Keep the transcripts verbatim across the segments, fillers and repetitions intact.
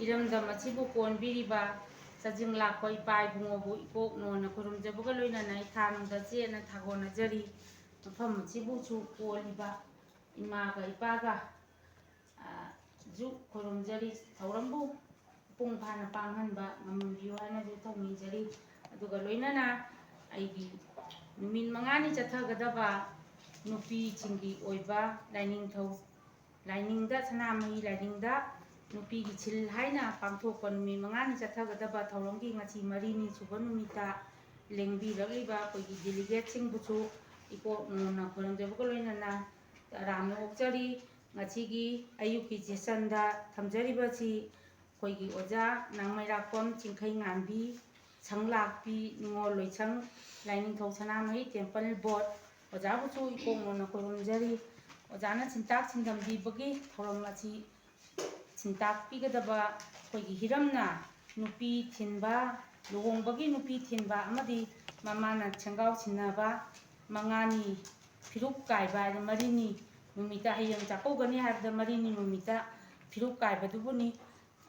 ꯏꯔꯝꯗꯝ ꯑꯁꯤꯕꯨ ꯀꯣꯟꯕꯤꯔꯤꯕ ꯆꯥꯖꯤꯡ ꯂꯥꯛꯄ ꯏꯄꯥ ꯏꯕꯨꯡꯉꯣꯕꯨ ꯏꯀꯣꯛꯅꯣꯅ ꯈꯨꯔꯨꯝꯖꯕꯒ ꯂꯣꯏꯅꯅ ꯏꯊꯥꯅꯨꯡꯗ ꯆꯦꯠꯅ ꯊꯥꯒꯣꯟꯅꯖꯔꯤ꯫ ꯃꯐꯝ ꯑꯁꯤꯕꯨꯁꯨ ꯀꯣꯜꯂꯤꯕ ꯏꯃꯥꯒ ꯏꯄꯥꯒ, ꯑ, ꯖꯨ ꯈꯨꯔꯨꯝꯖꯔꯤ꯫ ꯊꯧꯔꯝꯕꯨ ꯃꯄꯨꯡ ꯐꯥꯅ ꯄꯥꯡꯍꯟꯕ ꯉꯝꯍꯟꯕꯤꯌꯨ ꯍꯥꯏꯅꯁꯨ ꯊꯧꯅꯤꯖꯔꯤ꯫ ꯑꯗꯨꯒ ꯂꯣꯏꯅꯅ ꯑꯩꯒꯤ ꯅꯨꯃꯤꯠ ꯃꯉꯥꯅꯤ ꯆꯠꯊꯒꯗꯕ ꯅꯨꯄꯤꯁꯤꯡꯒꯤ ꯑꯣꯏꯕ ꯂꯥꯏꯅꯤꯡꯊꯧ ꯂꯥꯏꯅꯤꯡꯗ, ꯁꯅꯥꯃꯍꯤ ꯂꯥꯏꯅꯤꯡꯗ ꯅꯨꯄꯤꯒꯤ ꯁꯤꯜ ꯍꯥꯏꯅ ꯄꯥꯡꯊꯣꯛꯄ ꯅꯨꯃꯤꯠ ꯃꯉꯥꯅꯤ ꯆꯠꯊꯒꯗꯕ ꯊꯧꯔꯝꯒꯤ ꯉꯁꯤ ꯃꯔꯤꯅꯤ ꯁꯨꯕ ꯅꯨꯃꯤꯠꯇ ꯂꯦꯡꯕꯤꯔꯛꯂꯤꯕ ꯑꯩꯈꯣꯏꯒꯤ delegateꯁꯤꯡꯕꯨꯁꯨ ꯏꯀꯣꯛꯅꯣꯅ ꯈꯨꯔꯨꯝꯖꯕꯒ ꯂꯣꯏꯅꯅ ꯇꯔꯥꯝꯅ ꯑꯣꯛꯆꯔꯤ꯫ ꯉꯁꯤꯒꯤ ꯑꯌꯨꯛꯀꯤ sessionꯗ ꯊꯝꯖꯔꯤꯕꯁꯤ ꯑꯩꯈꯣꯏꯒꯤ ꯑꯣꯖꯥ ꯅꯥꯡꯃꯩꯔꯥꯛꯄꯝ ꯆꯤꯡꯈꯩꯉꯥꯟꯕꯤ, ꯁꯪꯂꯥꯛꯄꯤ ꯅꯤꯉꯣꯜ ꯂꯣꯏꯁꯪ, ꯂꯥꯏꯅꯤꯡꯊꯧ ꯁꯅꯥꯃꯍꯤ temple board, ꯑꯣꯖꯥꯕꯨꯁꯨ ꯏꯀꯣꯛꯅꯣꯅ ꯈꯨꯔꯨꯝꯖꯔꯤ꯫ ꯑꯣꯖꯥꯅ ꯁꯤꯟꯇꯥꯛ ꯁꯤꯟꯗꯝꯕꯤꯕꯒꯤ ꯊꯧꯔꯝ ꯑꯁꯤ ꯁꯤꯟꯇꯥꯛꯄꯤꯒꯗꯕ ꯑꯩꯈꯣꯏꯒꯤ ꯍꯤꯔꯝꯅ ꯅꯨꯄꯤ ꯊꯤꯟꯕ, ꯂꯨꯍꯣꯡꯕꯒꯤ ꯅꯨꯄꯤ ꯊꯤꯟꯕ ꯑꯃꯗꯤ ꯃꯃꯥꯅ ꯁꯦꯡꯒꯥꯎ ꯁꯤꯟꯅꯕ, ꯃꯉꯥꯅꯤ ꯐꯤꯔꯨꯛ ꯀꯥꯏꯕ ꯍꯥꯏꯅ ꯃꯔꯤꯅꯤ ꯅꯨꯃꯤꯠꯇ, ꯍꯌꯦꯡ ꯆꯥꯛꯀꯧꯒꯅꯤ ꯍꯥꯏꯕꯗ ꯃꯔꯤꯅꯤ ꯅꯨꯃꯤꯠꯇ ꯐꯤꯔꯨꯛ ꯀꯥꯏꯕꯗꯨꯕꯨꯅꯤ꯫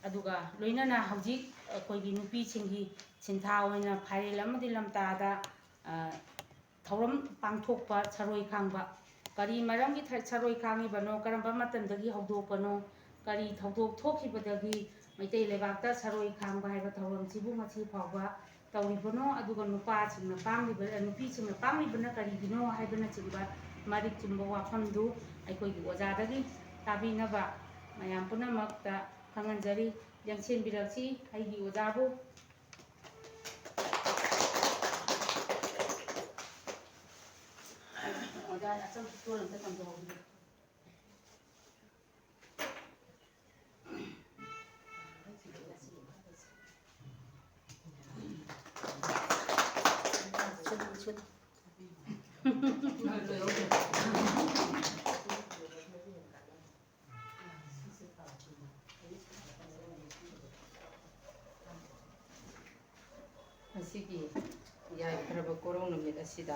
ꯑꯗꯨꯒ ꯂꯣꯏꯅꯅ ꯍꯧꯖꯤꯛ ꯑꯩꯈꯣꯏꯒꯤ ꯅꯨꯄꯤꯁꯤꯡꯒꯤ ꯁꯤꯟꯊꯥ ꯑꯣꯏꯅ ꯐꯥꯏꯔꯦꯜ ꯑꯃꯗꯤ ꯂꯝꯇꯥꯗ, ꯑ, ꯊꯧꯔꯝ ꯄꯥꯡꯊꯣꯛꯄ ꯁꯔꯣꯏ ꯈꯥꯡꯕ꯫ ꯀꯔꯤ ꯃꯔꯝꯒꯤ ꯊ-, ꯁꯔꯣꯏ ꯈꯥꯡꯉꯤꯕꯅꯣ? ꯀꯔꯝꯕ ꯃꯇꯝꯗꯒꯤ ꯍꯧꯗꯣꯛꯄꯅꯣ? ꯀꯔꯤ ꯊꯧꯗꯣꯛ ꯊꯣꯛꯈꯤꯕꯗꯒꯤ ꯃꯩꯇꯩ ꯂꯩꯕꯥꯛꯇ ꯁꯔꯣꯏ ꯈꯥꯡꯕ ꯍꯥꯏꯕ ꯊꯧꯔꯝꯁꯤꯕꯨ ꯉꯁꯤ ꯐꯥꯎꯕ ꯇꯧꯔꯤꯕꯅꯣ? ꯑꯗꯨꯒ ꯅꯨꯄꯥꯁꯤꯡꯅ ꯄꯥꯡꯂꯤꯕ, ꯅꯨꯄꯤꯁꯤꯡꯅ ꯄꯥꯡꯂꯤꯕꯅ ꯀꯔꯤꯒꯤꯅꯣ ꯍꯥꯏꯕꯅꯆꯤꯡꯕ ꯃꯔꯤꯛ ꯆꯨꯝꯕ ꯋꯥꯐꯝꯗꯨ ꯑꯩꯈꯣꯏꯒꯤ ꯑꯣꯖꯥꯗꯒꯤ ꯇꯥꯕꯤꯅꯕ ꯃꯌꯥꯝ ꯄꯨꯝꯅꯃꯛꯇ ꯈꯪꯍꯟꯖꯔꯤ꯫ ꯂꯦꯡꯁꯤꯟꯕꯤꯔꯛꯁꯤ ꯑꯩꯒꯤ ꯑꯣꯖꯥꯕꯨ꯫ ꯑꯣꯖꯥ, ꯑꯆꯧ ꯇꯣꯟ ꯑꯝꯇ ꯇꯝꯖꯍꯧꯕꯤꯔꯣ꯫ ꯉꯁꯤꯒꯤ ꯌꯥꯏꯐꯔꯕ ꯀꯣꯔꯧ ꯅꯨꯃꯤꯠ ꯑꯁꯤꯗ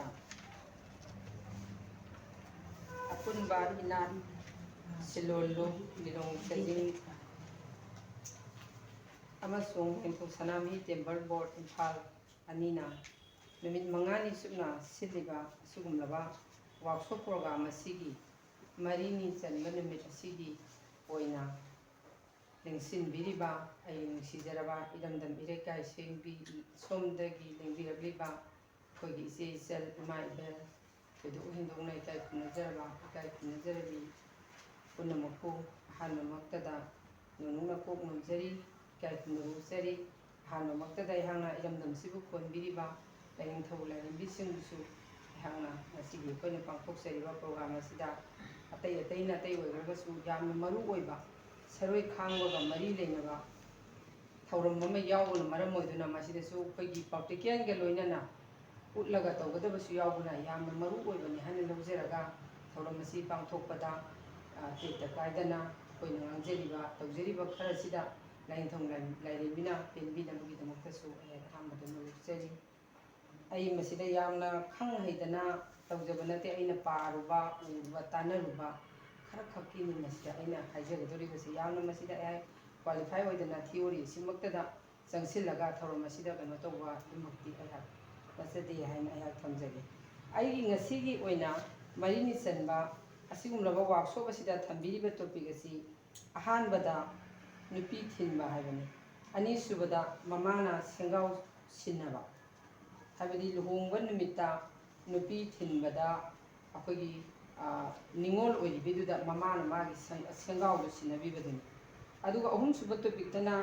ꯑꯄꯨꯟꯕ ꯏꯅꯥꯠ ꯁꯤꯂꯣꯟꯂꯨ ꯂꯤꯂꯣꯡ ꯆꯥꯖꯤꯡ ꯑꯃꯁꯨꯡ ꯅꯤꯡꯊꯧ ꯁꯅꯥꯃꯍꯤ ꯇꯦꯝꯄꯜ ꯕꯣꯔꯗ ꯏꯝꯐꯥꯜ ꯑꯅꯤꯅ ꯅꯨꯃꯤꯠ ꯃꯉꯥꯅꯤ ꯆꯨꯞꯅ ꯁꯤꯜꯂꯤꯕ ꯑꯁꯤꯒꯨꯝꯂꯕ ꯋꯥꯛꯁꯣꯞ ꯄ꯭ꯔꯣꯒ꯭ꯔꯥꯝ ꯑꯁꯤꯒꯤ ꯃꯔꯤꯅꯤ ꯆꯟꯕ ꯅꯨꯃꯤꯠ ꯑꯁꯤꯒꯤ ꯑꯣꯏꯅ ꯂꯦꯡꯁꯤꯟꯕꯤꯔꯤꯕ ꯑꯩꯒꯤ ꯅꯨꯡꯁꯤꯖꯔꯕ ꯏꯔꯝꯗꯝ ꯏꯔꯩꯀꯥꯏ ꯁꯦꯡꯕꯤ ꯁꯣꯝꯗꯒꯤ ꯂꯦꯡꯕꯤꯔꯛꯂꯤꯕ ꯑꯩꯈꯣꯏꯒꯤ ꯏꯆꯦ ꯏꯆꯜ ꯏꯃꯥ ꯏꯕꯦꯜ ꯊꯣꯏꯗꯣꯛ ꯍꯦꯟꯗꯣꯛꯅ ꯏꯀꯥꯏ ꯈꯨꯝꯅꯖꯔꯕ ꯏꯀꯥꯏ ꯈꯨꯝꯅꯖꯔꯕꯤ ꯄꯨꯝꯅꯃꯛꯄꯨ ꯑꯍꯥꯟꯕꯃꯛꯇꯗ ꯅꯣꯡꯅꯤꯡꯅ ꯀꯣꯛ ꯅꯣꯝꯖꯔꯤ, ꯏꯀꯥꯏ ꯈꯨꯝꯅꯕ ꯎꯠꯆꯔꯤ꯫ ꯑꯍꯥꯟꯕꯃꯛꯇꯗ ꯑꯩꯍꯥꯛꯅ ꯏꯔꯝꯗꯝꯁꯤꯕꯨ ꯀꯣꯟꯕꯤꯔꯤꯕ ꯂꯥꯏꯅꯤꯡꯊꯧ ꯂꯥꯏꯔꯦꯝꯕꯤꯁꯤꯡꯕꯨꯁꯨ ꯑꯩꯍꯥꯛꯅ ꯉꯁꯤꯒꯤ ꯑꯩꯈꯣꯏꯅ ꯄꯥꯡꯊꯣꯛꯆꯔꯤꯕ ꯄ꯭ꯔꯣꯒ꯭ꯔꯥꯝ ꯑꯁꯤꯗ ꯑꯇꯩ ꯑꯇꯩꯅ ꯑꯇꯩ ꯑꯣꯏꯈ꯭ꯔꯒꯁꯨ ꯌꯥꯝꯅ ꯃꯔꯨ ꯑꯣꯏꯕ ꯁꯔꯣꯏ ꯈꯥꯡꯕꯒ ꯃꯔꯤ ꯂꯩꯅꯕ ꯊꯧꯔꯝ ꯑꯃ ꯌꯥꯎꯕꯅ ꯃꯔꯝ ꯑꯣꯏꯗꯨꯅ ꯃꯁꯤꯗꯁꯨ ꯑꯩꯈꯣꯏꯒꯤ ꯄ꯭ꯔꯥꯛꯇꯤꯀꯦꯜꯒ ꯂꯣꯏꯅꯅ ꯎꯠꯂꯒ ꯇꯧꯒꯗꯕꯁꯨ ꯌꯥꯎꯕꯅ ꯌꯥꯝꯅ ꯃꯔꯨ ꯑꯣꯏꯕꯅꯤ ꯍꯥꯏꯅ ꯂꯧꯖꯔꯒ ꯊꯧꯔꯝ ꯑꯁꯤ ꯄꯥꯡꯊꯣꯛꯄꯗ, ꯑ, ꯇꯦꯛꯇ ꯀꯥꯏꯗꯅ ꯑꯩꯈꯣꯏꯅ ꯉꯥꯡꯖꯔꯤꯕ ꯇꯧꯖꯔꯤꯕ ꯈꯔꯁꯤꯗ ꯂꯥꯏꯅꯤꯡꯊꯧ ꯂꯥꯏ-, ꯂꯥꯏꯔꯦꯝꯕꯤꯅ ꯄꯦꯟꯕꯤꯅꯕꯒꯤꯗꯃꯛꯇꯁꯨ ꯑꯩ ꯑꯍꯥꯟꯕꯗ ꯅꯣꯂꯨꯛꯆꯔꯤ꯫ ꯑꯩ ꯃꯁꯤꯗ ꯌꯥꯝꯅ ꯈꯪ ꯍꯩꯗꯅ ꯇꯧꯖꯕ ꯅꯠꯇꯦ, ꯑꯩꯅ ꯄꯥꯔꯨꯕ, ꯎꯔꯨꯕ, ꯇꯥꯟꯅꯔꯨꯕ ꯈꯔꯈꯛꯀꯤꯅꯤ ꯃꯁꯤꯗ ꯑꯩꯅ ꯍꯥꯏꯖꯒꯗꯧꯔꯤꯕꯁꯤ꯫ ꯌꯥꯝꯅ ꯃꯁꯤꯗ ꯑꯩꯍꯥꯛ ꯀ꯭ꯋꯥꯂꯤꯐꯥꯏ ꯑꯣꯏꯗꯅ ꯊꯤꯑꯣꯔꯤ ꯑꯁꯤꯃꯛꯇꯗ ꯆꯪꯁꯤꯜꯂꯒ ꯊꯧꯔꯝ ꯑꯁꯤꯗ ꯀꯩꯅꯣ ꯇꯧꯕ ꯑꯗꯨꯃꯛꯇꯤ ꯑꯩꯍꯥꯛ ꯅꯠꯆꯗꯦ ꯍꯥꯏꯅ ꯑꯩꯍꯥꯛ ꯊꯝꯖꯒꯦ꯫ ꯑꯩꯒꯤ ꯉꯁꯤꯒꯤ ꯑꯣꯏꯅ ꯃꯔꯤꯅꯤ ꯆꯟꯕ ꯑꯁꯤꯒꯨꯝꯂꯕ ꯋꯥꯛꯁꯣꯞ ꯑꯁꯤꯗ ꯊꯝꯕꯤꯔꯤꯕ ꯇꯣꯄꯤꯛ ꯑꯁꯤ ꯑꯍꯥꯟꯕꯗ ꯅꯨꯄꯤ ꯊꯤꯟꯕ ꯍꯥꯏꯕꯅꯤ, ꯑꯅꯤꯁꯨꯕꯗ ꯃꯃꯥꯅ ꯁꯦꯡꯒꯥꯎ ꯁꯤꯟꯅꯕ, ꯍꯥꯏꯕꯗꯤ ꯂꯨꯍꯣꯡꯕ ꯅꯨꯃꯤꯠꯇ ꯅꯨꯄꯤ ꯊꯤꯟꯕꯗ ꯑꯩꯈꯣꯏꯒꯤ, ꯑ, ꯅꯤꯉꯣꯜ ꯑꯣꯏꯔꯤꯕꯤꯗꯨꯗ ꯃꯃꯥꯅ ꯃꯥꯒꯤ ꯁꯪ-, ꯁꯦꯡꯒꯥꯎꯗꯨ ꯁꯤꯟꯅꯕꯤꯕꯗꯨꯅꯤ꯫ ꯑꯗꯨꯒ ꯑꯍꯨꯝꯁꯨꯕ ꯇꯣꯄꯤꯛꯇꯅ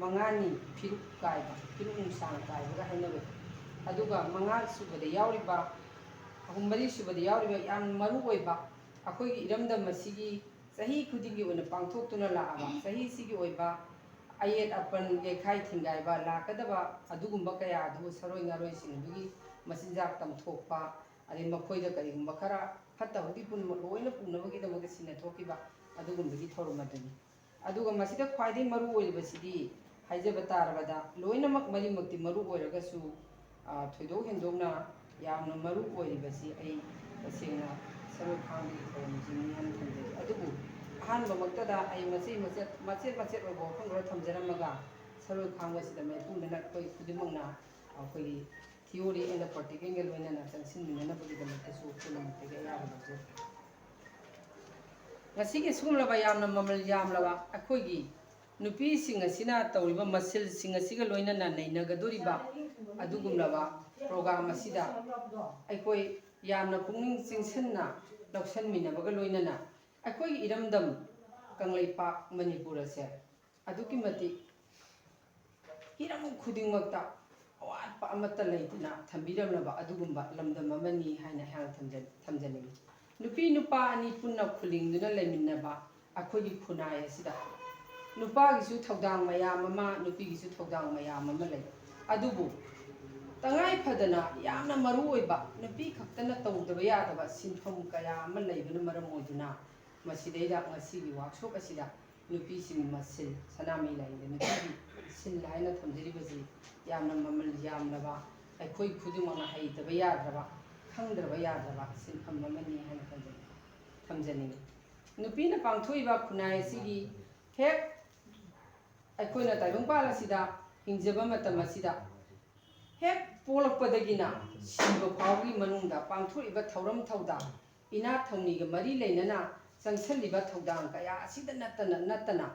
ꯃꯉꯥꯅꯤ ꯐꯤꯔꯨꯛ ꯀꯥꯏꯕ, ꯐꯤꯔꯨꯛ ꯅꯨꯡꯁꯥꯡ ꯀꯥꯏꯕꯒ ꯍꯥꯏꯅꯕꯗꯣ꯫ ꯑꯗꯨꯒ ꯃꯉꯥ ꯁꯨꯕꯗ ꯌꯥꯎꯔꯤꯕ, ꯑꯍꯨꯝ ꯃꯔꯤ ꯁꯨꯕꯗ ꯌꯥꯎꯔꯤꯕ ꯌꯥꯝ ꯃꯔꯨ ꯑꯣꯏꯕ ꯑꯩꯈꯣꯏꯒꯤ ꯏꯔꯝꯗꯝ ꯑꯁꯤꯒꯤ ꯆꯍꯤ ꯈꯨꯗꯤꯡꯒꯤ ꯑꯣꯏꯅ ꯄꯥꯡꯊꯣꯛꯇꯨꯅ ꯂꯥꯛꯑꯕ ꯆꯍꯤꯁꯤꯒꯤ ꯑꯣꯏꯕ ꯑꯌꯦꯠ ꯑꯄꯟ, ꯌꯩꯈꯥꯏ ꯊꯤꯡꯒꯥꯏꯕ ꯂꯥꯛꯀꯗꯕ ꯑꯗꯨꯒꯨꯝꯕ ꯀꯌꯥ ꯑꯗꯨ ꯁꯔꯣꯏ ꯉꯥꯔꯣꯏꯁꯤꯡ ꯑꯗꯨꯒꯤ ꯃꯆꯤꯟꯖꯥꯛ ꯇꯝꯊꯣꯛꯄ, ꯑꯗꯩ ꯃꯈꯣꯏꯗ ꯀꯔꯤꯒꯨꯝꯕ ꯈꯔ ꯐꯠꯇ ꯍꯥꯎꯗꯤ ꯄꯨꯝꯅꯃꯛ ꯂꯣꯏꯅ ꯄꯨꯅꯕꯒꯤꯗꯃꯛꯇ ꯁꯤꯟꯅꯊꯣꯛꯈꯤꯕ ꯑꯗꯨꯒꯨꯝꯕꯒꯤ ꯊꯧꯔꯝ ꯑꯗꯨꯅꯤ꯫ ꯑꯗꯨꯒ ꯃꯁꯤꯗ ꯈ꯭ꯋꯥꯏꯗꯒꯤ ꯃꯔꯨ ꯑꯣꯏꯔꯤꯕꯁꯤꯗꯤ ꯍꯥꯏꯖꯕ ꯇꯥꯔꯕꯗ ꯂꯣꯏꯅꯃꯛ ꯃꯔꯤꯃꯛꯇꯤ ꯃꯔꯨ ꯑꯣꯏꯔꯒꯁꯨ, ꯑ, ꯊꯣꯏꯗꯣꯛ ꯍꯦꯟꯗꯣꯛꯅ ꯌꯥꯝꯅ ꯃꯔꯨ ꯑꯣꯏꯔꯤꯕꯁꯤ ꯑꯩ ꯇꯁꯦꯡꯅ ꯁꯔꯨꯛ ꯈꯥꯡꯕꯒꯤ ꯊꯧꯔꯝꯁꯤꯅꯤ ꯍꯥꯏꯅ ꯊꯝꯖꯩ꯫ ꯑꯗꯨꯕꯨ ꯑꯍꯥꯟꯕꯃꯛꯇꯗ ꯑꯩ ꯃꯆꯦꯠ ꯃꯆꯦꯠ, ꯃꯆꯦꯠ ꯃꯆꯦꯠ ꯑꯣꯏꯕ ꯋꯥꯐꯝ ꯈꯔ ꯊꯝꯖꯔꯝꯃꯒ ꯁꯔꯣꯏ ꯈꯥꯡꯕꯁꯤꯗ ꯃꯥꯏꯄꯨꯅꯅ ꯑꯩꯈꯣꯏ ꯈꯨꯗꯤꯡꯃꯛꯅ ꯑꯩꯈꯣꯏꯒꯤ theory and practicalꯒ ꯂꯣꯏꯅꯅ ꯆꯪꯁꯤꯟꯃꯤꯟꯅꯅꯕꯒꯤꯗꯃꯛꯇꯁꯨ ꯄꯨꯝꯅꯃꯛꯇꯒꯤ ꯑꯌꯥꯕ ꯂꯧꯖꯔꯤ꯫ ꯉꯁꯤꯒꯤ ꯁꯤꯒꯨꯝꯂꯕ ꯌꯥꯝꯅ ꯃꯃꯜ ꯌꯥꯝꯂꯕ ꯑꯩꯈꯣꯏꯒꯤ ꯅꯨꯄꯤꯁꯤꯡ ꯑꯁꯤꯅ ꯇꯧꯔꯤꯕ ꯃꯁꯤꯜꯁꯤꯡ ꯑꯁꯤꯒ ꯂꯣꯏꯅꯅ ꯅꯩꯅꯒꯗꯧꯔꯤꯕ ꯑꯗꯨꯒꯨꯝꯂꯕ program ꯑꯁꯤꯗ ꯑꯩꯈꯣꯏ ꯌꯥꯝꯅ ꯄꯨꯛꯅꯤꯡ ꯆꯤꯡꯁꯤꯟꯅ ꯂꯧꯁꯤꯟꯃꯤꯟꯅꯕꯒ ꯂꯣꯏꯅꯅ ꯑꯩꯈꯣꯏꯒꯤ ꯏꯔꯝꯗꯝ ꯀꯪꯂꯩꯄꯥꯛ ꯃꯅꯤꯄꯨꯔ ꯑꯁꯦ ꯑꯗꯨꯛꯀꯤ ꯃꯇꯤꯛ ꯍꯤꯔꯝ ꯈꯨꯗꯤꯡꯃꯛꯇ ꯑꯋꯥꯠꯄ ꯑꯃꯠꯇ ꯂꯩꯇꯅ ꯊꯝꯕꯤꯔꯝꯂꯕ ꯑꯗꯨꯒꯨꯝꯕ ꯂꯝꯗꯝ ꯑꯃꯅꯤ ꯍꯥꯏꯅ ꯑꯩꯍꯥꯛꯅ ꯊꯝꯖ-, ꯊꯝꯖꯅꯤꯡꯏ꯫ ꯅꯨꯄꯤ ꯅꯨꯄꯥ ꯑꯅꯤ ꯄꯨꯟꯅ ꯈꯨꯂꯤꯡꯗꯨꯅ ꯂꯩꯃꯤꯟꯅꯕ ꯑꯩꯈꯣꯏꯒꯤ ꯈꯨꯟꯅꯥꯏ ꯑꯁꯤꯗ ꯅꯨꯄꯥꯒꯤꯁꯨ ꯊꯧꯗꯥꯡ ꯃꯌꯥꯝ ꯑꯃ, ꯅꯨꯄꯤꯒꯤꯁꯨ ꯊꯧꯗꯥꯡ ꯃꯌꯥꯝ ꯑꯃ ꯂꯩ꯫ ꯑꯗꯨꯕꯨ ꯇꯉꯥꯏ ꯐꯗꯅ ꯌꯥꯝꯅ ꯃꯔꯨ ꯑꯣꯏꯕ, ꯅꯨꯄꯤ ꯈꯛꯇꯅ ꯇꯧꯗꯕ ꯌꯥꯗꯕ ꯁꯤꯟꯐꯝ ꯀꯌꯥ ꯑꯃ ꯂꯩꯕꯅ ꯃꯔꯝ ꯑꯣꯏꯗꯨꯅ ꯃꯁꯤꯗꯩꯗ ꯉꯁꯤꯒꯤ workshop ꯑꯁꯤꯗ ꯅꯨꯄꯤꯁꯤꯡꯒꯤ ꯃꯁꯤꯜ, ꯁꯅꯥꯃꯍꯤ ꯂꯥꯏꯅꯤꯡꯗ ꯅꯨꯄꯤꯒꯤ ꯁꯤꯜ ꯍꯥꯏꯅ ꯊꯝꯖꯔꯤꯕꯁꯤ ꯌꯥꯝꯅ ꯃꯃꯜ ꯌꯥꯝꯂꯕ, ꯑꯩꯈꯣꯏ ꯈꯨꯗꯤꯡꯃꯛꯅ ꯍꯩꯇꯕ ꯌꯥꯗ꯭ꯔꯕ, ꯈꯪꯗ꯭ꯔꯕ ꯌꯥꯗ꯭ꯔꯕ ꯁꯤꯟꯐꯝ ꯑꯃꯅꯤ ꯍꯥꯏꯅ ꯊꯝꯖꯅꯤꯡ-, ꯊꯝꯖꯅꯤꯡꯏ꯫ ꯅꯨꯄꯤꯅ ꯄꯥꯡꯊꯣꯛꯏꯕ ꯈꯨꯟꯅꯥꯏ ꯑꯁꯤꯒꯤ ꯍꯦꯛ ꯑꯩꯈꯣꯏꯅ ꯇꯥꯏꯕꯪꯄꯥꯜ ꯑꯁꯤꯗ ꯍꯤꯡꯖꯕ ꯃꯇꯝ ꯑꯁꯤꯗ ꯍꯦꯛ ꯄꯣꯛꯂꯛꯄꯗꯒꯤꯅ ꯁꯤꯕ ꯐꯥꯎꯕꯒꯤ ꯃꯅꯨꯡꯗ ꯄꯥꯡꯊꯣꯛꯏꯕ ꯊꯧꯔꯝ ꯊꯧꯗꯥꯡ, ꯏꯅꯥꯠ ꯊꯧꯅꯤꯒ ꯃꯔꯤ ꯂꯩꯅꯅ ꯆꯪꯁꯤꯜꯂꯤꯕ ꯊꯧꯗꯥꯡ ꯀꯌꯥ ꯑꯁꯤꯗ ꯅꯠꯇꯅ, ꯅꯠꯇꯅ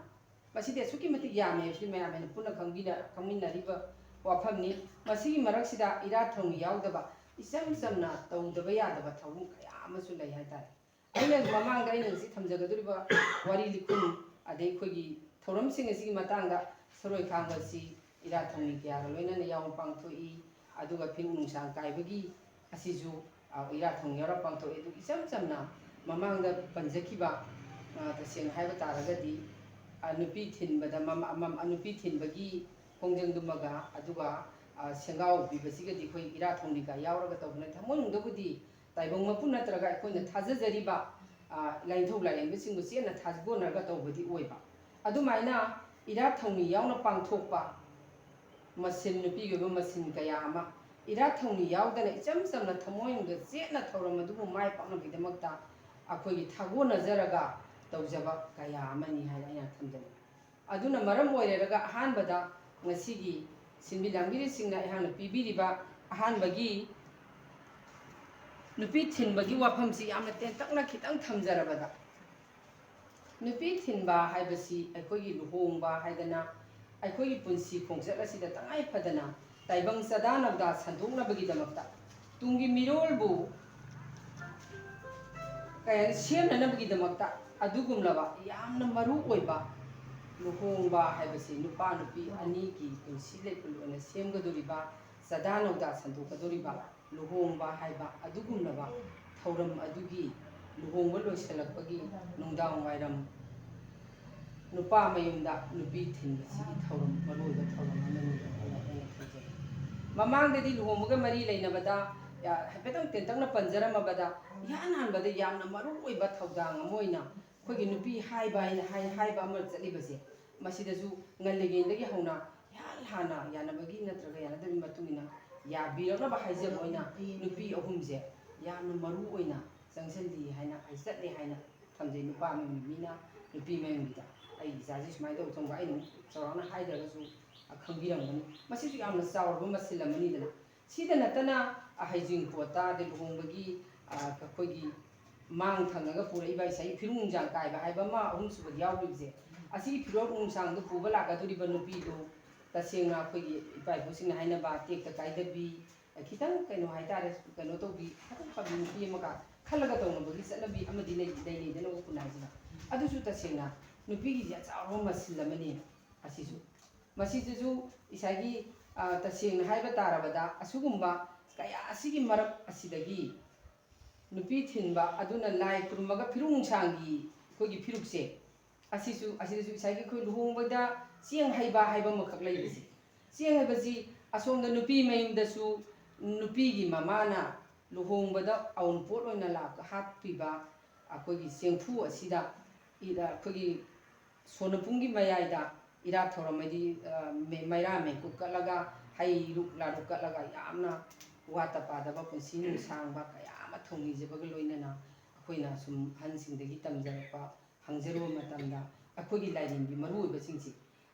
ꯃꯁꯤꯗꯤ ꯑꯁꯨꯛꯀꯤ ꯃꯇꯤꯛ ꯌꯥꯝꯃꯦ ꯍꯥꯏꯕꯁꯤ ꯃꯌꯥꯝ ꯍꯦꯟꯅ ꯄꯨꯟꯅ ꯈꯪꯕꯤꯅ-, ꯈꯪꯃꯤꯟꯅꯔꯤꯕ ꯋꯥꯐꯝꯅꯤ꯫ ꯃꯁꯤꯒꯤ ꯃꯔꯛꯁꯤꯗ ꯏꯔꯥꯠ ꯊꯧꯅꯤ ꯌꯥꯎꯗꯕ ꯏꯆꯝ ꯆꯝꯅ ꯇꯧꯗꯕ ꯌꯥꯗꯕ ꯊꯧꯔꯝ ꯀꯌꯥ ꯑꯃꯁꯨ ꯂꯩ ꯍꯥꯏꯇꯥꯔꯦ꯫ ꯑꯩꯅ ꯃꯃꯥꯡꯗ ꯑꯩꯅ ꯉꯁꯤ ꯊꯝꯖꯒꯗꯧꯔꯤꯕ ꯋꯥꯔꯤ ꯂꯤꯈꯨꯟ, ꯑꯗꯩ ꯑꯩꯈꯣꯏꯒꯤ ꯊꯧꯔꯝꯁꯤꯡ ꯑꯁꯤꯒꯤ ꯃꯇꯥꯡꯗ ꯁꯔꯣꯏ ꯈꯥꯡꯕ ꯑꯁꯤ ꯏꯔꯥꯠ ꯊꯧꯅꯤ ꯀꯌꯥꯒ ꯂꯣꯏꯅꯅ ꯌꯥꯎꯅ ꯄꯥꯡꯊꯣꯛꯏ꯫ ꯑꯗꯨꯒ ꯐꯤꯔꯨꯛ ꯅꯨꯡꯁꯥꯡ ꯀꯥꯏꯕꯒꯤ ꯑꯁꯤꯁꯨ, ꯑ, ꯏꯔꯥꯠ ꯊꯧꯅꯤ ꯌꯥꯎꯔ ꯄꯥꯡꯊꯣꯛꯏ꯫ ꯑꯗꯨ ꯏꯆꯝ ꯆꯝꯅ ꯃꯃꯥꯡꯗ ꯄꯟꯖꯈꯤꯕ, ꯑ, ꯇꯁꯦꯡꯅ ꯍꯥꯏꯕ ꯇꯥꯔꯒꯗꯤ, ꯑ, ꯅꯨꯄꯤ ꯊꯤꯟꯕꯗ ꯃꯃ-, ꯑꯃꯝ-, ꯑ, ꯅꯨꯄꯤ ꯊꯤꯟꯕꯒꯤ ꯈꯣꯡꯖꯪꯗꯨꯃꯒ, ꯑꯗꯨꯒ, ꯑ, ꯁꯦꯡꯒꯥꯎ ꯄꯤꯕꯁꯤꯒꯗꯤ ꯑꯩꯈꯣꯏ ꯏꯔꯥꯠ ꯊꯧꯅꯤꯒ ꯌꯥꯎꯔꯒ ꯇꯧꯕꯅ ꯊꯃꯣꯏꯅꯨꯡꯗꯕꯨꯗꯤ ꯇꯥꯏꯕꯪ ꯃꯄꯨ ꯅꯠꯇ꯭ꯔꯒ ꯑꯩꯈꯣꯏꯅ ꯊꯥꯖꯖꯔꯤꯕ, ꯑ, ꯂꯥꯏꯅꯤꯡꯊꯧ ꯂꯥꯏꯔꯦꯝꯕꯁꯤꯡꯕꯨ ꯆꯦꯠꯅ ꯊꯥꯒꯣꯟꯅꯔꯒ ꯇꯧꯕꯗꯤ ꯑꯣꯏꯕ꯫ ꯑꯗꯨꯃꯥꯏꯅ ꯏꯔꯥꯠ ꯊꯧꯅꯤ ꯌꯥꯎꯅ ꯄꯥꯡꯊꯣꯛꯄ ꯃꯁꯤꯟ, ꯅꯨꯄꯤꯒꯤ ꯑꯣꯏꯕ ꯃꯁꯤꯟ ꯀꯌꯥ ꯑꯃ ꯏꯔꯥꯠ ꯊꯧꯅꯤ ꯌꯥꯎꯗꯅ ꯏꯆꯝ ꯆꯝꯅ ꯊꯃꯣꯏꯅꯨꯡꯗ ꯆꯦꯠꯅ ꯊꯧꯔꯝ ꯑꯗꯨꯕꯨ ꯃꯥꯏ ꯄꯥꯛꯅꯕꯒꯤꯗꯃꯛꯇ ꯑꯩꯈꯣꯏꯒꯤ ꯊꯥꯒꯣꯟꯅꯖꯔꯒ ꯇꯧꯖꯕ ꯀꯌꯥ ꯑꯃꯅꯤ ꯍꯥꯏꯅ ꯑꯩꯅ ꯊꯝꯖꯅꯤꯡꯏ꯫ ꯑꯗꯨꯅ ꯃꯔꯝ ꯑꯣꯏꯔꯒ ꯑꯍꯥꯟꯕꯗ ꯉꯁꯤꯒꯤ ꯁꯤꯟꯕꯤ ꯂꯥꯡꯕꯤꯔꯤꯁꯤꯡꯅ ꯑꯩꯍꯥꯛꯅ ꯄꯤꯕꯤꯔꯤꯕ ꯑꯍꯥꯟꯕꯒꯤ ꯅꯨꯄꯤ ꯊꯤꯟꯕꯒꯤ ꯋꯥꯐꯝꯁꯤ ꯌꯥꯝꯅ ꯇꯦꯟꯇꯛꯅ ꯈꯤꯇꯪ ꯊꯝꯖꯔꯕꯗ, ꯅꯨꯄꯤ ꯊꯤꯟꯕ ꯍꯥꯏꯕꯁꯤ ꯑꯩꯈꯣꯏꯒꯤ ꯂꯨꯍꯣꯡꯕ ꯍꯥꯏꯗꯅ ꯑꯩꯈꯣꯏꯒꯤ ꯄꯨꯟꯁꯤ ꯈꯣꯡꯆꯠ ꯑꯁꯤꯗ ꯇꯉꯥꯏ ꯐꯗꯅ ꯇꯥꯏꯕꯪ ꯆꯥꯗꯥ ꯅꯧꯗꯥ ꯁꯟꯗꯣꯛꯅꯕꯒꯤꯗꯃꯛꯇ, ꯇꯨꯡꯒꯤ ꯃꯤꯔꯣꯜꯕꯨ ꯀꯩ ꯍꯥꯏꯅꯤ, ꯁꯦꯝꯅꯅꯕꯒꯤꯗꯃꯛꯇ ꯑꯗꯨꯒꯨꯝꯂꯕ ꯌꯥꯝꯅ ꯃꯔꯨ ꯑꯣꯏꯕ ꯂꯨꯍꯣꯡꯕ ꯍꯥꯏꯕꯁꯤ ꯅꯨꯄꯥ ꯅꯨꯄꯤ ꯑꯅꯤꯒꯤ ꯄꯨꯟꯁꯤ ꯂꯩꯄꯨꯟ ꯑꯣꯏꯅ ꯁꯦꯝꯒꯗꯧꯔꯤꯕ, ꯆꯥꯗꯥ ꯅꯧꯗꯥ ꯁꯟꯗꯣꯛꯀꯗꯧꯔꯤꯕ ꯂꯨꯍꯣꯡꯕ ꯍꯥꯏꯕ ꯑꯗꯨꯒꯨꯝꯂꯕ ꯊꯧꯔꯝ ꯑꯗꯨꯒꯤ ꯂꯨꯍꯣꯡꯕ ꯂꯣꯏꯁꯤꯜꯂꯛꯄꯒꯤ ꯅꯨꯡꯗꯥꯡ ꯋꯥꯏꯔꯝ ꯅꯨꯄꯥ ꯃꯌꯨꯝꯗ ꯅꯨꯄꯤ ꯊꯤꯟꯕꯁꯤꯒꯤ ꯊꯧꯔꯝ, ꯃꯔꯨꯑꯣꯏꯕ ꯊꯧꯔꯝ ꯑꯃꯅꯤ ꯍꯥꯏꯅ ꯑꯩꯅ ꯈꯟꯖꯩ꯫ ꯃꯃꯥꯡꯗꯗꯤ ꯂꯨꯍꯣꯡꯕꯒ ꯃꯔꯤ ꯂꯩꯅꯕꯗ, ꯌꯥ-, ꯍꯥꯏꯐꯦꯠꯇꯪ ꯇꯦꯟꯇꯛꯅ ꯄꯟꯖꯔꯝꯃꯕꯗ, ꯏꯍꯥꯟ ꯍꯥꯟꯕꯗ ꯌꯥꯝꯅ ꯃꯔꯨ ꯑꯣꯏꯕ ꯊꯧꯗꯥꯡ ꯑꯃ ꯑꯣꯏꯅ ꯑꯩꯈꯣꯏꯒꯤ ꯅꯨꯄꯤ ꯍꯥꯏꯕ ꯍꯥꯏꯅ ꯍꯥꯏ-, ꯍꯥꯏꯕ ꯑꯃ ꯆꯠꯂꯤꯕꯁꯦ, ꯃꯁꯤꯗꯁꯨ ꯉꯜꯂꯤꯉꯩꯗꯒꯤ ꯍꯧꯅ ꯏꯍꯥꯟ ꯍꯥꯟꯅ ꯌꯥꯅꯕꯒꯤ ꯅꯠꯇ꯭ꯔꯒ ꯌꯥꯅꯗꯕꯒꯤ ꯃꯇꯨꯡ ꯏꯟꯅ ꯌꯥꯕꯤꯔꯛꯅꯕ ꯍꯥꯏꯖꯕ ꯑꯣꯏꯅ ꯅꯨꯄꯤ ꯑꯍꯨꯝꯁꯦ ꯌꯥꯝꯅ ꯃꯔꯨ ꯑꯣꯏꯅ ꯆꯪꯁꯤꯜꯂꯤ ꯍꯥꯏꯅ, ꯑꯩ ꯆꯠꯂꯦ ꯍꯥꯏꯅ ꯊꯝꯖꯩ꯫ ꯅꯨꯄꯥ ꯃꯌꯨꯝꯒꯤ ꯃꯤꯅ ꯅꯨꯄꯤ ꯃꯌꯨꯝꯒꯤꯗ ꯑꯩ ꯏꯆꯥꯁꯤ ꯁꯨꯃꯥꯏꯅ ꯇꯧꯕ ꯊꯣꯡꯕ ꯑꯩꯅ ꯆꯥꯎꯔꯥꯛꯅ ꯍꯥꯏꯗ꯭ꯔꯒꯁꯨ ꯈꯪꯕꯤꯔꯝꯒꯅꯤ꯫ ꯃꯁꯤꯁꯨ ꯌꯥꯝꯅ ꯆꯥꯎꯔꯕ ꯃꯁꯤꯜ ꯑꯃꯅꯤꯗꯅ꯫ ꯁꯤꯗ ꯅꯠꯇꯅ ꯍꯩꯖꯤꯡꯄꯣꯠꯇ, ꯑꯗꯩ ꯂꯨꯍꯣꯡꯕꯒꯤ, ꯑ, ꯑꯩꯈꯣꯏꯒꯤ ꯃꯥꯡ ꯊꯪꯉꯒ ꯄꯨꯔꯛꯏꯕ ꯉꯁꯥꯏꯒꯤ ꯐꯤꯔꯨꯛ ꯅꯨꯡꯁꯥꯡ ꯀꯥꯏꯕ ꯍꯥꯏꯕ ꯑꯃ ꯑꯍꯨꯝꯁꯨꯕꯗ ꯌꯥꯎꯔꯤꯕꯁꯦ, ꯑꯁꯤꯒꯤ ꯐꯤꯔꯨꯛ ꯅꯨꯡꯁꯥꯡꯗꯨ ꯄꯨꯕ ꯂꯥꯛꯀꯗꯧꯔꯤꯕ ꯅꯨꯄꯤꯗꯨ ꯇꯁꯦꯡꯅ ꯑꯩꯈꯣꯏꯒꯤ ꯏꯄꯥ ꯏꯄꯨꯁꯤꯡꯅ ꯍꯥꯏꯅꯕ ꯇꯦꯛꯇ ꯀꯥꯏꯗꯕꯤ, ꯈꯤꯇꯪ ꯀꯩꯅꯣ ꯍꯥꯏꯇꯥꯔꯦ, ꯀꯩꯅꯣ ꯇꯧꯕꯤ, ꯈꯤꯇꯪ ꯐꯕꯤ ꯅꯨꯄꯤ ꯑꯃꯒ ꯈꯜꯂꯒ ꯇꯧꯅꯕꯒꯤ ꯆꯠꯅꯕꯤ ꯑꯃꯗꯤ ꯂꯩ, ꯂꯩꯅꯩꯗꯅꯀꯣ ꯈꯨꯟꯅꯥꯏꯁꯤꯗ꯫ ꯑꯗꯨꯁꯨ ꯇꯁꯦꯡꯅ ꯅꯨꯄꯤꯒꯤꯗꯤ ꯑꯆꯥꯎꯕ ꯃꯁꯤꯜ ꯑꯃꯅꯤ꯫ ꯑꯁꯤꯁꯨ, ꯃꯁꯤꯗꯁꯨ ꯉꯁꯥꯏꯒꯤ, ꯑ, ꯇꯁꯦꯡꯅ ꯍꯥꯏꯕ ꯇꯥꯔꯕꯗ ꯑꯁꯤꯒꯨꯝꯕ ꯀꯌꯥ ꯑꯁꯤꯒꯤ ꯃꯔꯛ ꯑꯁꯤꯗꯒꯤ ꯅꯨꯄꯤ ꯊꯤꯟꯕ ꯑꯗꯨꯅ ꯂꯥꯏ ꯈꯨꯔꯨꯝꯃꯒ ꯐꯤꯔꯨꯛ ꯅꯨꯡꯁꯥꯡꯒꯤ ꯑꯩꯈꯣꯏꯒꯤ ꯐꯤꯔꯨꯛꯁꯦ, ꯑꯁꯤꯁꯨ, ꯑꯁꯤꯗꯁꯨ ꯉꯁꯥꯏꯒꯤ ꯑꯩꯈꯣꯏ ꯂꯨꯍꯣꯡꯕꯗ ꯆꯦꯡ ꯍꯩꯕ ꯍꯥꯏꯕ ꯑꯃꯈꯛ ꯂꯩꯕꯁꯦ, ꯆꯦꯡ ꯍꯩꯕꯁꯤ ꯑꯁꯣꯝꯗ ꯅꯨꯄꯤ ꯃꯌꯨꯝꯗꯁꯨ ꯅꯨꯄꯤꯒꯤ ꯃꯃꯥꯅ ꯂꯨꯍꯣꯡꯕꯗ ꯑꯎꯟꯄꯣꯠ ꯑꯣꯏꯅ ꯂꯥꯛ-, ꯍꯥꯞꯄꯤꯕ ꯑꯩꯈꯣꯏꯒꯤ ꯆꯦꯡꯐꯨ ꯑꯁꯤꯗ ꯏꯗ ꯑꯩꯈꯣꯏꯒꯤ ꯁꯣꯅꯄꯨꯡꯒꯤ ꯃꯌꯥꯏꯗ ꯏꯔꯥꯠ ꯊꯧꯔꯝ ꯍꯥꯏꯗꯤ, ꯑ, ꯃꯦ-, ꯃꯩꯔꯥ ꯃꯩꯀꯨꯞ ꯀꯠꯂꯒ, ꯍꯩꯔꯨꯛ ꯂꯥꯔꯨꯛ ꯀꯠꯂꯒ ꯌꯥꯝꯅ ꯋꯥꯠꯇ ꯄꯥꯗꯕ ꯄꯨꯟꯁꯤ ꯅꯨꯡꯁꯥꯡꯕ ꯀꯌꯥ ꯑꯃ ꯊꯧꯅꯤꯖꯕꯒ ꯂꯣꯏꯅꯅ ꯑꯩꯈꯣꯏꯅ ꯁꯨꯝ ꯑꯍꯟꯁꯤꯡꯗꯒꯤ ꯇꯝꯖꯔꯛꯄ ꯍꯪꯖꯔꯨꯕ ꯃꯇꯝꯗ ꯑꯩꯈꯣꯏꯒꯤ ꯂꯥꯏꯔꯦꯝꯕꯤ ꯃꯔꯨ ꯑꯣꯏꯕꯁꯤꯡꯁꯤ,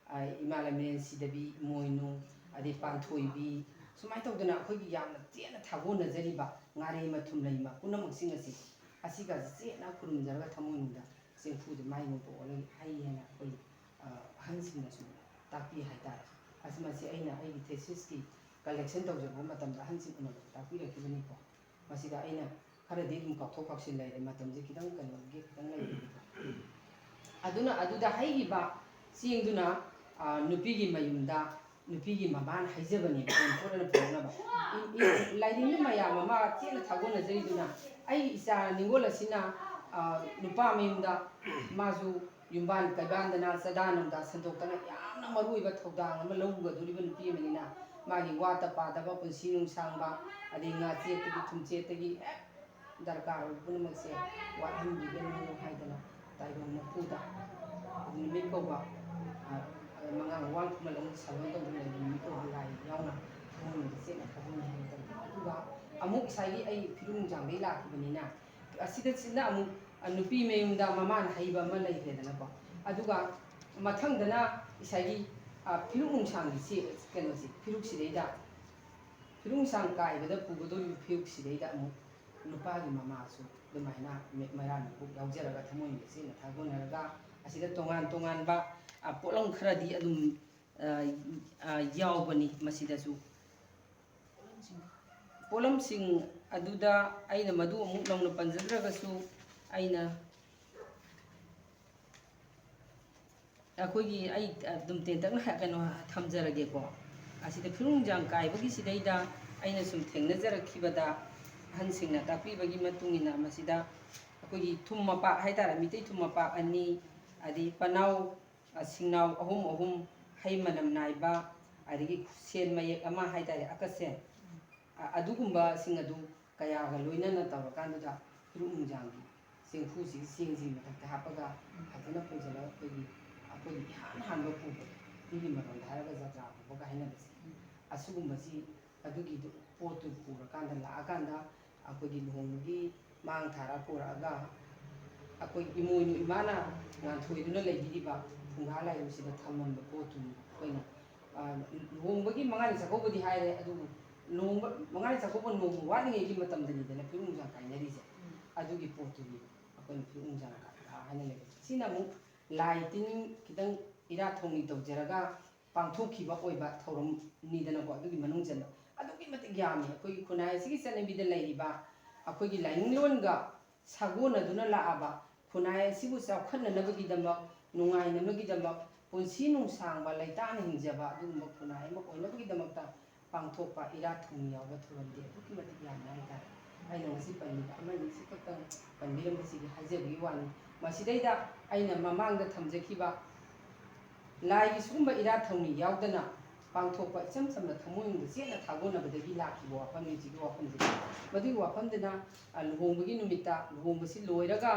ꯏꯃꯥ ꯂꯥꯏꯃꯔꯦꯟ ꯁꯤꯗꯕꯤ, ꯏꯃꯣꯏꯅꯨ, ꯑꯗꯩ ꯄꯥꯟꯊꯣꯏꯕꯤ, ꯁꯨꯃꯥꯏꯅ ꯇꯧꯗꯅ ꯑꯩꯈꯣꯏꯒꯤ ꯌꯥꯝꯅ ꯆꯦꯠꯅ ꯊꯥꯒꯣꯟꯅꯖꯔꯤꯕ ꯉꯥꯔꯩꯃ, ꯊꯨꯝꯂꯩꯃ ꯄꯨꯝꯅꯃꯛꯁꯤꯡ ꯑꯁꯤ, ꯑꯁꯤꯒꯁꯤ ꯆꯦꯠꯅ ꯈꯨꯔꯨꯝꯖꯔꯒ ꯊꯃꯣꯏꯅꯨꯡꯗ ꯆꯦꯡꯐꯨꯁꯦ ꯃꯥꯏ ꯅꯣꯡꯄꯣꯛ ꯑꯣꯜꯂꯒ ꯍꯩ ꯍꯥꯏꯅ ꯑꯩꯈꯣꯏ ꯑꯍꯟꯁꯤꯡꯅꯁꯨ ꯇꯥꯛꯄꯤ ꯍꯥꯏꯇꯥꯔꯦ꯫ ꯑꯁꯤ, ꯃꯁꯤ ꯑꯩꯅ ꯑꯩꯒꯤ ꯊꯦꯁꯤꯁꯀꯤ ꯀꯂꯦꯛꯁꯟ ꯇꯧꯖꯔꯛꯄ ꯃꯇꯝꯗ ꯑꯍꯟꯁꯤꯡ ꯎꯅꯕꯗ ꯇꯥꯛꯄꯤꯔꯛꯈꯤꯕꯅꯤꯀꯣ꯫ ꯃꯁꯤꯗ ꯑꯩꯅ ꯈꯔꯗꯤ ꯑꯗꯨꯝ ꯀꯥꯎꯊꯣꯛ ꯀꯥꯎꯁꯤꯟ ꯂꯩꯔꯦ, ꯃꯇꯝꯁꯦ ꯈꯤꯇꯪ ꯀꯩꯅꯣꯒꯤ ꯈꯤꯇꯪ ꯂꯩꯔꯦꯕꯀꯣ꯫ ꯑꯗꯨꯅ ꯑꯗꯨꯗ ꯍꯩꯈꯤꯕ ꯆꯦꯡꯗꯨꯅ, ꯑ, ꯅꯨꯄꯤꯒꯤ ꯃꯌꯨꯝꯗ ꯅꯨꯄꯤꯒꯤ ꯃꯃꯥꯅ ꯍꯩꯖꯕꯅꯦꯕ, ꯑꯣꯟꯊꯣꯛꯅ ꯄꯨꯔꯛꯅꯕ꯫ ꯏ-, ꯏ-, ꯂꯥꯏꯅꯤꯡꯕ ꯃꯌꯥꯝ ꯑꯃ ꯆꯦꯠꯅ ꯊꯥꯒꯣꯟꯅꯖꯔꯤꯗꯨꯅ ꯑꯩꯒꯤ ꯏꯆꯥ ꯅꯤꯉꯣꯜ ꯑꯁꯤꯅ, ꯑ, ꯅꯨꯄꯥ ꯃꯌꯨꯝꯗ ꯃꯥꯁꯨ ꯌꯨꯝꯕꯥꯟ ꯀꯩꯕꯥꯟꯗꯅ, ꯆꯥꯗꯥ ꯅꯧꯗꯥ ꯁꯟꯗꯣꯛꯇꯅ ꯌꯥꯝꯅ ꯃꯔꯨ ꯑꯣꯏꯕ ꯊꯧꯗꯥꯡ ꯑꯃ ꯂꯧꯒꯗꯧꯔꯤꯕ ꯅꯨꯄꯤ ꯑꯃꯅꯤꯅ, ꯃꯥꯒꯤ ꯋꯥꯠꯇ ꯄꯥꯗꯕ, ꯄꯨꯟꯁꯤ ꯅꯨꯡꯁꯥꯡꯕ, ꯑꯗꯩ ꯉꯥ ꯆꯦꯠꯇꯒꯤ ꯊꯨꯝ ꯆꯦꯠꯇꯒꯤ ꯍꯦꯛ ꯗꯔꯀꯥꯔ ꯑꯣꯏꯕ ꯄꯨꯝꯅꯃꯛꯁꯦ ꯋꯥꯠꯍꯟꯕꯤꯒꯅꯨ ꯍꯥꯏꯗꯅ ꯇꯥꯏꯕꯪ ꯃꯄꯨꯗ ꯅꯨꯃꯤꯠ ꯀꯧꯕ, ꯑ, ꯃꯉꯥꯡ ꯋꯥꯡ ꯈꯨꯃꯟ ꯑꯃꯨꯛ ꯁꯥꯂꯣꯟ ꯇꯧꯗꯨꯅ ꯂꯩꯕ ꯅꯨꯃꯤꯠ ꯀꯧꯕ ꯂꯥꯏ ꯌꯥꯎꯅ ꯊꯃꯣꯏꯅꯨꯡꯗ ꯆꯦꯠꯅ ꯊꯥꯒꯣꯟꯅꯤ ꯍꯥꯏꯅ ꯇꯧꯖꯩ꯫ ꯑꯗꯨꯒ ꯑꯃꯨꯛ ꯉꯁꯥꯏꯒꯤ ꯑꯩ ꯐꯤꯔꯨꯡ ꯅꯨꯡꯖꯥꯡꯗꯩ ꯂꯥꯛꯈꯤꯕꯅꯤꯅ, ꯑꯁꯤꯗ ꯁꯤꯅ ꯑꯃꯨꯛ, ꯑ, ꯅꯨꯄꯤ ꯃꯌꯨꯝꯗ ꯃꯃꯥꯅ ꯍꯩꯕ ꯑꯃ ꯂꯩꯈ꯭ꯔꯦꯗꯅꯀꯣ꯫ ꯑꯗꯨꯒ ꯃꯊꯪꯗꯅ ꯉꯁꯥꯏꯒꯤ, ꯑ, ꯐꯤꯔꯨꯛ ꯅꯨꯡꯁꯥꯡꯒꯤ ꯆꯦ-, ꯀꯩꯅꯣꯁꯦ, ꯐꯤꯔꯨꯛꯁꯤꯗꯩꯗ, ꯐꯤꯔꯨꯛ ꯅꯨꯡꯁꯥꯡ ꯀꯥꯏꯕꯗ ꯄꯨꯒꯗꯧꯔꯤꯕ ꯐꯤꯔꯨꯛꯁꯤꯗꯩꯗ ꯑꯃꯨꯛ ꯅꯨꯄꯥꯒꯤ ꯃꯃꯥꯁꯨ ꯑꯗꯨꯃꯥꯏꯅ ꯃꯦ-, ꯃꯩꯔꯥ ꯃꯀꯨꯞ ꯌꯥꯎꯖꯔꯒ ꯊꯃꯣꯏ ꯃꯁꯦꯟꯅ ꯊꯥꯒꯣꯟꯅꯔꯒ ꯑꯁꯤꯗ ꯇꯣꯉꯥꯟ ꯇꯣꯉꯥꯟꯕ, ꯑ, ꯄꯣꯠꯂꯝ ꯈꯔꯗꯤ ꯑꯗꯨꯝ, ꯑ, ꯑ, ꯌꯥꯎꯕꯅꯤ ꯃꯁꯤꯗꯁꯨ꯫ ꯄꯣꯠꯂꯝꯁꯤꯡ ꯑꯗꯨꯗ ꯑꯩꯅ ꯃꯗꯨ ꯑꯃꯨꯛ ꯅꯧꯅ ꯄꯟꯖꯗ꯭ꯔꯒꯁꯨ, ꯑꯩꯅ, ꯑꯩꯈꯣꯏꯒꯤ, ꯑꯩ ꯑꯗꯨꯝ ꯇꯦꯟꯇꯛꯅ ꯍꯥꯏ-, ꯀꯩꯅꯣ ꯊꯝꯖꯔꯒꯦꯀꯣ꯫ ꯑꯁꯤꯗ ꯐꯤꯔꯨꯡꯖꯥꯡ ꯀꯥꯏꯕꯒꯤ ꯁꯤꯗꯩꯗ ꯑꯩꯅ ꯁꯨꯝ ꯊꯦꯡꯅꯖꯔꯛꯈꯤꯕꯗ, ꯑꯍꯟꯁꯤꯡꯅ ꯇꯥꯛꯄꯤꯕꯒꯤ ꯃꯇꯨꯡ ꯏꯟꯅ, ꯃꯁꯤꯗ ꯑꯩꯈꯣꯏꯒꯤ ꯊꯨꯝ ꯃꯄꯥꯛ ꯍꯥꯏꯇꯥꯔꯦ, ꯃꯤꯇꯩ ꯊꯨꯝ ꯃꯄꯥꯛ ꯑꯅꯤ, ꯑꯗꯩ ꯄꯅꯥꯎ, ꯑ, ꯁꯤꯡꯅꯥꯎ ꯑꯍꯨꯝ ꯑꯍꯨꯝ, ꯍꯩ ꯃꯅꯝ ꯅꯥꯏꯕ, ꯑꯗꯒꯤ ꯈꯨꯠꯁꯦꯟ ꯃꯌꯦꯛ ꯑꯃ ꯍꯥꯏꯇꯥꯔꯦ, ꯑꯀꯁꯦꯟ, ꯑ-, ꯑꯗꯨꯒꯨꯝꯕꯁꯤꯡ ꯑꯗꯨ ꯀꯌꯥꯒ ꯂꯣꯏꯅꯅ ꯇꯧꯔꯀꯥꯟꯗꯨꯗ ꯐꯤꯔꯨꯛ ꯅꯨꯡꯖꯥꯡꯒꯤ ꯆꯦꯡꯐꯨꯁꯤꯒꯤ ꯆꯦꯡꯁꯤꯒꯤ ꯃꯊꯛꯇ ꯍꯥꯞꯄꯒ ꯐꯖꯅ ꯄꯨꯟꯁꯤꯜꯂꯒ ꯑꯩꯈꯣꯏꯒꯤ, ꯑꯩꯈꯣꯏꯒꯤ ꯏꯍꯥꯟ ꯍꯥꯟꯕ ꯄꯨꯕꯗꯣ, ꯃꯤꯒꯤ ꯃꯔꯣꯟꯗ ꯍꯥꯏꯔꯒ ꯖꯇ꯭ꯔꯥ ꯄꯨꯕꯒ ꯍꯥꯏꯅꯕꯁꯦ, ꯑꯁꯤꯒꯨꯝꯕꯁꯤ ꯑꯗꯨꯒꯤꯗꯨ ꯄꯣꯠꯇꯨ ꯄꯨꯔꯀꯥꯟꯗ, ꯂꯥꯛꯑꯀꯥꯟꯗ ꯑꯩꯈꯣꯏꯒꯤ ꯂꯨꯍꯣꯡꯕꯒꯤ ꯃꯥꯡ ꯊꯥꯔ ꯄꯨꯔꯛꯑꯒ ꯑꯩꯈꯣꯏ ꯏꯃꯣꯏꯅꯨ ꯏꯃꯥꯅ ꯉꯥꯟꯊꯣꯏꯗꯨꯅ ꯂꯩꯕꯤꯔꯤꯕ ꯐꯨꯡꯒꯥ ꯂꯥꯏꯔꯨꯁꯤꯗ ꯊꯝꯃꯝꯕ ꯄꯣꯠꯇꯨꯅꯤ꯫ ꯑꯩꯈꯣꯏꯅ, ꯑ, ꯂꯨꯍꯣꯡꯕꯒꯤ ꯃꯉꯥꯅꯤ ꯆꯥꯛꯀꯧꯕꯗꯤ ꯍꯥꯏꯔꯦ, ꯑꯗꯨꯕꯨ ꯂꯨꯍꯣꯡꯕ ꯃꯉꯥꯅꯤ ꯆꯥꯛꯀꯧꯕ ꯅꯣꯡꯃ ꯋꯥꯠꯂꯤꯉꯩꯒꯤ ꯃꯇꯝꯗꯅꯤꯗꯅ ꯐꯤꯔꯨꯡ ꯅꯨꯡꯖꯥꯡ ꯀꯥꯏꯅꯔꯤꯁꯦ꯫ ꯑꯗꯨꯒꯤ ꯄꯣꯠꯇꯨꯅꯤ ꯑꯩꯈꯣꯏꯅ ꯐꯤꯔꯨꯡ ꯅꯨꯡꯖꯥꯡ ꯀꯥꯏꯅꯕ ꯍꯥꯏꯅ ꯂꯩꯕ꯫ ꯁꯤꯅ ꯑꯃꯨꯛ ꯂꯥꯏ ꯇꯤꯟ ꯈꯤꯇꯪ ꯏꯔꯥꯠ ꯊꯧꯅꯤ ꯇꯧꯖꯔꯒ ꯄꯥꯡꯊꯣꯛꯈꯤꯕ ꯑꯣꯏꯕ ꯊꯧꯔꯝꯅꯤꯗꯅꯀꯣ꯫ ꯑꯗꯨꯒꯤ ꯃꯅꯨꯡ ꯆꯟꯕ ꯑꯗꯨꯛꯀꯤ ꯃꯇꯤꯛ ꯌꯥꯝꯃꯤ꯫ ꯑꯩꯈꯣꯏꯒꯤ ꯈꯨꯟꯅꯥꯏ ꯑꯁꯤꯒꯤ ꯆꯠꯅꯕꯤꯗ ꯂꯩꯔꯤꯕ ꯑꯩꯈꯣꯏꯒꯤ ꯂꯥꯏꯅꯤꯡꯂꯣꯟꯒ ꯁꯥꯒꯣꯟꯅꯗꯨꯅ ꯂꯥꯛꯑꯕ ꯈꯨꯟꯅꯥꯏ ꯑꯁꯤꯕꯨ ꯆꯥꯎꯈꯠꯅꯅꯕꯒꯤꯗꯃꯛ, ꯅꯨꯡꯉꯥꯏꯅꯕꯒꯤꯗꯃꯛ, ꯄꯨꯟꯁꯤ ꯅꯨꯡꯁꯥꯡꯕ ꯂꯩꯇꯥꯅ ꯍꯤꯡꯖꯕ ꯑꯗꯨꯒꯨꯝꯕ ꯈꯨꯟꯅꯥꯏ ꯑꯃ ꯑꯣꯏꯅꯕꯒꯤꯗꯃꯛꯇ ꯄꯥꯡꯊꯣꯛꯄ ꯏꯔꯥꯠ ꯊꯧꯅꯤ ꯌꯥꯎꯕ ꯊꯧꯔꯝꯗꯤ ꯑꯗꯨꯛꯀꯤ ꯃꯇꯤꯛ ꯌꯥꯝꯃꯦ ꯍꯥꯏꯇꯥꯔꯦ꯫ ꯑꯩꯅ ꯉꯁꯤ ꯄꯟꯕꯤꯕ ꯑꯃꯅꯤ ꯁꯤ ꯈꯛꯇꯪ ꯄꯟꯕꯤꯔꯝꯕꯁꯤꯒꯤ ꯍꯥꯏꯖꯕꯒꯤ ꯋꯥꯅꯤ꯫ ꯃꯁꯤꯗꯩꯗ ꯑꯩꯅ ꯃꯃꯥꯡꯗ ꯊꯝꯖꯈꯤꯕ ꯂꯥꯏꯒꯤ ꯁꯤꯒꯨꯝꯕ ꯏꯔꯥꯠ ꯊꯧꯅꯤ ꯌꯥꯎꯗꯅ ꯄꯥꯡꯊꯣꯛꯄ ꯏꯆꯝ ꯆꯝꯅ ꯊꯃꯣꯏꯅꯨꯡꯗ ꯆꯦꯠꯅ ꯊꯥꯒꯣꯟꯅꯕꯗꯒꯤ ꯂꯥꯛꯈꯤꯕ ꯋꯥꯐꯝꯅꯤ ꯍꯧꯖꯤꯛꯀꯤ ꯋꯥꯐꯝꯁꯤꯗꯤ꯫ ꯃꯗꯨꯒꯤ ꯋꯥꯐꯝꯗꯨꯅ, ꯑ, ꯂꯨꯍꯣꯡꯕꯒꯤ ꯅꯨꯃꯤꯠꯇ, ꯂꯨꯍꯣꯡꯕꯁꯤ ꯂꯣꯏꯔꯒ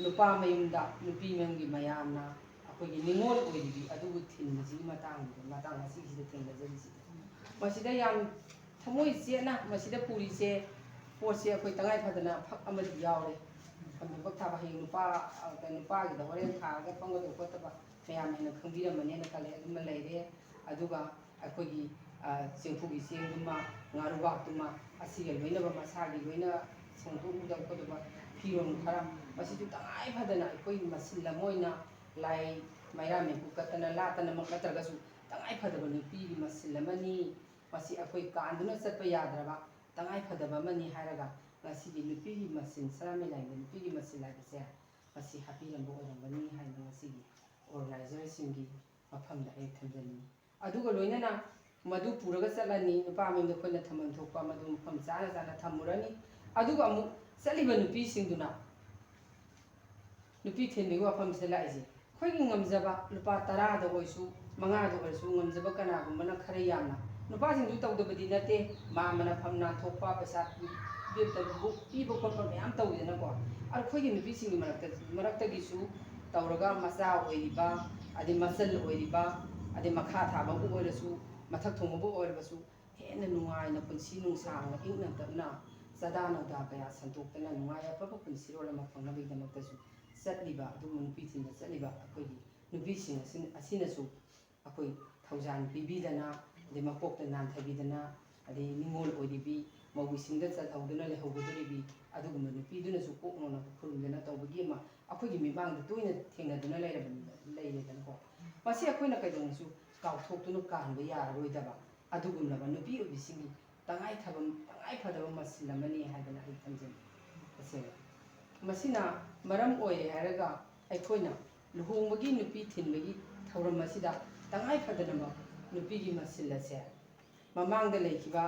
ꯅꯨꯄꯥ ꯃꯌꯨꯝꯗ ꯅꯨꯄꯤ ꯃꯌꯨꯝꯒꯤ ꯃꯌꯥꯝꯅ ꯑꯩꯈꯣꯏꯒꯤ ꯅꯤꯉꯣꯜ ꯑꯣꯏꯔꯤꯕꯤ ꯑꯗꯨꯕꯨ ꯊꯤꯟꯕꯁꯤꯒꯤ ꯃꯇꯥꯡꯗ, ꯃꯇꯥꯡ ꯑꯁꯤꯒꯤꯁꯤꯗ ꯊꯦꯡꯅꯖꯔꯤꯁꯤꯗꯤ꯫ ꯃꯁꯤꯗ ꯌꯥꯝ ꯊꯃꯣꯏ ꯆꯦꯠꯅ ꯃꯁꯤꯗ ꯄꯨꯔꯤꯁꯦ, ꯄꯣꯠꯁꯦ ꯑꯩꯈꯣꯏ ꯇꯉꯥꯏ ꯐꯗꯅ ꯐꯛ ꯑꯃꯗꯤ ꯌꯥꯎꯔꯦ꯫ ꯐꯝꯕ ꯐꯛ ꯊꯥꯕ ꯍꯌꯦꯡ ꯅꯨꯄꯥ, ꯑ, ꯅꯨꯄꯥꯒꯤꯗ ꯍꯣꯔꯦꯟ ꯊꯥꯔꯒ ꯐꯝꯒꯗꯧꯕ ꯈꯣꯠꯇꯕ ꯃꯌꯥꯝꯅ ꯍꯦꯟꯅ ꯈꯪꯕꯤꯔꯝꯃꯅꯦꯅ ꯈꯜꯂꯦ꯫ ꯑꯗꯨꯃ ꯂꯩꯔꯦ꯫ ꯑꯗꯨꯒ ꯑꯩꯈꯣꯏꯒꯤ, ꯑ, ꯆꯦꯡꯐꯨꯒꯤ ꯆꯦꯡꯗꯨꯃ, ꯉꯥꯔꯨꯕꯥꯛꯇꯨꯃ, ꯑꯁꯤꯒ ꯂꯣꯏꯅꯕ ꯃꯁꯥꯒꯤ ꯂꯣꯏꯅ ꯁꯦꯡꯗꯣꯛꯎꯗꯕ ꯈꯣꯠꯇꯕ ꯐꯤꯔꯣꯜ ꯈꯔ, ꯃꯁꯤꯁꯨ ꯇꯉꯥꯏ ꯐꯗꯅ ꯑꯩꯈꯣꯏꯒꯤ ꯃꯁꯤꯜ ꯑꯃ ꯑꯣꯏꯅ ꯂꯥꯏ ꯃꯩꯔꯥ ꯃꯩꯄꯨ ꯀꯠꯇꯅ ꯂꯥꯠꯇꯅꯃꯛ ꯅꯠꯇ꯭ꯔꯒꯁꯨ ꯇꯉꯥꯏ ꯐꯗꯕ ꯅꯨꯄꯤꯒꯤ ꯃꯁꯤꯜ ꯑꯃꯅꯤ꯫ ꯃꯁꯤ ꯑꯩꯈꯣꯏ ꯀꯥꯟꯗꯨꯅ ꯆꯠꯄ ꯌꯥꯗ꯭ꯔꯕ ꯇꯉꯥꯏ ꯐꯗꯕ ꯑꯃꯅꯤ ꯍꯥꯏꯔꯒ ꯉꯁꯤꯒꯤ ꯅꯨꯄꯤꯒꯤ ꯃꯁꯤꯟ, ꯁꯅꯥꯃꯍꯤ ꯂꯥꯏꯅꯤꯡꯊꯧ ꯅꯨꯄꯤꯒꯤ ꯃꯁꯤꯟ ꯍꯥꯏꯕꯁꯦ ꯃꯁꯤ ꯍꯥꯞꯄꯤꯔꯝꯕ ꯑꯣꯏꯔꯝꯒꯅꯤ ꯍꯥꯏꯅ ꯉꯁꯤꯒꯤ ꯑꯣꯔꯒꯅꯥꯏꯖꯔꯁꯤꯡꯒꯤ ꯃꯐꯝꯗ ꯑꯩ ꯊꯝꯖꯅꯤꯡꯉꯤ꯫ ꯑꯗꯨꯒ ꯂꯣꯏꯅꯅ ꯃꯗꯨ ꯄꯨꯔꯒ ꯆꯠꯂꯅꯤ꯫ ꯅꯨꯄꯥ ꯃꯌꯨꯝꯗ ꯑꯩꯈꯣꯏꯅ ꯊꯝꯐꯝ ꯊꯣꯛꯄ ꯃꯗꯨ ꯃꯐꯝ ꯆꯥꯅ ꯆꯥꯅ ꯊꯝꯃꯨꯔꯅꯤ꯫ ꯑꯗꯨꯒ ꯑꯃꯨꯛ ꯆꯠꯂꯤꯕ ꯅꯨꯄꯤꯁꯤꯡꯗꯨꯅ ꯅꯨꯄꯤ ꯊꯤꯟꯕꯒꯤ ꯋꯥꯐꯝꯁꯤꯗ ꯂꯥꯛꯏꯁꯦ꯫ ꯑꯩꯈꯣꯏꯒꯤ ꯉꯝꯖꯕ ꯂꯨꯄꯥ ꯇꯔꯥꯗ ꯑꯣꯏꯔꯁꯨ, ꯃꯉꯥꯗ ꯑꯣꯏꯔꯁꯨ, ꯉꯝꯖꯕ ꯀꯅꯥꯒꯨꯝꯕꯅ ꯈꯔ ꯌꯥꯝꯅ, ꯅꯨꯄꯥꯁꯤꯡꯁꯨ ꯇꯧꯗꯕꯗꯤ ꯅꯠꯇꯦ, ꯃꯥ ꯃꯅ ꯐꯝ ꯅꯥꯟꯊꯣꯛꯄ, ꯄꯩꯁꯥ ꯄꯤ-, ꯄꯤꯕ ꯈꯣꯠꯄ ꯃꯌꯥꯝ ꯇꯧꯋꯤꯗꯅꯀꯣ꯫ ꯑꯗꯣ ꯑꯩꯈꯣꯏꯒꯤ ꯅꯨꯄꯤꯁꯤꯡꯒꯤ ꯃꯔꯛꯇ, ꯃꯔꯛꯇꯒꯤꯁꯨ ꯇꯧꯔꯒ ꯃꯆꯥ ꯑꯣꯏꯔꯤꯕ, ꯑꯗꯩ ꯃꯆꯜ ꯑꯣꯏꯔꯤꯕ, ꯑꯗꯩ ꯃꯈꯥ ꯊꯥꯕꯕꯨ ꯑꯣꯏꯔꯁꯨ, ꯃꯊꯛ ꯊꯣꯡꯕꯕꯨ ꯑꯣꯏꯔꯕꯁꯨ, ꯍꯦꯟꯅ ꯅꯨꯡꯉꯥꯏꯅ ꯄꯨꯟꯁꯤ ꯅꯨꯡꯁꯥꯡꯅ ꯏꯪꯅ ꯇꯞꯅ ꯆꯥꯗꯥ ꯅꯧꯗꯥ ꯀꯌꯥ ꯁꯟꯗꯣꯛꯇꯅ ꯅꯨꯡꯉꯥꯏ ꯑꯐꯕ ꯄꯨꯟꯁꯤꯔꯣꯜ ꯑꯃ ꯐꯪꯅꯕꯒꯤꯗꯃꯛꯇꯁꯨ ꯆꯠꯂꯤꯕ, ꯑꯗꯨꯒꯨꯝꯕ ꯅꯨꯄꯤ ꯊꯤꯟꯕ ꯆꯠꯂꯤꯕ ꯑꯩꯈꯣꯏꯒꯤ ꯅꯨꯄꯤꯁꯤꯡ ꯑꯁꯤ, ꯑꯁꯤꯅꯁꯨ ꯑꯩꯈꯣꯏ ꯊꯧꯖꯥꯜ ꯄꯤꯕꯤꯗꯅ, ꯑꯗꯩ ꯃꯀꯣꯛꯇ ꯅꯥꯟꯊꯕꯤꯗꯅ, ꯑꯗꯩ ꯅꯤꯡꯉꯣꯜ ꯑꯣꯏꯔꯤꯕꯤ, ꯃꯧꯒꯤ ꯁꯤꯡꯗ ꯆꯠꯍꯧꯗꯨꯅ ꯂꯩꯍꯧꯒꯗꯧꯔꯤꯕꯤ ꯑꯗꯨꯒꯨꯝꯕ ꯅꯨꯄꯤꯗꯨꯅꯁꯨ ꯀꯣꯛ ꯅꯧꯅ ꯈꯨꯔꯨꯝꯗꯅ ꯇꯧꯕꯒꯤ ꯑꯃ ꯑꯩꯈꯣꯏꯒꯤ ꯃꯤꯠꯃꯥꯡꯗ ꯇꯣꯏꯅ ꯊꯦꯡꯅꯗꯨꯅ ꯂꯩꯔꯕꯅꯤꯅ, ꯂꯩꯔꯦꯗꯅꯀꯣ꯫ ꯃꯁꯤ ꯑꯩꯈꯣꯏꯅ ꯀꯩꯗꯧꯅꯁꯨ ꯀꯥꯎꯊꯣꯛꯇꯨꯅ ꯀꯥꯍꯟꯕ ꯌꯥꯔꯔꯣꯏꯗꯕ ꯑꯗꯨꯒꯨꯝꯂꯕ ꯅꯨꯄꯤ ꯑꯣꯏꯕꯤꯁꯤꯡꯒꯤ ꯇꯉꯥꯏ ꯊꯕ-, ꯇꯉꯥꯏ ꯐꯗꯕ ꯃꯁꯤꯜ ꯑꯃꯅꯤ ꯍꯥꯏꯗꯅ ꯑꯩ ꯊꯝꯖꯅꯤꯡꯏ꯫ ꯇꯁꯦꯡꯅ ꯃꯁꯤꯅ ꯃꯔꯝ ꯑꯣꯏꯔꯦ ꯍꯥꯏꯔꯒ ꯑꯩꯈꯣꯏꯅ ꯂꯨꯍꯣꯡꯕꯒꯤ ꯅꯨꯄꯤ ꯊꯤꯟꯕꯒꯤ ꯊꯧꯔꯝ ꯑꯁꯤꯗ ꯇꯉꯥꯏ ꯐꯗꯅꯃꯛ ꯅꯨꯄꯤꯒꯤ ꯃꯁꯤꯜ ꯑꯁꯦ ꯃꯃꯥꯡꯗ ꯂꯩꯈꯤꯕ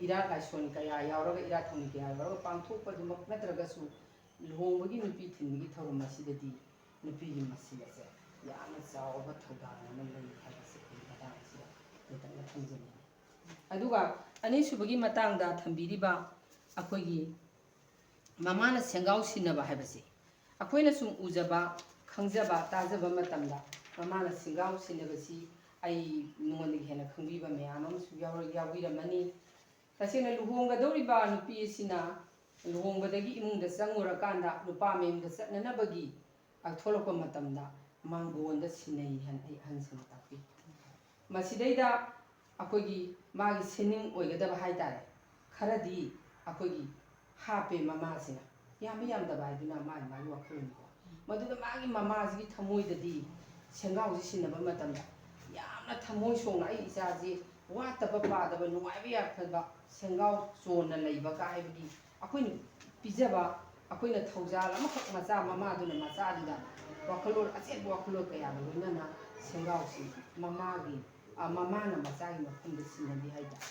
ꯏꯔꯥꯠ ꯂꯥꯏꯁꯣꯟ ꯀꯌꯥ ꯌꯥꯎꯔꯒ, ꯏꯔꯥꯠ ꯊꯧꯅꯤ ꯀꯌꯥ ꯌꯥꯎꯔꯒ ꯄꯥꯡꯊꯣꯛꯄꯗꯨꯃꯛ ꯅꯠꯇ꯭ꯔꯒꯁꯨ, ꯂꯨꯍꯣꯡꯕꯒꯤ ꯅꯨꯄꯤ ꯊꯤꯟꯕꯒꯤ ꯊꯧꯔꯝ ꯑꯁꯤꯗꯗꯤ ꯅꯨꯄꯤꯒꯤ ꯃꯁꯤꯡ ꯑꯁꯦ ꯌꯥꯝꯅ ꯆꯥꯎꯕ ꯊꯧꯗꯥꯡ ꯑꯃ ꯂꯩ ꯍꯥꯏꯕꯁꯦ ꯑꯩ ꯃꯇꯥꯡ ꯑꯁꯤꯗ ꯇꯦꯟꯇꯛꯅ ꯊꯝꯖꯅꯤꯡꯏ꯫ ꯑꯗꯨꯒ ꯑꯅꯤꯁꯨꯕꯒꯤ ꯃꯇꯥꯡꯗ ꯊꯝꯕꯤꯔꯤꯕ ꯑꯩꯈꯣꯏꯒꯤ ꯃꯃꯥꯅ ꯁꯦꯡꯒꯥꯎ ꯁꯤꯟꯅꯕ ꯍꯥꯏꯕꯁꯤ, ꯑꯩꯈꯣꯏꯅ ꯁꯨꯝ ꯎꯖꯕ, ꯈꯪꯖꯕ, ꯇꯥꯖꯕ ꯃꯇꯝꯗ ꯃꯃꯥꯅ ꯁꯦꯡꯒꯥꯎ ꯁꯤꯟꯅꯕꯁꯤ ꯑꯩ ꯅꯉꯣꯟꯗꯒꯤ ꯍꯦꯟꯅ ꯈꯪꯕꯤꯕ ꯃꯌꯥꯝ ꯑꯃꯁꯨ ꯌꯥꯎꯔ-, ꯌꯥꯎꯕꯤꯔꯝꯃꯅꯤ꯫ ꯇꯁꯦꯡꯅ ꯂꯨꯍꯣꯡꯒꯗꯧꯔꯤꯕ ꯅꯨꯄꯤ ꯑꯁꯤꯅ ꯂꯨꯍꯣꯡꯕꯗꯒꯤ ꯏꯃꯨꯡꯗ ꯆꯪꯉꯨꯔꯀꯥꯟꯗ ꯅꯨꯄꯥ ꯃꯌꯨꯝꯗ ꯆꯠꯅꯅꯕꯒꯤ ꯊꯣꯛꯂꯛꯄ ꯃꯇꯝꯗ ꯃꯥꯡꯒꯣꯟꯗ ꯁꯤꯟꯅꯩ ꯍꯥꯏꯅ ꯑꯩ ꯑꯍꯟꯁꯤꯡꯅ ꯇꯥꯛꯄꯤ꯫ ꯃꯁꯤꯗꯩꯗ ꯑꯩꯈꯣꯏꯒꯤ ꯃꯥꯒꯤ ꯁꯤꯟꯅꯤꯡ ꯑꯣꯏꯒꯗꯕ ꯍꯥꯏ ꯇꯥꯔꯦ, ꯈꯔꯗꯤ ꯑꯩꯈꯣꯏꯒꯤ ꯍꯥꯞꯄꯦ ꯃꯃꯥꯁꯤꯅ꯫ ꯌꯥꯝꯕ ꯌꯥꯝꯗꯕ ꯍꯥꯏꯗꯨꯅ ꯃꯥꯒꯤ ꯃꯥꯒꯤ ꯋꯥꯈꯜꯂꯣꯟꯅꯤꯀꯣ꯫ ꯃꯗꯨꯗ ꯃꯥꯒꯤ ꯃꯃꯥꯁꯤꯒꯤ ꯊꯃꯣꯏꯗꯗꯤ ꯁꯦꯡꯒꯥꯎꯁꯤ ꯁꯤꯟꯅꯕ ꯃꯇꯝꯗ ꯌꯥꯝꯅ ꯊꯃꯣꯏ ꯁꯣꯛꯅ ꯑꯩ ꯏꯆꯥꯁꯤ ꯋꯥꯠꯇꯕ ꯄꯥꯗꯕ ꯅꯨꯡꯉꯥꯏꯕ ꯌꯥꯏꯐꯕ ꯁꯦꯡꯒꯥꯎ ꯆꯣꯟꯅ ꯂꯩꯕ ꯀꯥ ꯍꯥꯏꯕꯒꯤ ꯑꯩꯈꯣꯏꯅ ꯄꯤꯖꯕ, ꯑꯩꯈꯣꯏꯅ ꯊꯧꯖꯥꯜ ꯑꯃꯈꯛ ꯃꯆꯥ ꯃꯃꯥꯗꯨꯅ ꯃꯆꯥꯗꯨꯗ ꯋꯥꯈꯜꯂꯣꯟ, ꯑꯆꯦꯠꯄ ꯋꯥꯈꯜꯂꯣꯟ ꯀꯌꯥꯒ ꯂꯣꯏꯅꯅ ꯁꯦꯡꯒꯥꯎꯁꯤ ꯃꯃꯥꯒꯤ, ꯑ, ꯃꯃꯥꯅ ꯃꯆꯥꯒꯤ ꯃꯐꯝꯗ ꯁꯤꯟꯅꯕꯤ ꯍꯥꯏꯇꯥꯔꯦ꯫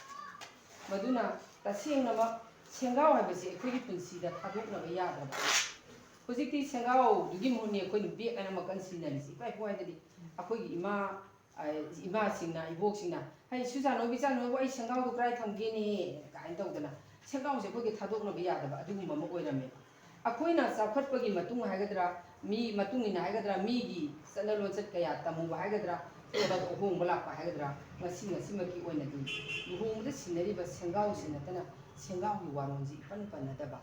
ꯃꯗꯨꯅ ꯇꯁꯦꯡꯅꯃꯛ ꯁꯦꯡꯒꯥꯎ ꯍꯥꯏꯕꯁꯤ ꯑꯩꯈꯣꯏꯒꯤ ꯄꯨꯟꯁꯤꯗ ꯊꯥꯗꯣꯛꯅꯕ ꯌꯥꯗ꯭ꯔꯕ꯫ ꯍꯧꯖꯤꯛꯇꯤ ꯁꯦꯡꯒꯥꯎꯗꯨꯒꯤ ꯃꯍꯨꯠꯅꯤ ꯑꯩꯈꯣꯏꯅ bag ꯍꯥꯏꯅ ꯑꯃ ꯀꯟꯅ ꯁꯤꯖꯤꯟꯅꯔꯤꯁꯤ꯫ ꯏꯄꯥ ꯏꯄꯨ ꯍꯥꯏꯗꯗꯤ ꯑꯩꯈꯣꯏꯒꯤ ꯏꯃꯥ, ꯑ, ꯏꯃꯥꯁꯤꯡꯅ, ꯏꯕꯣꯛꯁꯤꯡꯅ, "ꯍꯩ, ꯁꯨꯖꯥꯅꯧ, ꯕꯤꯆꯥꯅꯧꯕꯨ ꯑꯩ ꯁꯦꯡꯒꯥꯎꯗꯣ ꯀꯗꯥꯏ ꯊꯝꯒꯦꯅꯦ?" ꯀꯥꯏꯅ ꯇꯧꯗꯅ ꯁꯦꯡꯒꯥꯎꯁꯦ ꯑꯩꯈꯣꯏꯒꯤ ꯊꯥꯗꯣꯛꯅꯕ ꯌꯥꯗꯕ ꯑꯗꯨꯒꯨꯝꯕ ꯑꯃ ꯑꯣꯏꯔꯝꯃꯦꯕ꯫ ꯑꯩꯈꯣꯏꯅ ꯆꯥꯎꯈꯠꯄꯒꯤ ꯃꯇꯨꯡ ꯍꯥꯏꯒꯗ꯭ꯔꯥ, ꯃꯤ ꯃꯇꯨꯡ ꯏꯟꯅ ꯍꯥꯏꯒꯗ꯭ꯔꯥ, ꯃꯤꯒꯤ ꯆꯠꯅ ꯂꯣꯟꯆꯠ ꯀꯌꯥ ꯇꯝꯃꯨꯕ ꯍꯥꯏꯒꯗ꯭ꯔꯥ, ꯆꯠꯅꯕ ꯑꯍꯣꯡꯕ ꯂꯥꯛꯄ ꯍꯥꯏꯒꯗ꯭ꯔꯥ, ꯉꯁꯤ ꯉꯁꯤꯃꯛꯀꯤ ꯑꯣꯏꯅꯗꯤ ꯂꯨꯍꯣꯡꯕꯗ ꯁꯤꯟꯅꯔꯤꯕ ꯁꯦꯡꯒꯥꯎꯁꯤ ꯅꯠꯇꯅ ꯁꯦꯡꯒꯥꯎꯒꯤ ꯋꯥꯔꯣꯟꯁꯤ ꯏꯄꯟ ꯄꯟꯅꯗꯕ,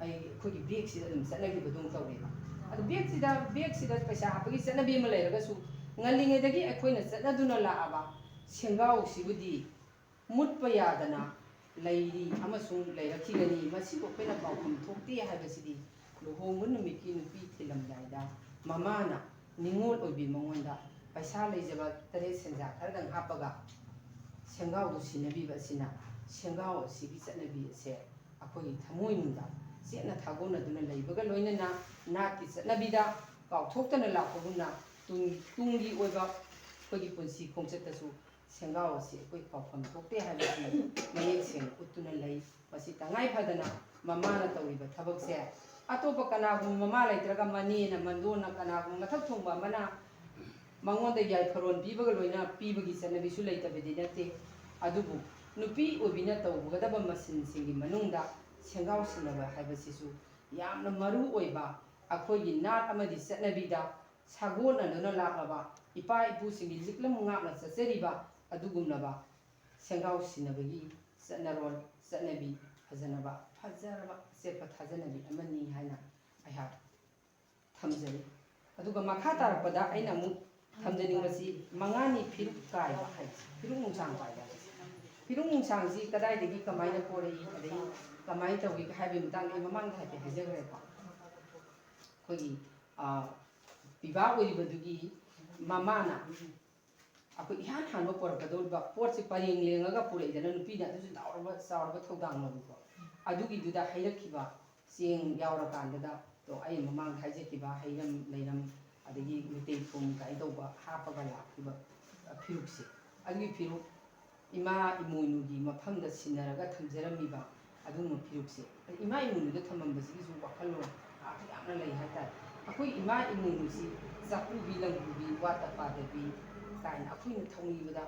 ꯑꯩ ꯑꯩꯈꯣꯏꯒꯤ ꯕꯦꯛꯁꯤꯗ ꯑꯗꯨꯝ ꯆꯠꯅꯈꯤꯕꯗꯧ ꯇꯧꯔꯦꯕ꯫ ꯑꯗꯣ ꯕꯦꯛꯁꯤꯗ, ꯕꯦꯛꯁꯤꯗ ꯄꯩꯁꯥ ꯍꯥꯞꯄꯒꯤ ꯆꯠꯅꯕꯤ ꯑꯃ ꯂꯩꯔꯒꯁꯨ, ꯉꯜꯂꯤꯉꯩꯗꯒꯤ ꯑꯩꯈꯣꯏꯅ ꯆꯠꯅꯗꯨꯅ ꯂꯥꯛꯑꯕ ꯁꯦꯡꯒꯥꯎꯁꯤꯕꯨꯗꯤ ꯃꯨꯠꯄ ꯌꯥꯗꯅ ꯂꯩꯔꯤ ꯑꯃꯁꯨꯡ ꯂꯩꯔꯛꯈꯤꯒꯅꯤ꯫ ꯃꯁꯤꯕꯨ ꯑꯩꯈꯣꯏꯅ ꯀꯥꯎꯐꯝ ꯊꯣꯛꯇꯦ ꯍꯥꯏꯕꯁꯤꯗꯤ ꯂꯨꯍꯣꯡꯕ ꯅꯨꯃꯤꯠꯀꯤ ꯅꯨꯄꯤ ꯊꯤꯜꯂꯝꯗꯥꯏꯗ ꯃꯃꯥꯅ ꯅꯤꯉꯣꯜ ꯑꯣꯏꯕꯤ ꯃꯉꯣꯟꯗ ꯄꯩꯁꯥ ꯂꯩꯖꯕ ꯇꯔꯦꯠ ꯁꯦꯟꯖꯥ ꯈꯔꯗꯪ ꯍꯥꯞꯄꯒ ꯁꯦꯡꯒꯥꯎꯗꯨ ꯁꯤꯟꯅꯕꯤꯕ ꯑꯁꯤꯅ ꯁꯦꯡꯒꯥꯎ ꯑꯁꯤꯒꯤ ꯆꯠꯅꯕꯤ ꯑꯁꯦ ꯑꯩꯈꯣꯏꯒꯤ ꯊꯃꯣꯏꯅꯨꯡꯗ ꯆꯦꯠꯅ ꯊꯥꯒꯣꯟꯅꯗꯨꯅ ꯂꯩꯕꯒ ꯂꯣꯏꯅꯅ ꯅꯥꯠꯀꯤ ꯆꯠꯅꯕꯤꯗ ꯀꯥꯎꯊꯣꯛꯇꯅ ꯂꯥꯛꯄꯒꯨꯝꯅ ꯇꯨꯡ-, ꯇꯨꯡꯒꯤ ꯑꯣꯏꯕ ꯑꯩꯈꯣꯏꯒꯤ ꯄꯨꯟꯁꯤ ꯈꯣꯡꯆꯠꯇꯁꯨ ꯁꯦꯡꯒꯥꯎ ꯑꯁꯤ ꯑꯩꯈꯣꯏ ꯀꯥꯎꯐꯝ ꯊꯣꯛꯇꯦ ꯍꯥꯏꯕꯁꯤ ꯃꯌꯦꯛ ꯁꯦꯡꯅ ꯎꯠꯇꯨꯅ ꯂꯩ꯫ ꯃꯁꯤ ꯇꯉꯥꯏ ꯐꯗꯅ ꯃꯃꯥꯅ ꯇꯧꯔꯤꯕ ꯊꯕꯛꯁꯦ ꯑꯇꯣꯞꯄ ꯀꯅꯥꯒꯨꯝꯕ ꯃꯃꯥ ꯂꯩꯇ꯭ꯔꯒ ꯃꯅꯦꯅ, ꯃꯟꯗꯣꯟꯅ, ꯀꯅꯥꯒꯨꯝꯕ ꯃꯊꯛ ꯊꯣꯡꯕ ꯑꯃꯅ ꯃꯉꯣꯟꯗ ꯌꯥꯏꯐꯔꯣꯟ ꯄꯤꯕꯒ ꯂꯣꯏꯅ ꯄꯤꯕꯒꯤ ꯆꯠꯅꯕꯤꯁꯨ ꯂꯩꯇꯕꯗꯤ ꯅꯠꯇꯦ꯫ ꯑꯗꯨꯕꯨ ꯅꯨꯄꯤ ꯑꯣꯏꯕꯤꯅ ꯇꯧꯒꯗꯕ ꯃꯁꯤꯟꯁꯤꯡꯒꯤ ꯃꯅꯨꯡꯗ ꯁꯦꯡꯒꯥꯎ ꯁꯤꯟꯅꯕ ꯍꯥꯏꯕꯁꯤꯁꯨ ꯌꯥꯝꯅ ꯃꯔꯨ ꯑꯣꯏꯕ, ꯑꯩꯈꯣꯏꯒꯤ ꯅꯥꯠ ꯑꯃꯗꯤ ꯆꯠꯅꯕꯤꯗ ꯁꯥꯒꯣꯟꯅꯗꯨꯅ ꯂꯥꯛꯂꯕ, ꯏꯄꯥ ꯏꯄꯨꯁꯤꯡꯒꯤ ꯂꯤꯛꯂꯝ ꯉꯥꯛꯅ ꯆꯠꯆꯔꯤꯕ ꯑꯗꯨꯒꯨꯝꯂꯕ ꯁꯦꯡꯒꯥꯎ ꯁꯤꯟꯅꯕꯒꯤ ꯆꯠꯅꯔꯣꯜ, ꯆꯠꯅꯕꯤ ꯐꯖꯅꯕ, ꯐꯖꯔꯕ ꯑꯆꯦꯠꯄ ꯊꯥꯖꯅꯕꯤ ꯑꯃꯅꯤ ꯍꯥꯏꯅ ꯑꯩꯍꯥꯛ ꯊꯝꯖꯔꯤ꯫ ꯑꯗꯨꯒ ꯃꯈꯥ ꯇꯥꯔꯛꯄꯗ ꯑꯩꯅ ꯑꯃꯨꯛ ꯊꯝꯖꯅꯤꯡꯕꯁꯤ ꯃꯉꯥꯅꯤ ꯐꯤꯔꯨꯛ ꯀꯥꯏꯕ ꯍꯥꯏꯕꯁꯤ, ꯐꯤꯔꯨꯛ ꯅꯨꯡꯁꯥꯡ ꯀꯥꯏꯕ ꯍꯥꯏꯕꯁꯤ꯫ ꯐꯤꯔꯨꯛ ꯅꯨꯡꯁꯥꯡꯁꯤ ꯀꯗꯥꯏꯗꯒꯤ ꯀꯃꯥꯏꯅ ꯄꯣꯔꯛꯏ, ꯑꯗꯒꯤ ꯀꯃꯥꯏꯅ ꯇꯧꯏ ꯍꯥꯏꯕꯒꯤ ꯃꯇꯥꯡꯗ ꯑꯩ ꯃꯃꯥꯡꯗ ꯍꯥꯏꯐꯦꯠ ꯍꯥꯏꯖꯈ꯭ꯔꯦꯀꯣ꯫ ꯑꯩꯈꯣꯏꯒꯤ, ꯑ, ꯄꯤꯕꯥ ꯑꯣꯏꯔꯤꯕꯗꯨꯒꯤ ꯃꯃꯥꯅ ꯑꯩꯈꯣꯏ ꯏꯍꯥꯟ ꯍꯥꯟꯕ ꯄꯣꯔꯛꯀꯗꯧꯔꯤꯕ ꯄꯣꯠꯁꯦ ꯄꯔꯦꯡ ꯂꯦꯡꯉꯒ ꯄꯨꯔꯛꯏꯗꯅ ꯅꯨꯄꯤꯅ, ꯑꯗꯨꯁꯨ ꯆꯥꯎꯔꯕ, ꯆꯥꯎꯔꯕ ꯊꯧꯗꯥꯡ ꯂꯧꯏꯀꯣ꯫ ꯑꯗꯨꯒꯤꯗꯨꯗ ꯍꯩꯔꯛꯈꯤꯕ ꯆꯦꯡ ꯌꯥꯎꯔꯀꯥꯟꯗꯨꯗ, ꯑꯗꯣ ꯑꯩ ꯃꯃꯥꯡꯗ ꯍꯥꯏꯖꯈꯤꯕ ꯍꯩꯔꯝ ꯂꯩꯔꯝ, ꯑꯗꯒꯤ ꯃꯩꯇꯩ ꯊꯨꯝ ꯀꯥꯏꯅ ꯇꯧꯕ ꯍꯥꯞꯄꯒ ꯂꯥꯛꯈꯤꯕ ꯐꯤꯔꯨꯛꯁꯦ, ꯑꯗꯨꯒꯤ ꯐꯤꯔꯨꯛ ꯏꯃꯥ ꯏꯃꯣꯏꯅꯨꯒꯤ ꯃꯐꯝꯗ ꯁꯤꯟꯅꯔꯒ ꯊꯝꯖꯔꯝꯃꯤꯕ ꯑꯗꯨꯒꯨꯝꯕ ꯐꯤꯔꯨꯛꯁꯦ, ꯏꯃꯥ ꯏꯃꯣꯏꯅꯨꯗ ꯊꯝꯃꯝꯕꯁꯤꯒꯤꯁꯨ ꯋꯥꯈꯜꯂꯣꯟ ꯑꯥꯔꯊ ꯌꯥꯝꯅ ꯂꯩ ꯍꯥꯏꯇꯥꯔꯦ꯫ ꯑꯩꯈꯣꯏ ꯏꯃꯥ ꯏꯃꯣꯏꯅꯨꯁꯤ ꯆꯥꯛꯄꯨꯕꯤ ꯂꯪꯄꯨꯕꯤ, ꯋꯥꯠꯇ ꯄꯥꯗꯕꯤ ꯀꯥꯏꯅ ꯑꯩꯈꯣꯏꯅ ꯊꯧꯅꯤꯕꯗ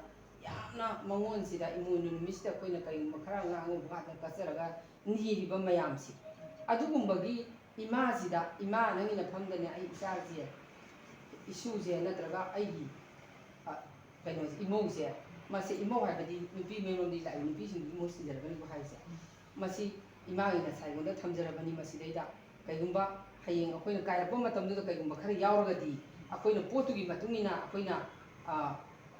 ꯌꯥꯝꯅ ꯃꯉꯣꯟꯁꯤꯗ ꯏꯃꯣꯏꯅꯨ ꯅꯨꯃꯤꯠꯁꯤꯗ ꯑꯩꯈꯣꯏꯅ ꯀꯔꯤꯒꯨꯝꯕ ꯈꯔ ꯉꯥꯡꯉꯨꯕ ꯀꯥꯟꯗ ꯀꯠꯆꯔꯒ ꯅꯤꯔꯤꯕ ꯃꯌꯥꯝꯁꯦ, ꯑꯗꯨꯒꯨꯝꯕꯒꯤ ꯏꯃꯥꯁꯤꯗ, "ꯏꯃꯥ, ꯅꯪꯒꯤ ꯅꯐꯝꯗꯅꯦ ꯑꯩ ꯏꯆꯥꯁꯦ, ꯏꯁꯨꯁꯦ ꯅꯠꯇ꯭ꯔꯒ ꯑꯩꯒꯤ, ꯑ, ꯀꯩꯅꯣꯁꯦ, ꯏꯃꯧꯁꯦ", ꯃꯁꯦ ꯏꯃꯧ ꯍꯥꯏꯕꯗꯤ ꯅꯨꯄꯤ ꯃꯌꯨꯝꯗꯤ ꯂꯥꯛꯏ, ꯅꯨꯄꯤꯁꯤꯡꯗꯨꯒꯤ ꯃꯍꯨꯠ ꯁꯤꯟꯖꯔꯒꯅꯤꯀꯣ ꯍꯥꯏꯁꯦ꯫ ꯃꯁꯤ ꯏꯃꯥꯒꯤ ꯉꯁꯥꯏ ꯑꯩꯉꯣꯟꯗ ꯊꯝꯖꯔꯕꯅꯤ꯫ ꯃꯁꯤꯗꯩꯗ ꯀꯩꯒꯨꯝꯕ ꯍꯌꯦꯡ ꯑꯩꯈꯣꯏꯅ ꯀꯥꯏꯔꯛꯄ ꯃꯇꯝꯗꯨꯗ ꯀꯩꯒꯨꯝꯕ ꯈꯔ ꯌꯥꯎꯔꯒꯗꯤ, ꯑꯩꯈꯣꯏꯅ ꯄꯣꯠꯇꯨꯒꯤ ꯃꯇꯨꯡ ꯏꯟꯅ ꯑꯩꯈꯣꯏꯅ, ꯑ,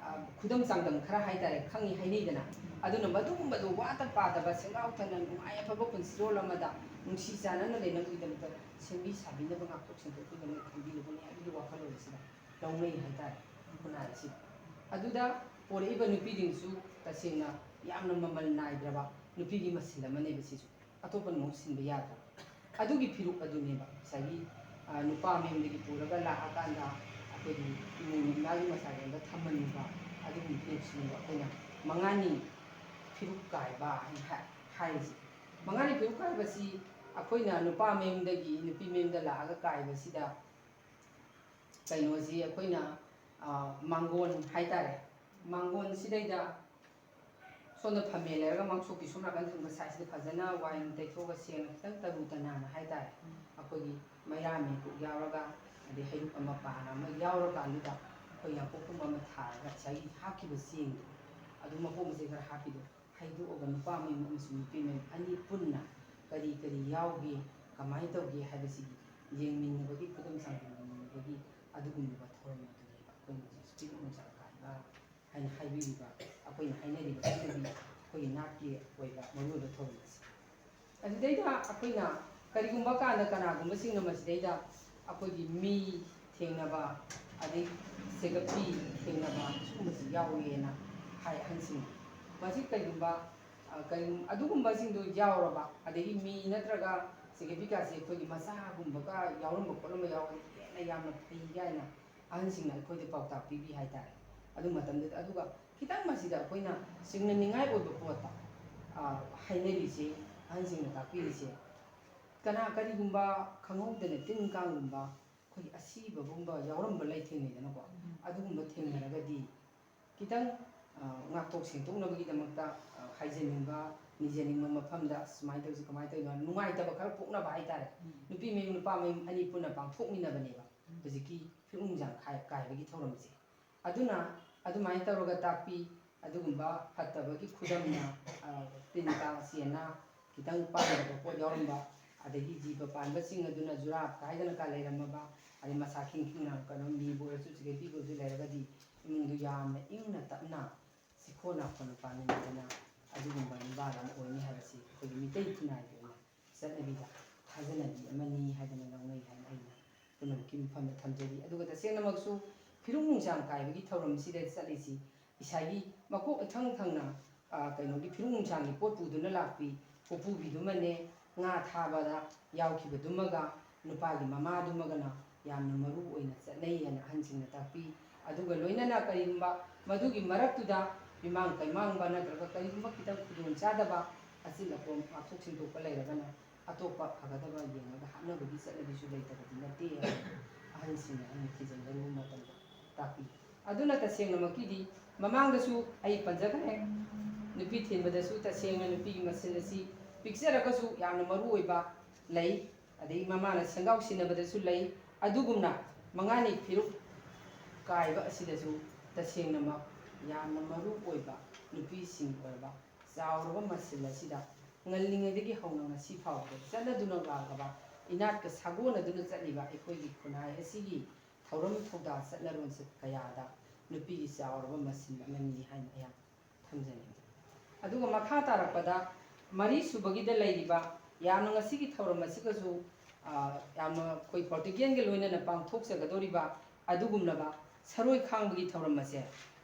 ꯑ, ꯈꯨꯗꯝ ꯆꯥꯡꯗꯝ ꯈꯔ ꯍꯥꯏꯇꯥꯔꯦ, ꯈꯪꯉꯤ ꯍꯥꯏꯅꯩꯗꯅ꯫ ꯑꯗꯨꯅ ꯃꯗꯨꯒꯨꯝꯕꯗꯣ ꯋꯥꯠꯇ ꯄꯥꯗꯕ, ꯁꯦꯟꯒꯥꯎ ꯊꯅ ꯅꯨꯡꯉꯥꯏ ꯑꯐꯕ ꯄꯨꯟꯁꯤꯔꯣꯜ ꯑꯃꯗ ꯅꯨꯡꯁꯤ ꯆꯥꯟꯅꯅ ꯂꯩꯅꯕꯒꯤꯗꯃꯛꯇ ꯁꯦꯝꯕꯤ ꯁꯥꯕꯤꯅꯕ, ꯉꯥꯛꯊꯣꯛ ꯁꯦꯡꯗꯣꯛꯄꯒꯤꯗꯃꯛꯇ ꯊꯝꯕꯤꯔꯕꯅꯤ ꯍꯥꯏꯕꯒꯤ ꯋꯥꯈꯜꯂꯣꯟ ꯑꯁꯤꯗ ꯂꯧꯅꯩ ꯍꯥꯏꯇꯥꯔꯦ꯫ ꯈꯨꯟꯅꯥꯏ ꯑꯁꯤꯗ, ꯑꯗꯨꯗ ꯄꯣꯔꯛꯏꯕ ꯅꯨꯄꯤꯁꯤꯡꯁꯨ ꯇꯁꯦꯡꯅ ꯌꯥꯝꯅ ꯃꯃꯜ ꯅꯥꯏꯗ꯭ꯔꯕ ꯅꯨꯄꯤꯒꯤ ꯃꯁꯤꯟ ꯑꯃꯅꯦꯕ ꯁꯤꯁꯨ꯫ ꯑꯇꯣꯞꯄꯅ ꯃꯍꯨꯠ ꯁꯤꯟꯕ ꯌꯥꯗ꯭ꯔꯕ꯫ ꯑꯗꯨꯒꯤ ꯐꯤꯔꯨꯛ ꯑꯗꯨꯅꯦꯕ ꯉꯁꯥꯏꯒꯤ, ꯑ, ꯅꯨꯄꯥ ꯃꯌꯨꯝꯗꯒꯤ ꯄꯨꯔꯒ ꯂꯥꯛꯑꯀꯥꯟꯗ ꯑꯩꯈꯣꯏꯒꯤ ꯏꯃꯣꯏꯅꯨ ꯏꯃꯥꯒꯤ ꯃꯁꯥꯔꯣꯝꯗ ꯊꯝꯍꯟꯕ, ꯑꯗꯨꯒꯤ ꯐꯤꯔꯨꯛꯁꯤꯅꯦꯕ ꯑꯩꯈꯣꯏꯅ ꯃꯉꯥꯅꯤ ꯐꯤꯔꯨꯛ ꯀꯥꯏꯕ ꯍꯥꯏꯅ ꯍꯥꯏ-, ꯍꯥꯏꯔꯤꯁꯦ꯫ ꯃꯉꯥꯅꯤ ꯐꯤꯔꯨꯛ ꯀꯥꯏꯕꯁꯤ ꯑꯩꯈꯣꯏꯅ ꯅꯨꯄꯥ ꯃꯌꯨꯝꯗꯒꯤ ꯅꯨꯄꯤ ꯃꯌꯨꯝꯗ ꯂꯥꯛꯑꯒ ꯀꯥꯏꯕꯁꯤꯗ ꯀꯩꯅꯣꯁꯤ ꯑꯩꯈꯣꯏꯅ, ꯑ, ꯃꯥꯡꯒꯣꯟ ꯍꯥꯏꯇꯥꯔꯦ, ꯃꯥꯡꯒꯣꯟꯁꯤꯗꯩꯗ ꯁꯣꯝꯗ ꯐꯝꯃꯦ ꯂꯩꯔꯒ ꯃꯥꯡꯁꯣꯛꯀꯤ ꯁꯣꯝ ꯅꯥꯀꯟ ꯊꯪꯕ ꯁꯥꯏꯠꯁꯤꯗ ꯐꯖꯅ ꯋꯥꯏ ꯇꯩꯊꯣꯛꯑꯒ ꯁꯦꯡꯅ ꯈꯤꯇꯪ ꯇꯔꯨ ꯇꯅꯥꯟꯅ ꯍꯥꯏꯇꯥꯔꯦ, ꯑꯩꯈꯣꯏꯒꯤ ꯃꯩꯔꯥ ꯃꯩꯀꯨꯞ ꯌꯥꯎꯔꯒ, ꯑꯗꯩ ꯍꯩꯔꯨꯛ ꯑꯃ ꯄꯥꯟ ꯑꯃ ꯌꯥꯎꯔꯀꯥꯟꯗꯨꯗ ꯑꯩꯈꯣꯏ ꯌꯥꯡꯀꯣꯛꯀꯨꯝꯕ ꯑꯃ ꯊꯥꯔꯒ ꯉꯁꯥꯏꯒꯤ ꯍꯥꯞꯈꯤꯕ ꯆꯦꯡꯗꯣ, ꯑꯗꯨ ꯃꯄꯣꯠ ꯃꯆꯩ ꯈꯔ ꯍꯥꯞꯄꯤꯗꯣ ꯍꯩꯗꯣꯛꯑꯒ ꯅꯨꯄꯥ ꯃꯌꯨꯝ ꯑꯃꯁꯨꯡ ꯅꯨꯄꯤ ꯃꯌꯨꯝ ꯑꯅꯤ ꯄꯨꯟꯅ ꯀꯔꯤ ꯀꯔꯤ ꯌꯥꯎꯒꯦ, ꯀꯃꯥꯏꯅ ꯇꯧꯒꯦ ꯍꯥꯏꯕꯁꯤꯒꯤ ꯌꯦꯡꯃꯤꯟꯅꯕꯒꯤ, ꯈꯨꯗꯝ ꯆꯥꯡꯗꯝꯅꯕꯒꯤ ꯑꯗꯨꯒꯨꯝꯂꯕ ꯊꯧꯔꯝ ꯑꯗꯨꯅꯦꯕ ꯑꯩꯈꯣꯏꯅ ꯍꯧꯖꯤꯛ ꯆꯤꯔꯨ ꯅꯨꯡꯁꯥ ꯀꯥꯏꯕ ꯍꯥꯏꯅ ꯍꯥꯏꯕꯤꯔꯤꯕ, ꯑꯩꯈꯣꯏꯅ ꯍꯥꯏꯅꯔꯤꯕ ꯁꯤꯗꯒꯤ ꯑꯩꯈꯣꯏꯒꯤ ꯅꯥꯠꯀꯤ ꯑꯣꯏꯕ ꯃꯔꯨꯑꯣꯏꯕ ꯊꯧꯔꯝ ꯑꯁꯤ꯫ ꯑꯗꯨꯗꯩꯗ ꯑꯩꯈꯣꯏꯅ ꯀꯔꯤꯒꯨꯝꯕ ꯀꯥꯟꯗ ꯀꯅꯥꯒꯨꯝꯕꯁꯤꯡꯅ ꯃꯁꯤꯗꯩꯗ ꯑꯩꯈꯣꯏꯒꯤ ꯃꯤ ꯊꯦꯡꯅꯕ, ꯑꯗꯩ ꯆꯦꯒꯞꯄꯤ ꯊꯦꯡꯅꯕ, ꯁꯤꯒꯨꯝꯕꯁꯤ ꯌꯥꯎꯋꯦꯅ ꯍꯥꯏ ꯑꯍꯟꯁꯤꯡꯅ꯫ ꯃꯁꯤ ꯀꯔꯤꯒꯨꯝꯕ, ꯑ, ꯀꯔꯤꯒꯨꯝ-, ꯑꯗꯨꯒꯨꯝꯕꯁꯤꯡꯗꯣ ꯌꯥꯎꯔꯕ, ꯑꯗꯒꯤ ꯃꯤ ꯅꯠꯇ꯭ꯔꯒ ꯆꯦꯒꯞꯄꯤ ꯀꯥꯁꯦ ꯑꯩꯈꯣꯏꯒꯤ ꯃꯆꯥꯒꯨꯝꯕꯒ ꯌꯥꯎꯔꯝꯕ ꯈꯣꯠꯂꯝꯕ ꯌꯥꯎꯔꯗꯤ ꯍꯦꯟꯅ ꯌꯥꯝꯅ ꯐꯩ ꯀꯥꯏꯅ ꯑꯍꯟꯁꯤꯡꯅ ꯑꯩꯈꯣꯏꯗ ꯄꯥꯎꯇꯥꯛ ꯄꯤꯕꯤ ꯍꯥꯏꯇꯥꯔꯦ꯫ ꯑꯗꯨ ꯃꯇꯝꯗꯨꯗ, ꯑꯗꯨꯒ ꯈꯤꯇꯪ ꯃꯁꯤꯗ ꯑꯩꯈꯣꯏꯅ ꯆꯤꯡꯅꯅꯤꯡꯉꯥꯏ ꯑꯣꯏꯕ ꯄꯣꯠꯇ, ꯑ, ꯍꯥꯏꯅꯔꯤꯁꯦ, ꯑꯍꯟꯁꯤꯡꯅ ꯇꯥꯛꯄꯤꯔꯤꯁꯦ, ꯀꯅꯥ ꯀꯔꯤꯒꯨꯝꯕ ꯈꯪꯍꯧꯗꯅ ꯇꯤꯟ ꯀꯥꯡꯒꯨꯝꯕ ꯑꯩꯈꯣꯏꯒꯤ ꯑꯁꯤꯕꯒꯨꯝꯕ ꯌꯥꯎꯔꯝꯕ ꯂꯩ ꯊꯦꯡꯅꯩꯗꯅꯀꯣ꯫ ꯎꯝ꯫ ꯑꯗꯨꯒꯨꯝꯕ ꯊꯦꯡꯅꯔꯒꯗꯤ ꯈꯤꯇꯪ, ꯑ, ꯉꯥꯛꯊꯣꯛ ꯁꯦꯡꯗꯣꯛꯅꯕꯒꯤꯗꯃꯛꯇ, ꯑ, ꯍꯥꯏꯖꯅꯤꯡꯕ, ꯅꯤꯖꯅꯤꯡꯕ ꯃꯐꯝꯗ ꯁꯨꯃꯥꯏꯅ ꯇꯧꯁꯤ, ꯀꯃꯥꯏꯅ ꯇꯧꯔꯤꯅꯣ, ꯅꯨꯡꯉꯥꯏꯇꯕ ꯈꯔ ꯄꯣꯛꯅꯕ ꯍꯥꯏꯇꯥꯔꯦ꯫ ꯎꯝ꯫ ꯅꯨꯄꯤ ꯃꯌꯨꯝ ꯅꯨꯄꯥ ꯃꯌꯨꯝ ꯑꯅꯤ ꯄꯨꯟꯅ ꯄꯥꯡꯊꯣꯛꯃꯤꯟꯅꯕꯅꯦꯕ꯫ ꯎꯝ꯫ ꯍꯧꯖꯤꯛꯀꯤ ꯐꯤꯔꯨꯛ ꯅꯨꯡꯖꯥꯡ ꯈꯥꯏ-, ꯀꯥꯏꯕꯒꯤ ꯊꯧꯔꯝꯁꯦ꯫ ꯑꯗꯨꯅ ꯑꯗꯨꯃꯥꯏꯅ ꯇꯧꯔꯒ ꯇꯥꯛꯄꯤ꯫ ꯑꯗꯨꯒꯨꯝꯕ ꯐꯠꯇꯕꯒꯤ ꯈꯨꯗꯝꯅ, ꯑ, ꯇꯤꯟ ꯀꯥꯡ ꯆꯦꯅꯥ, ꯈꯤꯇꯪ ꯄꯥꯝꯗꯕ ꯄꯣꯠ ꯌꯥꯎꯔꯝꯕ, ꯑꯗꯒꯤ ꯖꯤꯕ ꯄꯥꯟꯕꯁꯤꯡ ꯑꯗꯨꯅ ꯖꯨꯔꯥ ꯀꯥꯏꯗꯅ ꯀꯥ ꯂꯩꯔꯝꯃꯕ, ꯑꯗꯩ ꯃꯁꯥ ꯈꯤꯡ ꯈꯤꯡ ꯂꯥꯎꯅ ꯀꯩꯅꯣ ꯅꯤꯕ ꯑꯣꯏꯔꯁꯨ, ꯁꯤꯒꯦꯠ ꯄꯤꯕ ꯑꯣꯏꯔꯁꯨ ꯂꯩꯔꯒꯗꯤ, ꯏꯃꯨꯡꯗꯨ ꯌꯥꯝꯅ ꯏꯪꯅ ꯇꯞꯅ ꯁꯤꯈꯣ ꯅꯥꯈꯣꯟꯅ ꯄꯥꯟꯃꯤꯟꯅꯗꯅ ꯑꯗꯨꯒꯨꯝꯕ ꯌꯨꯝꯕꯥꯜ ꯑꯃ ꯑꯣꯏꯅꯤ ꯍꯥꯏꯕꯁꯤ ꯑꯩꯈꯣꯏꯒꯤ ꯃꯤꯇꯩ ꯈꯨꯟꯅꯥꯏꯒꯤ ꯑꯣꯏꯅ ꯆꯠꯅꯕꯤꯗ ꯊꯥꯖꯅꯕꯤ ꯑꯃꯅꯤ ꯍꯥꯏꯗꯅ ꯂꯧꯅꯩ ꯍꯥꯏꯅ ꯑꯩꯅ ꯄꯨꯝꯅꯃꯛꯀꯤ ꯃꯐꯝꯗ ꯊꯝꯖꯔꯤ꯫ ꯑꯗꯨꯒ ꯇꯁꯦꯡꯅꯃꯛꯁꯨ ꯐꯤꯔꯨꯡ ꯅꯨꯡꯁꯥꯡ ꯀꯥꯏꯕꯒꯤ ꯊꯧꯔꯝꯁꯤꯗ ꯆꯠꯂꯤꯁꯤ ꯏꯁꯥꯒꯤ ꯃꯀꯣꯛ ꯏꯊꯪ ꯊꯪꯅ, ꯑ, ꯀꯩꯅꯣꯒꯤ ꯐꯤꯔꯨꯡ ꯅꯨꯡꯁꯥꯡꯒꯤ ꯄꯣꯠ ꯄꯨꯗꯨꯅ ꯂꯥꯛꯄꯤ ꯀꯣꯛꯄꯨꯕꯤꯗꯨꯃꯅꯦ, ꯉꯥ ꯊꯥꯕꯗ ꯌꯥꯎꯈꯤꯕꯗꯨꯃꯒ, ꯅꯨꯄꯥꯒꯤ ꯃꯃꯥꯗꯨꯃꯒꯅ ꯌꯥꯝꯅ ꯃꯔꯨ ꯑꯣꯏꯅ ꯆꯠꯅꯩ ꯍꯥꯏꯅ ꯑꯍꯟꯁꯤꯡꯅ ꯇꯥꯛꯄꯤ꯫ ꯑꯗꯨꯒ ꯂꯣꯏꯅꯅ ꯀꯔꯤꯒꯨꯝꯕ ꯃꯗꯨꯒꯤ ꯃꯔꯛꯇꯨꯗ ꯃꯤꯃꯥꯡ ꯀꯩꯃꯥꯡꯕ ꯅꯠꯇ꯭ꯔꯒ ꯀꯔꯤꯒꯨꯝꯕ ꯈꯤꯇꯪ ꯈꯨꯗꯣꯡ ꯆꯥꯗꯕ, ꯑꯆꯤꯟ ꯑꯀꯣꯝ ꯉꯥꯛꯊꯣꯛ ꯁꯦꯡꯗꯣꯛꯄ ꯂꯩꯔꯒꯅ ꯑꯇꯣꯞꯄ ꯐꯒꯗꯕ ꯌꯦꯡꯉꯒ ꯍꯥꯞꯅꯕꯒꯤ ꯆꯠꯅꯕꯤꯁꯨ ꯂꯩꯇꯕꯗꯤ ꯅꯠꯇꯦ ꯍꯥꯏꯅ ꯑꯍꯟꯁꯤꯡꯅ ꯑꯩꯅ ꯊꯤꯖꯤꯟꯖꯔꯨꯕ ꯃꯇꯝꯗ ꯇꯥꯛꯄꯤ꯫ ꯑꯗꯨꯅ ꯇꯁꯦꯡꯅꯃꯛꯀꯤꯗꯤ ꯃꯃꯥꯡꯗꯁꯨ ꯑꯩ ꯄꯟꯖꯈ꯭ꯔꯦ, ꯅꯨꯄꯤ ꯊꯤꯟꯕꯗꯁꯨ ꯇꯁꯦꯡꯅ ꯅꯨꯄꯤꯒꯤ ꯃꯁꯤꯟ ꯑꯁꯤ ꯄꯤꯛꯆꯔꯒꯁꯨ ꯌꯥꯝꯅ ꯃꯔꯨ ꯑꯣꯏꯕ ꯂꯩ꯫ ꯑꯗꯩ ꯃꯃꯥꯅ ꯁꯦꯡꯒꯥꯎ ꯁꯤꯟꯅꯕꯗꯁꯨ ꯂꯩ꯫ ꯑꯗꯨꯒꯨꯝꯅ ꯃꯉꯥꯅꯤ ꯐꯤꯔꯨꯛ ꯀꯥꯏꯕ ꯑꯁꯤꯗꯁꯨ ꯇꯁꯦꯡꯅꯃꯛ ꯌꯥꯝꯅ ꯃꯔꯨ ꯑꯣꯏꯕ ꯅꯨꯄꯤꯁꯤꯡꯒꯤ ꯑꯣꯏꯔꯕ ꯆꯥꯎꯔꯕ ꯃꯁꯤꯟ ꯑꯁꯤꯗ ꯉꯜꯂꯤꯉꯩꯗꯒꯤ ꯍꯧꯅ ꯉꯁꯤ ꯐꯥꯎꯕꯗ ꯆꯠꯅꯗꯨꯅ ꯂꯥꯛꯂꯕ, ꯏꯅꯥꯠꯀ ꯁꯥꯒꯣꯟꯅꯗꯨꯅ ꯆꯠꯂꯤꯕ ꯑꯩꯈꯣꯏꯒꯤ ꯈꯨꯟꯅꯥꯏ ꯑꯁꯤꯒꯤ ꯊꯧꯔꯝ ꯊꯧꯗꯥ ꯆꯠꯅꯔꯣꯟꯁꯦ ꯀꯌꯥꯗ ꯅꯨꯄꯤꯒꯤ ꯆꯥꯎꯔꯕ ꯃꯁꯤꯟ ꯑꯃꯅꯤ ꯍꯥꯏꯅ ꯑꯩꯍꯥꯛ ꯊꯝꯖꯅꯤꯡꯏ꯫ ꯑꯗꯨꯒ ꯃꯈꯥ ꯇꯥꯔꯛꯄꯗ ꯃꯔꯤ ꯁꯨꯕꯒꯤꯗ ꯂꯩꯔꯤꯕ ꯌꯥꯝꯅ ꯉꯁꯤꯒꯤ ꯊꯧꯔꯝ ꯑꯁꯤꯒꯁꯨ, ꯑ, ꯌꯥꯝꯅ ꯑꯩꯈꯣꯏ ꯄ꯭ꯔꯣꯇꯤꯀꯦꯟꯒ ꯂꯣꯏꯅꯅ ꯄꯥꯡꯊꯣꯛꯆꯒꯗꯧꯔꯤꯕ ꯑꯗꯨꯒꯨꯝꯂꯕ ꯁꯔꯣꯏ ꯈꯥꯡꯕꯒꯤ ꯊꯧꯔꯝ ꯑꯁꯦ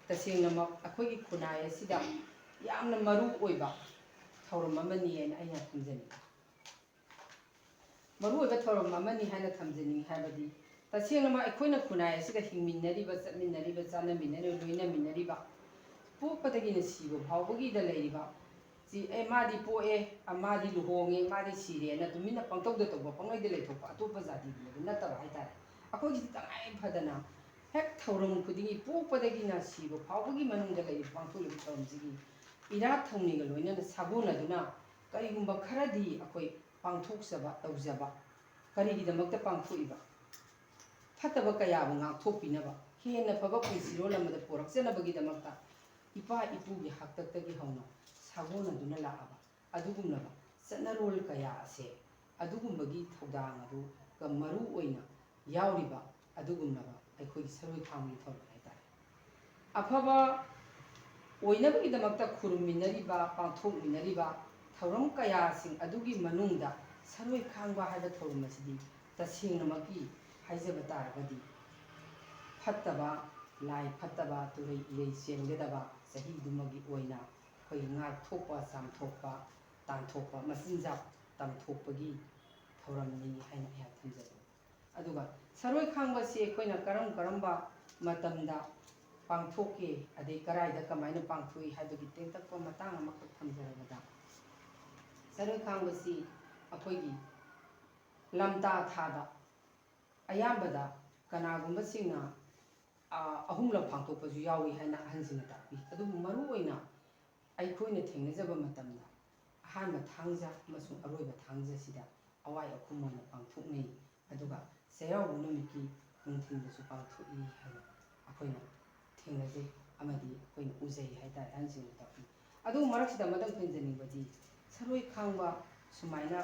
ꯇꯁꯦꯡꯅꯃꯛ ꯑꯩꯈꯣꯏꯒꯤ ꯈꯨꯟꯅꯥꯏ ꯑꯁꯤꯗ ꯌꯥꯝꯅ ꯃꯔꯨ ꯑꯣꯏꯕ ꯊꯧꯔꯝ ꯑꯃꯅꯤ ꯍꯥꯏꯅ ꯑꯩꯅ ꯊꯝꯖꯅꯤꯡꯏ꯫ ꯃꯔꯨꯑꯣꯏꯕ ꯊꯧꯔꯝ ꯑꯃꯅꯤ ꯍꯥꯏꯅ ꯊꯝꯖꯅꯤꯡꯏ꯫ ꯍꯥꯏꯕꯗꯤ ꯇꯁꯦꯡꯅꯃꯛ ꯑꯩꯈꯣꯏꯅ ꯈꯨꯟꯅꯥꯏ ꯑꯁꯤꯗ ꯍꯤꯡꯃꯤꯟꯅꯔꯤꯕ, ꯆꯠꯃꯤꯟꯅꯔꯤꯕ, ꯆꯥꯅꯃꯤꯟꯅꯔꯤꯕ, ꯂꯣꯏꯅꯃꯤꯟꯅꯔꯤꯕ, ꯄꯣꯛꯄꯗꯒꯤꯅ ꯁꯤꯕ ꯐꯥꯎꯕꯒꯤꯗ ꯂꯩꯔꯤꯕ ꯁꯤ, ꯑꯦ, ꯃꯥꯗꯤ ꯄꯣꯛꯑꯦ, ꯑ, ꯃꯥꯗꯤ ꯂꯨꯍꯣꯡꯉꯦ, ꯃꯥꯗꯤ ꯁꯤꯔꯦꯅ ꯇꯨꯃꯤꯟꯅ ꯄꯪꯇꯧꯗ ꯇꯧꯕ, ꯄꯪꯂꯩꯗ ꯂꯩꯊꯣꯛꯄ, ꯑꯇꯣꯞꯄ ꯖꯥꯇꯤꯒꯨꯝꯕꯗꯨ ꯅꯠꯇꯕ ꯍꯥꯏꯇꯥꯔꯦ꯫ ꯑꯩꯈꯣꯏꯒꯤꯗꯤ ꯇꯉꯥꯏ ꯐꯗꯅ ꯍꯦꯛ ꯊꯧꯔꯝ ꯈꯨꯗꯤꯡꯒꯤ ꯄꯣꯛꯄꯗꯒꯤꯅ ꯁꯤꯕ ꯐꯥꯎꯕꯒꯤ ꯃꯅꯨꯡꯗ ꯂꯩꯔꯤꯕ ꯄꯥꯡꯊꯣꯛꯂꯤꯕ ꯊꯧꯔꯝꯁꯤꯒꯤ ꯏꯔꯥꯠ ꯊꯧꯅꯤꯒ ꯂꯣꯏꯅꯅ ꯁꯥꯒꯣꯟꯅꯗꯨꯅ ꯀꯔꯤꯒꯨꯝꯕ ꯈꯔꯗꯤ ꯑꯩꯈꯣꯏ ꯄꯥꯡꯊꯣꯛꯆꯕ, ꯇꯧꯖꯕ꯫ ꯀꯔꯤꯒꯤꯗꯃꯛꯇ ꯄꯥꯡꯊꯣꯛꯏꯕ? ꯐꯠꯇꯕ ꯀꯌꯥꯕꯨ ꯉꯥꯛꯊꯣꯛꯄꯤꯅꯕ, ꯍꯦꯟꯅ ꯐꯕ ꯄꯨꯟꯁꯤꯔꯣꯜ ꯑꯃꯗ ꯄꯣꯔꯛꯆꯅꯕꯒꯤꯗꯃꯛꯇ ꯏꯄꯥ ꯏꯄꯨꯒꯤ ꯍꯥꯛꯇꯛꯇꯒꯤ ꯍꯧꯅ ꯁꯥꯒꯣꯟꯅꯗꯨꯅ ꯂꯥꯛꯑꯕ ꯑꯗꯨꯒꯨꯝꯂꯕ ꯆꯠꯅꯔꯣꯜ ꯀꯌꯥ ꯑꯁꯦ ꯑꯗꯨꯒꯨꯝꯕꯒꯤ ꯊꯧꯗꯥꯡ ꯑꯗꯨꯒ ꯃꯔꯨ ꯑꯣꯏꯅ ꯌꯥꯎꯔꯤꯕ ꯑꯗꯨꯒꯨꯝꯂꯕ ꯑꯩꯈꯣꯏꯒꯤ ꯁꯔꯣꯏ ꯈꯥꯡꯕꯒꯤ ꯊꯧꯔꯝ ꯍꯥꯏꯇꯥꯔꯦ꯫ ꯑꯐꯕ ꯑꯣꯏꯅꯕꯒꯤꯗꯃꯛꯇ ꯈꯨꯔꯨꯝꯃꯤꯟꯅꯔꯤꯕ, ꯄꯥꯡꯊꯣꯛꯃꯤꯟꯅꯔꯤꯕ ꯊꯧꯔꯝ ꯀꯌꯥꯁꯤꯡ ꯑꯗꯨꯒꯤ ꯃꯅꯨꯡꯗ ꯁꯔꯣꯏ ꯈꯥꯡꯕ ꯍꯥꯏꯕ ꯊꯧꯔꯝ ꯑꯁꯤꯗꯤ ꯇꯁꯦꯡꯅꯃꯛꯀꯤ ꯍꯥꯏꯖꯕ ꯇꯥꯔꯒꯗꯤ ꯐꯠꯇꯕ, ꯂꯥꯏ ꯐꯠꯇꯕ, ꯇꯨꯔꯩ ꯏꯔꯩ ꯆꯦꯟꯒꯗꯕ ꯆꯍꯤꯗꯨꯃꯒꯤ ꯑꯣꯏꯅ ꯑꯩꯈꯣꯏꯒꯤ ꯉꯥꯛꯊꯣꯛꯄ, ꯆꯥꯝꯊꯣꯛꯄ, ꯇꯥꯟꯊꯣꯛꯄ, ꯃꯆꯤꯟꯖꯥꯛ ꯇꯝꯊꯣꯛꯄꯒꯤ ꯊꯧꯔꯝꯅꯤ ꯍꯥꯏꯅ ꯑꯩꯍꯥꯛ ꯊꯝꯖꯒꯦ꯫ ꯑꯗꯨꯒ ꯁꯔꯣꯏ ꯈꯥꯡꯕꯁꯤ ꯑꯩꯈꯣꯏꯅ ꯀꯔꯝ ꯀꯔꯝꯕ ꯃꯇꯝꯗ ꯄꯥꯡꯊꯣꯛꯀꯦ, ꯑꯗꯩ ꯀꯔꯥꯏꯗ ꯀꯃꯥꯏꯅ ꯄꯥꯡꯊꯣꯛꯏ ꯍꯥꯏꯕꯒꯤ ꯇꯦꯟꯇꯛꯄ ꯃꯇꯥꯡ ꯑꯃꯈꯛ ꯊꯝꯖꯔꯕꯗ, ꯁꯔꯣꯏ ꯈꯥꯡꯕꯁꯤ ꯑꯩꯈꯣꯏꯒꯤ ꯂꯝꯇꯥ ꯊꯥꯗ ꯑꯌꯥꯝꯕꯗ ꯀꯅꯥꯒꯨꯝꯕꯁꯤꯡꯅ, ꯑ, ꯑꯍꯨꯝꯂꯛ ꯄꯥꯡꯊꯣꯛꯄꯁꯨ ꯌꯥꯎꯏ ꯍꯥꯏꯅ ꯑꯍꯟꯁꯤꯡꯅ ꯇꯥꯛꯄꯤ꯫ ꯑꯗꯨꯕꯨ ꯃꯔꯨꯑꯣꯏꯅ ꯑꯩꯈꯣꯏꯅ ꯊꯦꯡꯅꯖꯕ ꯃꯇꯝꯗ ꯑꯍꯥꯟꯕ ꯊꯥꯡꯖ ꯑꯃꯁꯨꯡ ꯑꯔꯣꯏꯕ ꯊꯥꯡꯖꯁꯤꯗ ꯑꯋꯥꯏ ꯑꯈꯨꯝ ꯑꯣꯏꯅ ꯄꯥꯡꯊꯣꯛꯅꯩ꯫ ꯑꯗꯨꯒ ꯆꯩꯔꯥꯎꯕ ꯅꯨꯃꯤꯠꯀꯤ ꯅꯨꯡꯊꯤꯜꯗꯁꯨ ꯄꯥꯡꯊꯣꯛꯏ ꯍꯥꯏꯅ ꯑꯩꯈꯣꯏꯅ ꯊꯦꯡꯅꯖꯩ ꯑꯃꯗꯤ ꯑꯩꯈꯣꯏꯅ ꯎꯖꯩ ꯍꯥꯏꯇꯥꯔꯦ, ꯑꯍꯟꯁꯤꯡꯅ ꯇꯥꯛꯄꯤ꯫ ꯑꯗꯨꯕꯨ ꯃꯔꯛꯁꯤꯗ ꯑꯃꯇꯪ ꯊꯦꯡꯖꯅꯤꯡꯕꯗꯤ, ꯁꯔꯣꯏ ꯈꯥꯡꯕ ꯁꯨꯃꯥꯏꯅ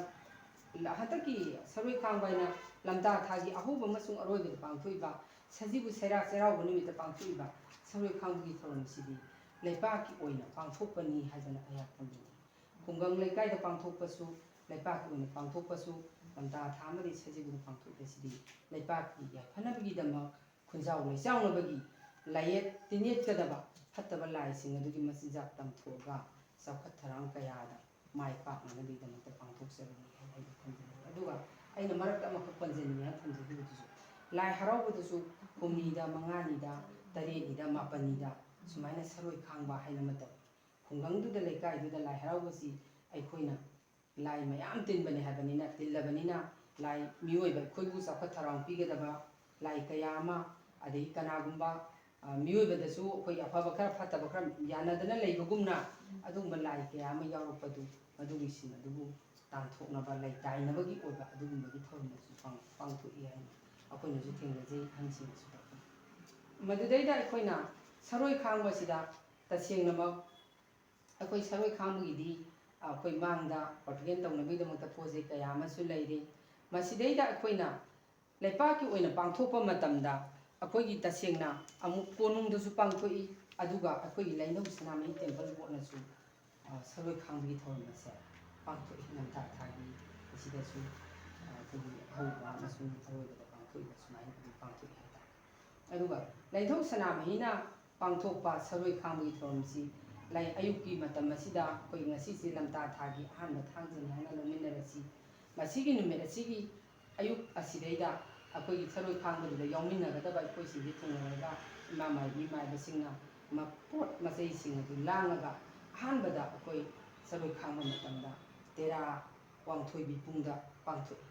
ꯍꯟꯗꯛꯀꯤ ꯁꯔꯣꯏ ꯈꯥꯡꯕ ꯍꯥꯏꯅ ꯂꯝꯇꯥ ꯊꯥꯒꯤ ꯑꯍꯧꯕ ꯑꯃꯁꯨꯡ ꯑꯔꯣꯏꯕꯗ ꯄꯥꯡꯊꯣꯛꯏꯕ ꯁꯖꯤꯕꯨ ꯆꯩꯔꯥ ꯆꯩꯔꯥꯎꯕ ꯅꯨꯃꯤꯠꯇ ꯄꯥꯡꯊꯣꯛꯏꯕ ꯁꯔꯣꯏ ꯈꯥꯡꯕꯒꯤ ꯊꯧꯔꯝꯁꯤꯗꯤ ꯂꯩꯄꯥꯛꯀꯤ ꯑꯣꯏꯅ ꯄꯥꯡꯊꯣꯛꯄꯅꯤ ꯍꯥꯏꯗꯅ ꯑꯩꯍꯥꯛ ꯊꯝꯖꯅꯤꯡꯏ꯫ ꯈꯨꯡꯒꯪ ꯂꯩꯀꯥꯏꯗ ꯄꯥꯡꯊꯣꯛꯄꯁꯨ, ꯂꯩꯄꯥꯛꯀꯤ ꯑꯣꯏꯅ ꯄꯥꯡꯊꯣꯛꯄꯁꯨ, ꯂꯝꯇꯥ ꯊꯥ ꯑꯃꯗꯤ ꯁꯖꯤꯕꯨꯗ ꯄꯥꯡꯊꯣꯛꯄꯁꯤꯗꯤ ꯂꯩꯄꯥꯛꯀꯤ ꯌꯥꯏꯐꯅꯕꯒꯤꯗꯃꯛ ꯈꯨꯟꯖꯥꯎ ꯂꯩꯆꯥꯎꯅꯕꯒꯤ ꯂꯥꯏꯌꯦꯠ ꯇꯤꯟꯌꯦꯠꯀꯗꯕ ꯐꯠꯇꯕ ꯂꯥꯏꯁꯤꯡ ꯑꯗꯨꯒꯤ ꯃꯆꯤꯟꯖꯥꯛ ꯇꯝꯊꯣꯛꯑꯒ ꯆꯥꯎꯈꯠ ꯊꯧꯔꯥꯡ ꯀꯌꯥꯗ ꯃꯥꯏ ꯄꯥꯛꯅꯅꯕꯒꯤꯗꯃꯛꯇ ꯄꯥꯡꯊꯣꯛꯆꯕꯅꯤ ꯍꯥꯏꯅ ꯑꯩꯅ ꯊꯝꯖꯅꯤꯡꯏ꯫ ꯑꯗꯨꯒ ꯑꯩꯅ ꯃꯔꯛꯇ ꯑꯃꯈꯛ ꯄꯟꯖꯅꯤꯡꯉꯦ ꯍꯥꯏꯅ ꯊꯝꯖꯈꯤꯕꯗꯨꯁꯨ, ꯂꯥꯏ ꯍꯔꯥꯎꯕꯗꯁꯨ ꯍꯨꯝꯅꯤꯗ, ꯃꯉꯥꯅꯤꯗ, ꯇꯔꯦꯠꯅꯤꯗ, ꯃꯥꯄꯟꯅꯤꯗ ꯁꯨꯃꯥꯏꯅ ꯁꯔꯣꯏ ꯈꯥꯡꯕ ꯍꯥꯏꯅ ꯑꯃ ꯇꯧꯏ꯫ ꯈꯨꯡꯒꯪꯗꯨꯗ, ꯂꯩꯀꯥꯏꯗꯨꯗ ꯂꯥꯏ ꯍꯔꯥꯎꯕꯁꯤ ꯑꯩꯈꯣꯏꯅ ꯂꯥꯏ ꯃꯌꯥꯝ ꯇꯤꯟꯕꯅꯤ ꯍꯥꯏꯕꯅꯤꯅ, ꯇꯤꯜꯂꯕꯅꯤꯅ ꯂꯥꯏ, ꯃꯤꯑꯣꯏꯕ ꯑꯩꯈꯣꯏꯕꯨ ꯆꯥꯎꯈꯠ ꯊꯧꯔꯥꯡ ꯄꯤꯒꯗꯕ ꯂꯥꯏ ꯀꯌꯥ ꯑꯃ, ꯑꯗꯒꯤ ꯀꯅꯥꯒꯨꯝꯕ, ꯑ, ꯃꯤꯑꯣꯏꯕꯗꯁꯨ ꯑꯩꯈꯣꯏ ꯑꯐꯕ ꯈꯔ ꯐꯠꯇꯕ ꯈꯔ ꯌꯥꯅꯗꯅ ꯂꯩꯕꯒꯨꯝꯅ, ꯑꯗꯨꯒꯨꯝꯕ ꯂꯥꯏ ꯀꯌꯥ ꯑꯃ ꯌꯥꯎꯔꯛꯄꯗꯨ, ꯃꯗꯨꯒꯤꯁꯤꯡ ꯑꯗꯨꯕꯨ ꯇꯥꯟꯊꯣꯛꯅꯕ, ꯂꯩ ꯇꯥꯏꯅꯕꯒꯤ ꯑꯣꯏꯕ ꯑꯗꯨꯒꯨꯝꯕꯒꯤ ꯊꯧꯔꯝ ꯑꯗꯨꯁꯨ ꯄꯥꯡ-, ꯄꯥꯡꯊꯣꯛꯏ ꯍꯥꯏꯅ ꯑꯩꯈꯣꯏꯅꯁꯨ ꯊꯦꯡꯅꯖꯩ, ꯑꯍꯟꯁꯤꯡꯅꯁꯨ ꯇꯥꯛꯄꯤ꯫ ꯃꯗꯨꯗꯩꯗ ꯑꯩꯈꯣꯏꯅ ꯁꯔꯣꯏ ꯈꯥꯡꯕꯁꯤꯗ ꯇꯁꯦꯡꯅꯃꯛ ꯑꯩꯈꯣꯏ ꯁꯔꯣꯏ ꯈꯥꯡꯕꯒꯤꯗꯤ ꯑꯩꯈꯣꯏ ꯃꯥꯡꯗ ꯄ꯭ꯔꯣꯄꯒꯦꯟ ꯇꯧꯅꯕꯒꯤꯗꯃꯛꯇ ꯄꯣꯠ ꯆꯩ ꯀꯌꯥ ꯑꯃꯁꯨ ꯂꯩꯔꯤ꯫ ꯃꯁꯤꯗꯩꯗ ꯑꯩꯈꯣꯏꯅ ꯂꯩꯄꯥꯛꯀꯤ ꯑꯣꯏꯅ ꯄꯥꯡꯊꯣꯛꯄ ꯃꯇꯝꯗ ꯑꯩꯈꯣꯏꯒꯤ ꯇꯁꯦꯡꯅ ꯑꯃꯨꯛ ꯀꯣꯅꯨꯡꯗꯁꯨ ꯄꯥꯡꯊꯣꯛꯏ, ꯑꯗꯨꯒ ꯑꯩꯈꯣꯏꯒꯤ ꯂꯥꯏꯅꯤꯡꯊꯧ ꯁꯅꯥꯃꯍꯤ ꯇꯦꯝꯄꯜ ꯕꯣꯔꯗꯅꯁꯨ, ꯑ, ꯁꯔꯣꯏ ꯈꯥꯡꯕꯒꯤ ꯊꯧꯔꯝ ꯑꯁꯦ ꯄꯥꯡꯊꯣꯛꯏ꯫ ꯂꯝꯇꯥ ꯊꯥꯒꯤ ꯑꯁꯤꯗꯁꯨ, ꯑ, ꯑꯩꯈꯣꯏꯒꯤ ꯑꯍꯧꯕ ꯑꯃꯁꯨꯡ ꯑꯔꯣꯏꯕꯗ ꯄꯥꯡꯊꯣꯛꯏꯕ ꯁꯨꯃꯥꯏꯅ ꯑꯗꯨꯝ ꯄꯥꯡꯊꯣꯛꯏ ꯍꯥꯏꯇꯥꯔꯦ꯫ ꯑꯗꯨꯒ ꯂꯥꯏꯅꯤꯡꯊꯧ ꯁꯅꯥꯃꯍꯤꯅ ꯄꯥꯡꯊꯣꯛꯄ ꯁꯔꯣꯏ ꯈꯥꯡꯕꯒꯤ ꯊꯧꯔꯝꯁꯤ ꯂꯥꯏ-, ꯑꯌꯨꯛꯀꯤ ꯃꯇꯝ ꯑꯁꯤꯗ ꯑꯩꯈꯣꯏ ꯉꯁꯤꯁꯦ ꯂꯝꯇꯥ ꯊꯥꯒꯤ ꯑꯍꯥꯟꯕ ꯊꯥꯡꯖꯅꯤ ꯍꯥꯏꯅ ꯂꯧꯃꯤꯟꯅꯔꯁꯤ꯫ ꯃꯁꯤꯒꯤ ꯅꯨꯃꯤꯠ ꯑꯁꯤꯒꯤ ꯑꯌꯨꯛ ꯑꯁꯤꯗꯩꯗ ꯑꯩꯈꯣꯏꯒꯤ ꯁꯔꯣꯏ ꯈꯥꯡꯕꯗꯨꯗ ꯌꯥꯎꯃꯤꯟꯅꯒꯗꯕ ꯑꯩꯈꯣꯏꯁꯤꯡꯁꯦ ꯊꯦꯡꯅꯔꯒ ꯏꯃꯥ ꯃꯥꯏꯕꯤ ꯃꯥꯏꯕꯁꯤꯡꯅ ꯃꯄꯣꯠ ꯃꯆꯩꯁꯤꯡ ꯑꯗꯨ ꯂꯥꯡꯉꯒ ꯑꯍꯥꯟꯕꯗ ꯑꯩꯈꯣꯏ ꯁꯔꯣꯏ ꯈꯥꯡꯕ ꯃꯇꯝꯗ ꯇꯦꯔꯥ ꯋꯥꯡꯊꯣꯏꯕꯤ ꯄꯨꯡꯗ ꯄꯥꯡꯊꯣꯛꯏ꯫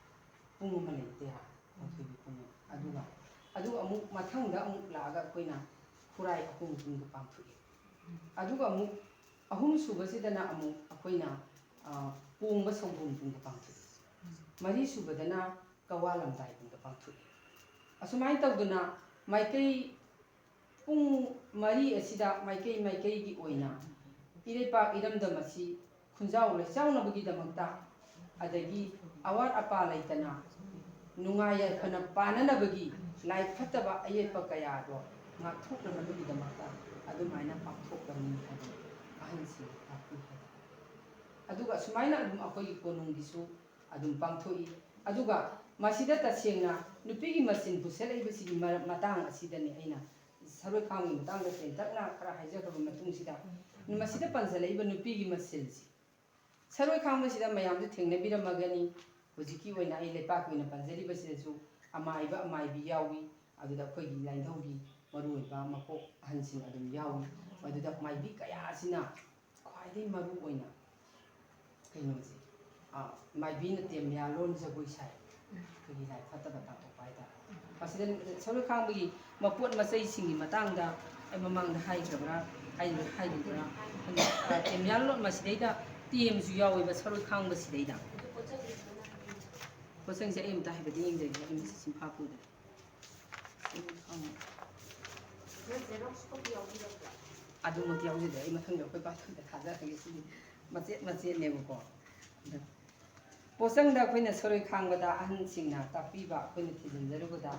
ꯄꯨꯡ ꯑꯃ ꯂꯩ ꯇꯦꯔꯥ ꯋꯥꯡꯊꯣꯏꯕꯤ ꯄꯨꯡ ꯑꯃ꯫ ꯑꯗꯨꯒ, ꯑꯗꯨꯒ ꯑꯃꯨꯛ ꯃꯊꯪꯗ ꯑꯃꯨꯛ ꯂꯥꯛꯑꯒ ꯑꯩꯈꯣꯏꯅ ꯈꯨꯔꯥꯏ ꯑꯍꯣꯡ ꯄꯨꯡꯗ ꯄꯥꯡꯊꯣꯛꯏ꯫ ꯑꯗꯨꯒ ꯑꯃꯨꯛ ꯑꯍꯨꯝ ꯁꯨꯕꯁꯤꯗꯅ ꯑꯃꯨꯛ ꯑꯩꯈꯣꯏꯅ, ꯑ, ꯄꯣꯡꯕ ꯁꯪꯒꯣꯝ ꯄꯨꯡꯗ ꯄꯥꯡꯊꯣꯛꯏ꯫ ꯃꯔꯤ ꯁꯨꯕꯗꯅ ꯀꯋꯥ ꯂꯝꯗꯥꯏ ꯄꯨꯡꯗ ꯄꯥꯡꯊꯣꯛꯏ꯫ ꯑꯁꯨꯃꯥꯏꯅ ꯇꯧꯗꯅ ꯃꯥꯏꯀꯩ ꯄꯨꯡ ꯃꯔꯤ ꯑꯁꯤꯗ ꯃꯥꯏꯀꯩ ꯃꯥꯏꯀꯩꯒꯤ ꯑꯣꯏꯅ ꯏꯔꯩꯄꯥꯛ ꯏꯔꯝꯗꯝ ꯑꯁꯤ ꯈꯨꯟꯖꯥꯎ ꯂꯩꯆꯥꯎꯅꯕꯒꯤꯗꯃꯛꯇ, ꯑꯗꯒꯤ ꯑꯋꯥꯠ ꯑꯄꯥ ꯂꯩꯇꯅ ꯅꯨꯡꯉꯥꯏ ꯌꯥꯏꯐꯅ ꯄꯥꯟꯅꯅꯕꯒꯤ ꯂꯥꯏ ꯐꯠꯇꯕ ꯑꯌꯦꯠꯄ ꯀꯌꯥꯗꯣ ꯉꯥꯛꯊꯣꯛꯅꯅꯕꯒꯤꯗꯃꯛꯇ ꯑꯗꯨꯃꯥꯏꯅ ꯄꯥꯡꯊꯣꯛꯄꯅꯤ ꯍꯥꯏꯕ ꯑꯍꯟꯁꯤꯡꯅ ꯇꯥꯛꯄꯤ ꯍꯥꯏꯇꯥꯔꯦ꯫ ꯑꯗꯨꯒ ꯑꯁꯨꯃꯥꯏꯅ ꯑꯗꯨꯝ ꯑꯩꯈꯣꯏꯒꯤ ꯀꯣꯅꯨꯡꯒꯤꯁꯨ ꯑꯗꯨꯝ ꯄꯥꯡꯊꯣꯛꯏ꯫ ꯑꯗꯨꯒ ꯃꯁꯤꯗ ꯇꯁꯦꯡꯅ ꯅꯨꯄꯤꯒꯤ ꯃꯁꯤꯟ ꯄꯨꯁꯜꯂꯛꯏꯕꯁꯤꯒꯤ ꯃꯔ-, ꯃꯇꯥꯡ ꯑꯁꯤꯗꯅꯤ ꯑꯩꯅ ꯁꯔꯣꯏ ꯈꯥꯡꯕꯒꯤ ꯃꯇꯥꯡꯗ ꯇꯦꯟꯇꯛꯅ ꯈꯔ ꯍꯥꯏꯖꯈ꯭ꯔꯕ ꯃꯇꯨꯡꯁꯤꯗ, ꯃꯁꯤꯗ ꯄꯟꯖꯜꯂꯛꯏꯕ ꯅꯨꯄꯤꯒꯤ ꯃꯁꯤꯜꯁꯤ, ꯁꯔꯣꯏ ꯈꯥꯡꯕꯁꯤꯗ ꯃꯌꯥꯝꯁꯨ ꯊꯦꯡꯅꯕꯤꯔꯝꯃꯒꯅꯤ꯫ ꯍꯧꯖꯤꯛꯀꯤ ꯑꯣꯏꯅ ꯑꯩ ꯂꯩꯄꯥꯛꯀꯤ ꯑꯣꯏꯅ ꯄꯟꯖꯔꯤꯕꯁꯤꯗꯁꯨ ꯑꯃꯥꯏꯕ ꯑꯃꯥꯏꯕꯤ ꯌꯥꯎꯏ, ꯑꯗꯨꯗ ꯑꯩꯈꯣꯏꯒꯤ ꯂꯥꯏꯅꯤꯡꯊꯧꯒꯤ ꯃꯔꯨꯑꯣꯏꯕ ꯃꯀꯣꯛ ꯑꯍꯟꯁꯤꯡ ꯑꯗꯨꯝ ꯌꯥꯎꯏ꯫ ꯃꯗꯨꯗ ꯃꯥꯏꯕꯤ ꯀꯌꯥ ꯑꯁꯤꯅ ꯈ꯭ꯋꯥꯏꯗꯒꯤ ꯃꯔꯨ ꯑꯣꯏꯅ ꯀꯩꯅꯣꯁꯦ, ꯑꯥ, ꯃꯥꯏꯕꯤꯅ ꯇꯦꯝꯌꯥꯂꯣꯟ ꯖꯒꯣꯏ ꯁꯥꯏ, ꯑꯩꯈꯣꯏꯒꯤ ꯂꯥꯏ ꯐꯠꯇꯕ ꯇꯥꯟꯊꯣꯛꯄ ꯍꯥꯏꯇꯥꯔꯦ꯫ ꯃꯁꯤꯗ ꯁꯔꯨꯛ ꯈꯥꯡꯕꯒꯤ ꯃꯄꯣꯠ ꯃꯆꯩꯁꯤꯡꯒꯤ ꯃꯇꯥꯡꯗ ꯑꯩ ꯃꯃꯥꯡꯗ ꯍꯥꯏꯈ꯭ꯔꯕ꯭ꯔꯥ, ꯍꯥꯏ-, ꯍꯥꯏꯈꯤꯕ꯭ꯔꯥ? ꯑꯥ, ꯇꯦꯝꯌꯥꯂꯣꯟ ꯃꯁꯤꯗꯩꯗ ꯇꯦꯝꯁꯨ ꯌꯥꯎꯋꯦꯕ ꯁꯔꯨꯛ ꯈꯥꯡꯕꯁꯤꯗꯩꯗ꯫ ꯄꯣꯠꯆꯪꯁꯦ ꯑꯩ ꯑꯝꯇ ꯍꯥꯏꯐꯦꯠꯇ ꯌꯦꯡꯖꯒꯦ, ꯑꯩ ꯃꯁꯤ ꯁꯤꯟꯐꯥ ꯄꯨꯗ꯭ꯔꯦ꯫ ꯁꯔꯨꯛ ꯈꯥꯡꯕ꯫ ꯑꯗꯨꯃꯛꯇꯤ ꯌꯥꯎꯖꯗꯦ, ꯑꯩ ꯃꯊꯪꯗ ꯑꯩꯈꯣꯏ ꯄꯥꯊꯣꯏꯗ ꯊꯥꯖꯔꯒꯦ ꯁꯤꯗꯤ꯫ ꯃꯆꯦꯠ ꯃꯆꯦꯠꯅꯦꯕꯀꯣ꯫ ꯑꯗ ꯄꯣꯠꯆꯪꯗ ꯑꯩꯈꯣꯏꯅ ꯁꯔꯣꯏ ꯈꯥꯡꯕꯗ ꯑꯍꯟꯁꯤꯡꯅ ꯇꯥꯛꯄꯤꯕ ꯑꯩꯈꯣꯏꯅ ꯊꯤꯖꯤꯟꯖꯔꯨꯕꯗ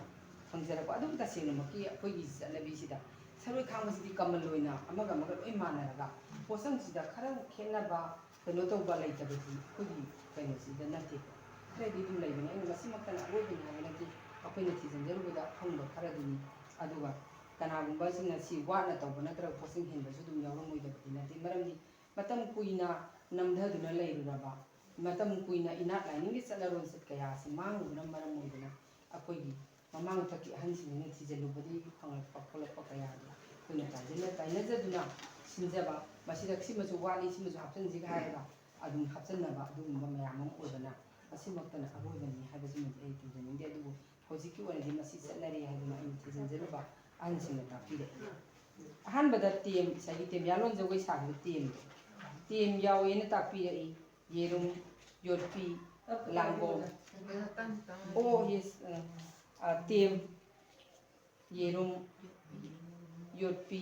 ꯐꯪꯖꯔꯛꯄ ꯑꯗꯨꯝ ꯇꯁꯦꯡꯅꯃꯛꯀꯤ ꯑꯩꯈꯣꯏꯒꯤ ꯆꯠꯅꯕꯤꯁꯤꯗ ꯁꯔꯣꯏ ꯈꯥꯡꯕꯁꯤꯗꯤ ꯀꯃꯟ ꯑꯣꯏꯅ ꯑꯃꯒ ꯑꯃꯒ ꯂꯣꯏ ꯃꯥꯟꯅꯔꯒ ꯄꯣꯠꯆꯪꯁꯤꯗ ꯈꯔ ꯈꯦꯠꯅꯕ ꯀꯩꯅꯣ ꯇꯧꯕ ꯂꯩꯇꯕꯗꯤ ꯑꯩꯈꯣꯏꯒꯤ ꯀꯩꯅꯣꯁꯤꯗ ꯅꯠꯇꯦ꯫ ꯈꯔꯗꯤ ꯑꯗꯨꯝ ꯂꯩꯕꯅꯤ꯫ ꯑꯩꯅ ꯃꯁꯤꯃꯛꯇꯅ ꯑꯔꯣꯏꯕꯅꯤ ꯍꯥꯏꯕ ꯅꯠꯇꯦ, ꯑꯩꯈꯣꯏꯅ ꯊꯤꯖꯤꯟꯖꯔꯨꯕꯗ ꯑꯐꯪꯕ ꯈꯔꯗꯨꯅꯤ꯫ ꯑꯗꯨꯒ ꯀꯅꯥꯒꯨꯝꯕꯁꯤꯡꯅ ꯁꯤ ꯋꯥꯠꯅ ꯇꯧꯕ ꯅꯠꯇ꯭ꯔꯒ ꯄꯣꯠꯆꯪ ꯍꯦꯟꯕꯁꯨ ꯑꯗꯨꯝ ꯌꯥꯎꯔꯝꯃꯣꯏꯗꯕꯗꯤ ꯅꯠꯇꯦ꯫ ꯃꯔꯝꯗꯤ ꯃꯇꯝ ꯀꯨꯏꯅ ꯅꯝꯊꯗꯨꯅ ꯂꯩꯔꯨꯔꯕ, ꯃꯇꯝ ꯀꯨꯏꯅ ꯏꯅꯥꯠ ꯂꯥꯏꯅꯤꯡꯒꯤ ꯆꯠꯅꯔꯣꯟ ꯆꯠ ꯀꯌꯥ ꯑꯁꯤ ꯃꯥꯡꯂꯨꯕꯅ ꯃꯔꯝ ꯑꯣꯏꯗꯨꯅ ꯑꯩꯈꯣꯏꯒꯤ ꯃꯃꯥꯡ ꯃꯊꯛꯀꯤ ꯑꯍꯟꯁꯤꯡꯁꯤꯅ ꯊꯤꯖꯤꯜꯂꯨꯕꯗꯒꯤ ꯐꯪꯂꯛꯄ ꯈꯣꯠꯂꯛꯄ ꯀꯌꯥꯗꯣ ꯑꯩꯈꯣꯏꯅ ꯇꯥꯏꯅ-, ꯇꯥꯏꯅꯖꯗꯨꯅ ꯁꯤꯟꯖꯕ, ꯃꯁꯤꯗ ꯁꯤꯃꯁꯨ ꯋꯥꯠꯂꯤ, ꯁꯤꯃꯁꯨ ꯍꯥꯞꯆꯤꯟꯁꯤꯒ ꯍꯥꯏꯔꯒ ꯑꯗꯨꯝ ꯍꯥꯞꯆꯤꯟꯅꯕ ꯑꯗꯨꯒꯨꯝꯕ ꯃꯌꯥꯝ ꯑꯃ ꯑꯣꯏꯕꯅ ꯃꯁꯤꯃꯛꯇꯅ ꯑꯔꯣꯏꯕꯅꯤ ꯍꯥꯏꯕꯁꯤꯃꯗꯤ ꯑꯩ ꯊꯝꯖꯅꯤꯡꯗꯦ꯫ ꯑꯗꯨꯕꯨ ꯍꯧꯖꯤꯛꯀꯤ ꯑꯣꯏꯅꯗꯤ ꯃꯁꯤ ꯆꯠꯅꯔꯤ ꯍꯥꯏꯗꯨꯅ ꯑꯩꯅ ꯊꯤꯖꯤꯟꯖꯔꯨꯕ ꯑꯍꯟꯁꯤꯡꯅ ꯇꯥꯛꯄꯤꯔꯛꯏ꯫ ꯑꯍꯥꯟꯕꯗ ꯇꯦꯝ, ꯉꯁꯥꯏꯒꯤ ꯇꯦꯝꯌꯥꯂꯣꯟ ꯖꯒꯣꯏ ꯁꯥꯕꯗ ꯇꯦꯝꯗꯣ, ꯇꯦꯝ ꯌꯥꯎꯋꯦꯅ ꯇꯥꯛꯄꯤꯔꯛꯏ꯫ ꯌꯦꯔꯨꯝ, ꯌꯣꯠꯄꯤ, ꯂꯥꯡꯒꯣꯡ꯫ ꯑꯣ, ꯌꯦꯁ, ꯑ, ꯑ, ꯇꯦꯝ, ꯌꯦꯔꯨꯝ, ꯌꯣꯠꯄꯤ,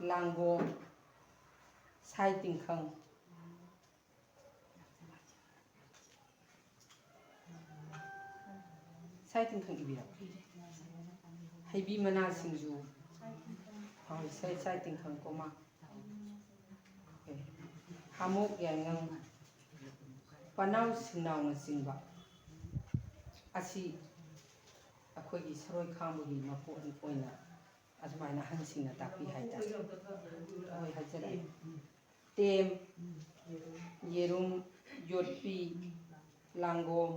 ꯂꯥꯡꯒꯣꯡ, ꯁꯥꯏ ꯇꯤꯡꯈꯪ꯫ ꯁꯥꯏ ꯇꯤꯡꯈꯪ ꯏꯕꯤꯔꯛꯑꯣ꯫ ꯍꯩꯕꯤ ꯃꯅꯥ ꯁꯤꯡꯖꯨ꯫ ꯍꯣꯏ, ꯁꯥꯏ, ꯁꯥꯏ ꯇꯤꯡꯈꯪ ꯀꯣꯃꯥ꯫ ꯍꯣꯏ꯫ ꯍꯥꯃꯣꯛ ꯌꯥꯏꯉꯪ, ꯄꯅꯥꯎ ꯁꯤꯡꯅꯥꯎꯅꯆꯤꯡꯕ ꯑꯁꯤ ꯑꯩꯈꯣꯏꯒꯤ ꯁꯔꯣꯏ ꯈꯥꯡꯕꯒꯤ ꯃꯄꯣꯠ ꯑꯣꯏꯅ ꯑꯗꯨꯃꯥꯏꯅ ꯑꯍꯟꯁꯤꯡꯅ ꯇꯥꯛꯄꯤ ꯍꯥꯏꯇꯥꯔꯦ꯫ ꯍꯣꯏ, ꯍꯥꯏꯖꯔꯛꯑꯦ꯫ ꯇꯦꯝ, ꯌꯦꯔꯨꯝ, ꯌꯣꯠꯄꯤ, ꯂꯥꯡꯒꯣꯡ,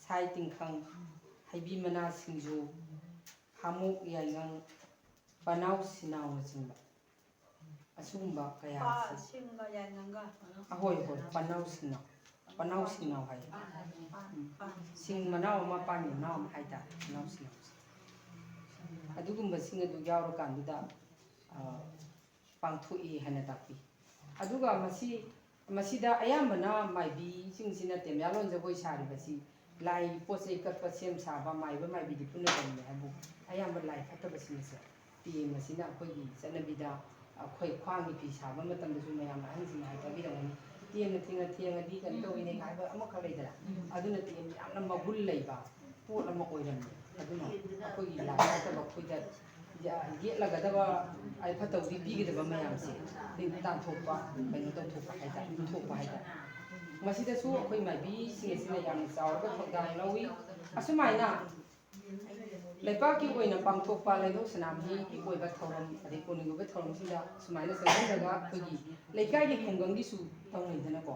ꯁꯥꯏ ꯇꯤꯡꯈꯪ, ꯍꯩꯕꯤ ꯃꯅꯥ ꯁꯤꯡꯖꯨ, ꯍꯥꯃꯣꯛ ꯌꯥꯏꯉꯪ, ꯄꯅꯥꯎ ꯁꯤꯅꯥꯎꯅꯆꯤꯡꯕ ꯑꯁꯤꯒꯨꯝꯕ ꯀꯌꯥ ꯄꯥ-, ꯑꯁꯤ ꯁꯤꯡꯒ ꯌꯥꯏꯉꯪꯒ꯫ ꯑꯍꯣꯏ, ꯍꯣꯏ, ꯄꯅꯥꯎ ꯁꯤꯡꯅꯥꯎ, ꯄꯅꯥꯎ ꯁꯤꯡꯅꯥꯎ ꯍꯥꯏꯌꯦ꯫ ꯄꯥꯟ, ꯎꯝ꯫ ꯄꯥꯟ꯫ ꯁꯤꯡ ꯃꯅꯥꯎ ꯑꯃ, ꯄꯥꯟꯒꯤ ꯃꯅꯥꯎ ꯑꯃ ꯍꯥꯏꯇꯥꯔꯦ, ꯄꯅꯥꯎ ꯁꯤꯡꯅꯥꯎꯁꯦ꯫ ꯑꯗꯨꯒꯨꯝꯕꯁꯤꯡ ꯑꯗꯨ ꯌꯥꯎꯔꯀꯥꯟꯗꯨꯗ, ꯑ, ꯄꯥꯡꯊꯣꯛꯏ ꯍꯥꯏꯅ ꯇꯥꯛꯄꯤ꯫ ꯑꯗꯨꯒ ꯃꯁꯤ, ꯃꯁꯤꯗ ꯑꯌꯥꯝꯕꯅ ꯃꯥꯏꯕꯤꯁꯤꯡꯁꯤꯅ ꯇꯦꯝꯌꯥꯂꯣꯟ ꯖꯒꯣꯏ ꯁꯥꯔꯤꯕꯁꯤ ꯂꯥꯏ ꯄꯣꯠ ꯆꯩ ꯀꯠꯄ, ꯁꯦꯝ ꯁꯥꯕ, ꯃꯥꯏꯕ ꯃꯥꯏꯕꯤꯗꯤ ꯄꯨꯟꯅ ꯇꯧꯃꯤꯟꯅꯩ ꯍꯥꯏꯕꯨ, ꯑꯌꯥꯝꯕ ꯂꯥꯏ ꯐꯠꯇꯕꯁꯤꯡ ꯑꯁꯦ ꯇꯦꯝ ꯑꯁꯤꯅ ꯑꯩꯈꯣꯏꯒꯤ ꯆꯠꯅꯕꯤꯗ, ꯑ, ꯑꯩꯈꯣꯏ ꯈ꯭ꯋꯥꯡꯒꯤ ꯐꯤ ꯁꯥꯕ ꯃꯇꯝꯗꯁꯨ ꯃꯌꯥꯝ ꯑꯍꯟꯁꯤꯡꯅ ꯍꯥꯏꯕꯤꯔꯝꯒꯅꯤ, ꯇꯦꯝꯅ ꯊꯦꯡꯅ ꯊꯦꯡꯉꯗꯤ ꯀꯩꯅꯣ ꯇꯧꯋꯤꯅꯦ ꯍꯥꯏꯕ ꯑꯃꯈꯛ ꯂꯩꯗꯅ, ꯑꯗꯨꯅ ꯇꯦꯝ ꯌꯥꯝꯅ ꯃꯒꯨꯟ ꯂꯩꯕ ꯄꯣꯠ ꯑꯃ ꯑꯣꯏꯔꯝꯃꯤ꯫ ꯑꯗꯨꯅ ꯑꯩꯈꯣꯏꯒꯤ ꯂꯥꯏ ꯅꯠꯇꯕ ꯑꯩꯈꯣꯏꯗ ꯌꯦꯠꯂꯒꯗꯕ ꯐꯠꯇꯕꯗꯤ ꯄꯤꯒꯗꯕ ꯃꯌꯥꯝꯁꯦ ꯇꯥꯟꯊꯣꯛꯄ, ꯀꯩꯅꯣ ꯇꯧꯊꯣꯛꯄ ꯍꯥꯏꯇꯥꯔꯦ, ꯄꯨꯊꯣꯛꯄ ꯍꯥꯏꯇꯥꯔꯦ꯫ ꯃꯁꯤꯗꯁꯨ ꯑꯩꯈꯣꯏ ꯃꯥꯏꯕꯤꯁꯤꯡ ꯑꯁꯤꯅ ꯌꯥꯝꯅ ꯆꯥꯎꯔꯕ ꯊꯧꯗꯥꯡ ꯂꯧꯏ꯫ ꯑꯁꯨꯃꯥꯏꯅ ꯂꯩꯄꯥꯛꯀꯤ ꯑꯣꯏꯅ ꯄꯥꯡꯊꯣꯛꯄ ꯂꯩꯉꯧ ꯁꯅꯥꯃꯍꯤꯒꯤ ꯑꯣꯏꯕ ꯊꯧꯔꯝ, ꯑꯗꯩ ꯀꯣꯅꯨꯡꯒꯤ ꯑꯣꯏꯕ ꯊꯧꯔꯝꯁꯤꯡꯗ ꯁꯨꯃꯥꯏꯅ ꯆꯪꯁꯤꯜꯂꯒ ꯑꯩꯈꯣꯏꯒꯤ ꯂꯩꯀꯥꯏꯒꯤ ꯈꯨꯡꯒꯪꯒꯤꯁꯨ ꯇꯧꯅꯩꯗꯅꯀꯣ꯫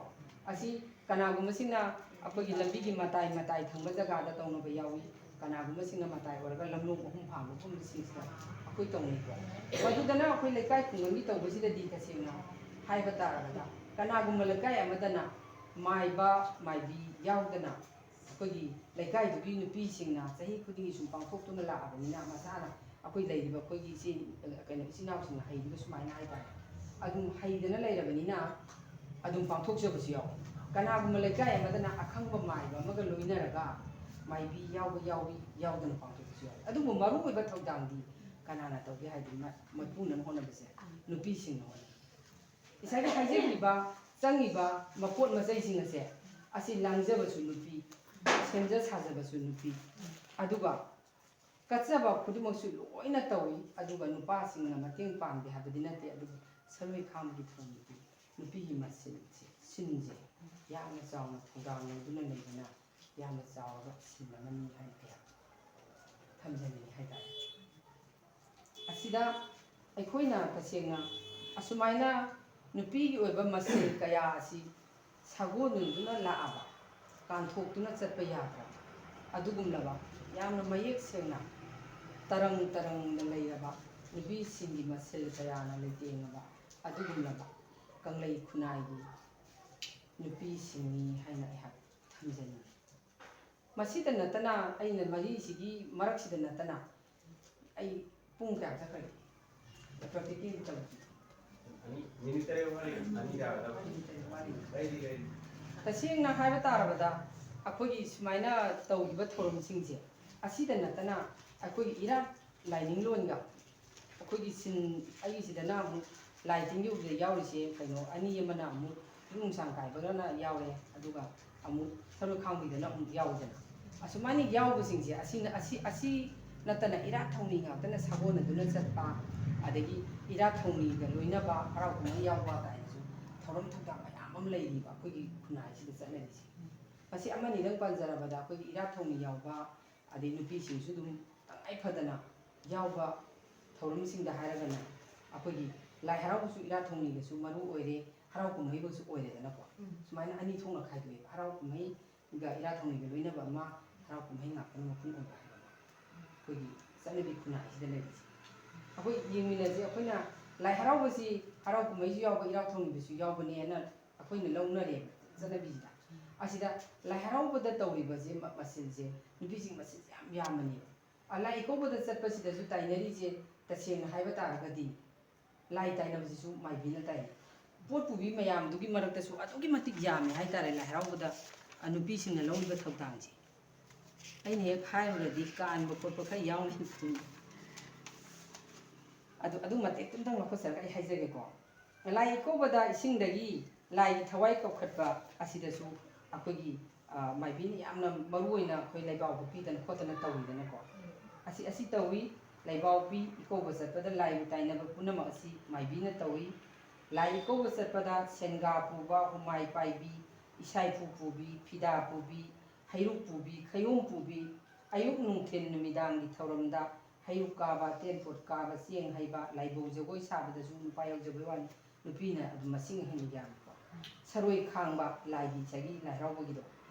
ꯑꯁꯤ ꯀꯅꯥꯒꯨꯝꯕꯁꯤꯡꯅ ꯑꯩꯈꯣꯏꯒꯤ ꯂꯝꯕꯤꯒꯤ ꯃꯇꯥꯏ ꯃꯇꯥꯏ ꯊꯪꯕ ꯖꯒꯥꯗ ꯇꯧꯅꯕ ꯌꯥꯎꯏ, ꯀꯅꯥꯒꯨꯝꯕꯁꯤꯡꯅ ꯃꯇꯥꯏ ꯑꯣꯏꯔꯒ ꯂꯝꯂꯣꯡ ꯑꯍꯨꯝ ꯐꯥꯡꯕꯒꯨꯝꯕꯁꯤꯡꯁꯤꯗ ꯑꯩꯈꯣꯏ ꯇꯧꯅꯩꯀꯣ꯫ ꯃꯗꯨꯗꯅ ꯑꯩꯈꯣꯏ ꯂꯩꯀꯥꯏ ꯈꯨꯡꯒꯪꯒꯤ ꯇꯧꯕꯁꯤꯗꯗꯤ ꯇꯁꯦꯡꯅ ꯍꯥꯏꯕ ꯇꯥꯔꯕꯗ ꯀꯅꯥꯒꯨꯝꯕ ꯂꯩꯀꯥꯏ ꯑꯃꯗꯅ ꯃꯥꯏꯕ ꯃꯥꯏꯕꯤ ꯌꯥꯎꯗꯅ ꯑꯩꯈꯣꯏꯒꯤ ꯂꯩꯀꯥꯏꯗꯨꯒꯤ ꯅꯨꯄꯤꯁꯤꯡꯅ ꯆꯍꯤ ꯈꯨꯗꯤꯡꯒꯤ ꯁꯨꯝ ꯄꯥꯡꯊꯣꯛꯇꯨꯅ ꯂꯥꯛꯑꯕꯅꯤꯅ, ꯃꯁꯥꯅ ꯑꯩꯈꯣꯏ ꯂꯩꯔꯤꯕ ꯑꯩꯈꯣꯏꯒꯤ ꯏꯆꯦ, ꯀꯩꯅꯣ, ꯏꯆꯤꯟ ꯏꯅꯥꯎꯁꯤꯡꯅ ꯍꯩꯔꯤꯕ ꯁꯨꯃꯥꯏꯅ ꯍꯥꯏꯇꯥꯔꯦ, ꯑꯗꯨꯝ ꯍꯩꯗꯅ ꯂꯩꯔꯕꯅꯤꯅ ꯑꯗꯨꯝ ꯄꯥꯡꯊꯣꯛꯆꯕꯁꯨ ꯌꯥꯎꯋꯤ꯫ ꯀꯅꯥꯒꯨꯝꯕ ꯂꯩꯀꯥꯏ ꯑꯃꯗꯅ ꯑꯈꯪꯕ ꯃꯥꯏꯕ ꯑꯃꯒ ꯂꯣꯏꯅꯔꯒ ꯃꯥꯏꯕꯤ ꯌꯥꯎꯕ ꯌꯥꯎꯏ, ꯌꯥꯎꯗꯅ ꯄꯥꯡꯊꯣꯛꯄꯁꯨ ꯌꯥꯎꯏ꯫ ꯑꯗꯨꯕꯨ ꯃꯔꯨꯑꯣꯏꯕ ꯊꯧꯗꯥꯡꯗꯤ ꯀꯅꯥꯅ ꯇꯧꯒꯦ ꯍꯥꯏꯗꯤ ꯃ-, ꯃꯥꯏꯄꯨꯅꯅ ꯍꯣꯠꯅꯕꯁꯦ ꯅꯨꯄꯤꯁꯤꯡꯅ ꯍꯣꯠꯅꯩ꯫ ꯉꯁꯥꯏꯒꯤ ꯍꯥꯏꯖꯈꯤꯕ ꯆꯪꯉꯤꯕ ꯃꯄꯣꯠ ꯃꯆꯩꯁꯤꯡ ꯑꯁꯦ, ꯑꯁꯤ ꯂꯥꯡꯖꯕꯁꯨ ꯅꯨꯄꯤ, ꯁꯦꯝꯖ ꯁꯥꯖꯕꯁꯨ ꯅꯨꯄꯤ, ꯑꯗꯨꯒ ꯀꯠꯆꯕ ꯈꯨꯗꯤꯡꯃꯛꯁꯨ ꯂꯣꯏꯅ ꯇꯧꯏ꯫ ꯑꯗꯨꯒ ꯅꯨꯄꯥꯁꯤꯡꯅ ꯃꯇꯦꯡ ꯄꯥꯡꯗꯦ ꯍꯥꯏꯕꯗꯤ ꯅꯠꯇꯦ, ꯑꯗꯨꯕꯨ ꯁꯔꯨꯏ ꯈꯥꯝꯕꯒꯤ ꯊꯧꯔꯝꯗꯗꯤ ꯅꯨꯄꯤꯒꯤ ꯃꯁꯤꯟꯁꯦ, ꯁꯤꯟꯁꯦ ꯌꯥꯝꯅ ꯆꯥꯎꯅ ꯊꯧꯗꯥꯡ ꯂꯧꯗꯨꯅ ꯂꯩꯕꯅ ꯌꯥꯝꯅ ꯆꯥꯎꯔꯕ ꯁꯤꯟ ꯑꯃꯅꯤ ꯍꯥꯏꯅ ꯑꯩꯍꯥꯛ ꯊꯝꯖꯅꯤꯡꯏ ꯍꯥꯏꯇꯥꯔꯦ꯫ ꯑꯁꯤꯗ ꯑꯩꯈꯣꯏꯅ ꯇꯁꯦꯡꯅ ꯑꯁꯨꯃꯥꯏꯅ ꯅꯨꯄꯤꯒꯤ ꯑꯣꯏꯕ ꯃꯁꯦꯜ ꯀꯌꯥ ꯑꯁꯤ ꯁꯥꯒꯣꯟꯅꯗꯨꯅ ꯂꯥꯛꯑꯕ, ꯀꯥꯟꯊꯣꯛꯇꯨꯅ ꯆꯠꯄ ꯌꯥꯗ꯭ꯔꯕ, ꯑꯗꯨꯒꯨꯝꯂꯕ ꯌꯥꯝꯅ ꯃꯌꯦꯛ ꯁꯦꯡꯅ ꯇꯔꯪ ꯇꯔꯪꯅ ꯂꯩꯔꯕ ꯅꯨꯄꯤꯁꯤꯡꯒꯤ ꯃꯁꯦꯜ ꯀꯌꯥꯅ ꯂꯩꯇꯦꯡꯉꯕ ꯑꯗꯨꯒꯨꯝꯂꯕ ꯀꯪꯂꯩ ꯈꯨꯟꯅꯥꯏꯒꯤ ꯅꯨꯄꯤꯁꯤꯡꯅꯤ ꯍꯥꯏꯅ ꯑꯩꯍꯥꯛ ꯊꯝꯖꯅꯤꯡꯏ꯫ ꯃꯁꯤꯗ ꯅꯠꯇꯅ, ꯑꯩꯅ ꯃꯔꯤꯁꯤꯒꯤ ꯃꯔꯛꯁꯤꯗ ꯅꯠꯇꯅ ꯑꯩ ꯄꯨꯡ ꯀꯌꯥ ꯆꯠꯈ꯭ꯔꯒꯦ? ꯄ꯭ꯔꯦꯛꯇꯤꯀꯦꯜ ꯇꯧꯗ꯭ꯔꯤ꯫ ꯑꯅꯤ, ꯃꯤꯅꯤꯠ ꯇꯔꯦꯠ ꯋꯥꯠꯂꯤ, ꯑꯅꯤ ꯌꯥꯒꯗꯕ꯫ ꯃꯤꯅꯤꯠ ꯇꯔꯦꯠ ꯋꯥꯠꯂꯤ꯫ ꯂꯩꯔꯤ, ꯂꯩꯔꯤ꯫ ꯇꯁꯦꯡꯅ ꯍꯥꯏꯕ ꯇꯥꯔꯕꯗ, ꯑꯩꯈꯣꯏꯒꯤ ꯁꯨꯃꯥꯏꯅ ꯇꯧꯔꯤꯕ ꯊꯧꯔꯝꯁꯤꯡꯁꯦ, ꯑꯁꯤꯗ ꯅꯠꯇꯅ ꯑꯩꯈꯣꯏꯒꯤ ꯏꯔꯥꯠ ꯂꯥꯏꯅꯤꯡꯂꯣꯟꯒ ꯑꯩꯈꯣꯏꯒꯤ ꯁꯤꯟ ꯑꯩꯒꯤꯁꯤꯗꯅ ꯑꯃꯨꯛ ꯂꯥꯏ ꯇꯤꯟꯒꯤ ꯎꯕꯗ ꯌꯥꯎꯔꯤꯁꯦ ꯀꯩꯅꯣ, ꯑꯅꯤ ꯑꯃꯅ ꯑꯃꯨꯛ ꯌꯨꯝ ꯅꯨꯡꯁꯥꯡ ꯀꯥꯏꯕꯒꯅ ꯌꯥꯎꯔꯦ, ꯑꯗꯨꯒ ꯑꯃꯨꯛ ꯁꯔꯨ ꯈꯥꯡꯕꯤꯗꯅ ꯑꯃꯨꯛ ꯌꯥꯎꯗꯅ꯫ ꯑꯁꯨꯃꯥꯏꯅ ꯌꯥꯎꯕꯁꯤꯡꯁꯦ ꯑꯁꯤꯅ ꯑꯁꯤ ꯑꯁꯤ ꯅꯠꯇꯅ ꯏꯔꯥꯠ ꯊꯧꯅꯤ ꯉꯥꯛꯇꯅ ꯁꯥꯒꯣꯟꯅꯗꯨꯅ ꯆꯠꯄ, ꯑꯗꯒꯤ ꯏꯔꯥꯠ ꯊꯧꯅꯤꯒ ꯂꯣꯏꯅꯕ ꯍꯔꯥꯎ ꯀꯨꯝꯍꯩ ꯌꯥꯎꯕ ꯀꯥꯏꯅꯁꯨ ꯊꯧꯔꯝ ꯊꯧꯗꯥꯡ ꯃꯌꯥꯝ ꯑꯃ ꯂꯩꯔꯤꯕ ꯑꯩꯈꯣꯏꯒꯤ ꯈꯨꯟꯅꯥꯏꯁꯤꯗ ꯆꯠꯅꯔꯤꯁꯦ꯫ ꯃꯁꯤ ꯑꯃꯅꯤꯗꯪ ꯄꯟꯖꯔꯕꯗ ꯑꯩꯈꯣꯏꯒꯤ ꯏꯔꯥꯠ ꯊꯧꯅꯤ ꯌꯥꯎꯕ, ꯑꯗꯩ ꯅꯨꯄꯤꯁꯤꯡꯁꯨ ꯑꯗꯨꯝ ꯇꯉꯥꯏ ꯐꯗꯅ ꯌꯥꯎꯕ ꯊꯧꯔꯝꯁꯤꯡꯗ ꯍꯥꯏꯔꯒꯅ ꯑꯩꯈꯣꯏꯒꯤ ꯂꯥꯏ ꯍꯔꯥꯎꯕꯁꯨ ꯏꯔꯥꯠ ꯊꯧꯅꯤꯒꯁꯨ ꯃꯔꯨ ꯑꯣꯏꯔꯦ, ꯍꯔꯥꯎ ꯀꯨꯝꯍꯩꯒꯁꯨ ꯑꯣꯏꯔꯦꯗꯅꯀꯣ꯫ ꯎꯝ꯫ ꯁꯨꯃꯥꯏꯅ ꯑꯅꯤ ꯊꯣꯛꯅ ꯈꯥꯏꯗꯣꯛꯑꯦꯕ, ꯍꯔꯥꯎ ꯀꯨꯝꯍꯩꯒ ꯏꯔꯥꯠ ꯊꯧꯅꯤꯒ ꯂꯣꯏꯅꯕ ꯑꯃ, ꯍꯔꯥꯎ ꯀꯨꯝꯍꯩ ꯉꯥꯛꯇꯅ ꯃꯄꯨꯡ ꯑꯣꯏꯕ ꯍꯥꯏꯕ ꯑꯃ ꯑꯩꯈꯣꯏꯒꯤ ꯆꯠꯅꯕꯤ ꯈꯨꯟꯅꯥꯏꯁꯤꯗ ꯂꯩꯔꯤꯁꯦ꯫ ꯑꯩꯈꯣꯏ ꯌꯦꯡꯃꯤꯟꯅꯁꯦ, ꯑꯩꯈꯣꯏꯅ ꯂꯥꯏ ꯍꯔꯥꯎꯕꯁꯤ ꯍꯔꯥꯎ ꯀꯨꯝꯍꯩꯁꯨ ꯌꯥꯎꯕ, ꯏꯔꯥꯠ ꯊꯧꯅꯤꯗꯁꯨ ꯌꯥꯎꯕꯅꯦꯅ ꯑꯩꯈꯣꯏꯅ ꯂꯧꯅꯔꯦꯕ ꯆꯠꯅꯕꯤꯁꯤꯗ꯫ ꯑꯁꯤꯗ ꯂꯥꯏ ꯍꯔꯥꯎꯕꯗ ꯇꯧꯔꯤꯕꯁꯦ ꯃ-, ꯃꯁꯤꯡꯁꯦ, ꯅꯨꯄꯤꯁꯤꯡ ꯃꯁꯤꯡꯁꯦ ꯌꯥꯝ ꯌꯥꯝꯕꯅꯦꯕ꯫ ꯑ, ꯂꯥꯏ ꯏꯀꯧꯕꯗ ꯆꯠꯄꯁꯤꯗꯁꯨ ꯇꯥꯏꯅꯔꯤꯁꯦ, ꯇꯁꯦꯡꯅ ꯍꯥꯏꯕ ꯇꯥꯔꯒꯗꯤ ꯂꯥꯏ ꯇꯥꯏꯅꯕꯁꯤꯁꯨ ꯃꯥꯏꯕꯤꯅ ꯇꯥꯏꯅꯩ꯫ ꯄꯣꯠ ꯄꯨꯕꯤ ꯃꯌꯥꯝꯗꯨꯒꯤ ꯃꯔꯛꯇꯁꯨ ꯑꯗꯨꯛꯀꯤ ꯃꯇꯤꯛ ꯌꯥꯝꯃꯦ ꯍꯥꯏꯇꯥꯔꯦ ꯂꯥꯏ ꯍꯔꯥꯎꯕꯗ, ꯑ, ꯅꯨꯄꯤꯁꯤꯡꯅ ꯂꯧꯔꯤꯕ ꯊꯧꯗꯥꯡꯁꯦ꯫ ꯑꯩꯅ ꯍꯦꯛ ꯍꯥꯏꯔꯨꯔꯗꯤ ꯀꯥꯟꯕ ꯈꯣꯠꯄ ꯈꯔ ꯌꯥꯎꯅꯤ꯫ ꯑꯗꯨ, ꯑꯗꯨ ꯃꯇꯦꯛꯇꯨꯝꯇꯪ ꯂꯧꯈꯠꯆꯔꯒ ꯑꯩ ꯍꯥꯏꯖꯒꯦꯀꯣ꯫ ꯂꯥꯏ ꯏꯀꯧꯕꯗ ꯏꯁꯤꯡꯗꯒꯤ ꯂꯥꯏꯒꯤ ꯊꯋꯥꯏ ꯀꯧꯈꯠꯄ ꯑꯁꯤꯗꯁꯨ ꯑꯩꯈꯣꯏꯒꯤ, ꯑ, ꯃꯥꯏꯕꯤꯅ ꯌꯥꯝꯅ ꯃꯔꯨ ꯑꯣꯏꯅ ꯑꯩꯈꯣꯏ ꯂꯩꯕꯥꯎꯕ ꯄꯤꯗꯅ ꯈꯣꯠꯇꯅ ꯇꯧꯋꯤꯗꯅꯀꯣ꯫ ꯑꯁꯤ, ꯑꯁꯤ ꯇꯧꯋꯤ꯫ ꯂꯩꯕꯥꯎ ꯄꯤ, ꯏꯀꯧꯕ ꯆꯠꯄꯗ ꯂꯥꯏꯕꯨ ꯇꯥꯏꯅꯕ ꯄꯨꯝꯅꯃꯛ ꯑꯁꯤ ꯃꯥꯏꯕꯤꯅ ꯇꯧꯋꯤ꯫ ꯂꯥꯏ ꯏꯀꯧꯕ ꯆꯠꯄꯗ ꯁꯦꯟꯒꯥ ꯄꯨꯕ, ꯍꯨꯃꯥꯏ ꯄꯥꯏꯕꯤ, ꯏꯁꯥꯏꯐꯨ ꯄꯨꯕꯤ, ꯐꯤꯗꯥ ꯄꯨꯕꯤ, ꯍꯩꯔꯨꯛ ꯄꯨꯕꯤ, ꯈꯌꯣꯝ ꯄꯨꯕꯤ, ꯑꯌꯨꯛ ꯅꯨꯡꯊꯤꯜ ꯅꯨꯃꯤꯗꯥꯡꯒꯤ ꯊꯧꯔꯝꯗ ꯍꯩꯔꯨꯛ ꯀꯥꯕ, ꯇꯦꯟꯄꯣꯠ ꯀꯥꯕ, ꯆꯦꯡ ꯍꯩꯕ, ꯂꯥꯏꯕꯧ ꯖꯒꯣꯏ ꯁꯥꯕꯗꯁꯨ ꯅꯨꯄꯥ ꯌꯥꯎꯖꯕꯩ ꯋꯥꯅꯤ, ꯅꯨꯄꯤꯅ ꯑꯗꯨꯝ ꯃꯁꯤꯡ ꯍꯦꯟꯅ ꯌꯥꯝꯃꯤꯀꯣ꯫ ꯁꯔꯣꯏ ꯈꯥꯡꯕ, ꯂꯥꯏꯒꯤ ꯉꯁꯥꯏꯒꯤ ꯂꯥꯏ ꯍꯔꯥꯎꯕꯒꯤꯗꯣ꯫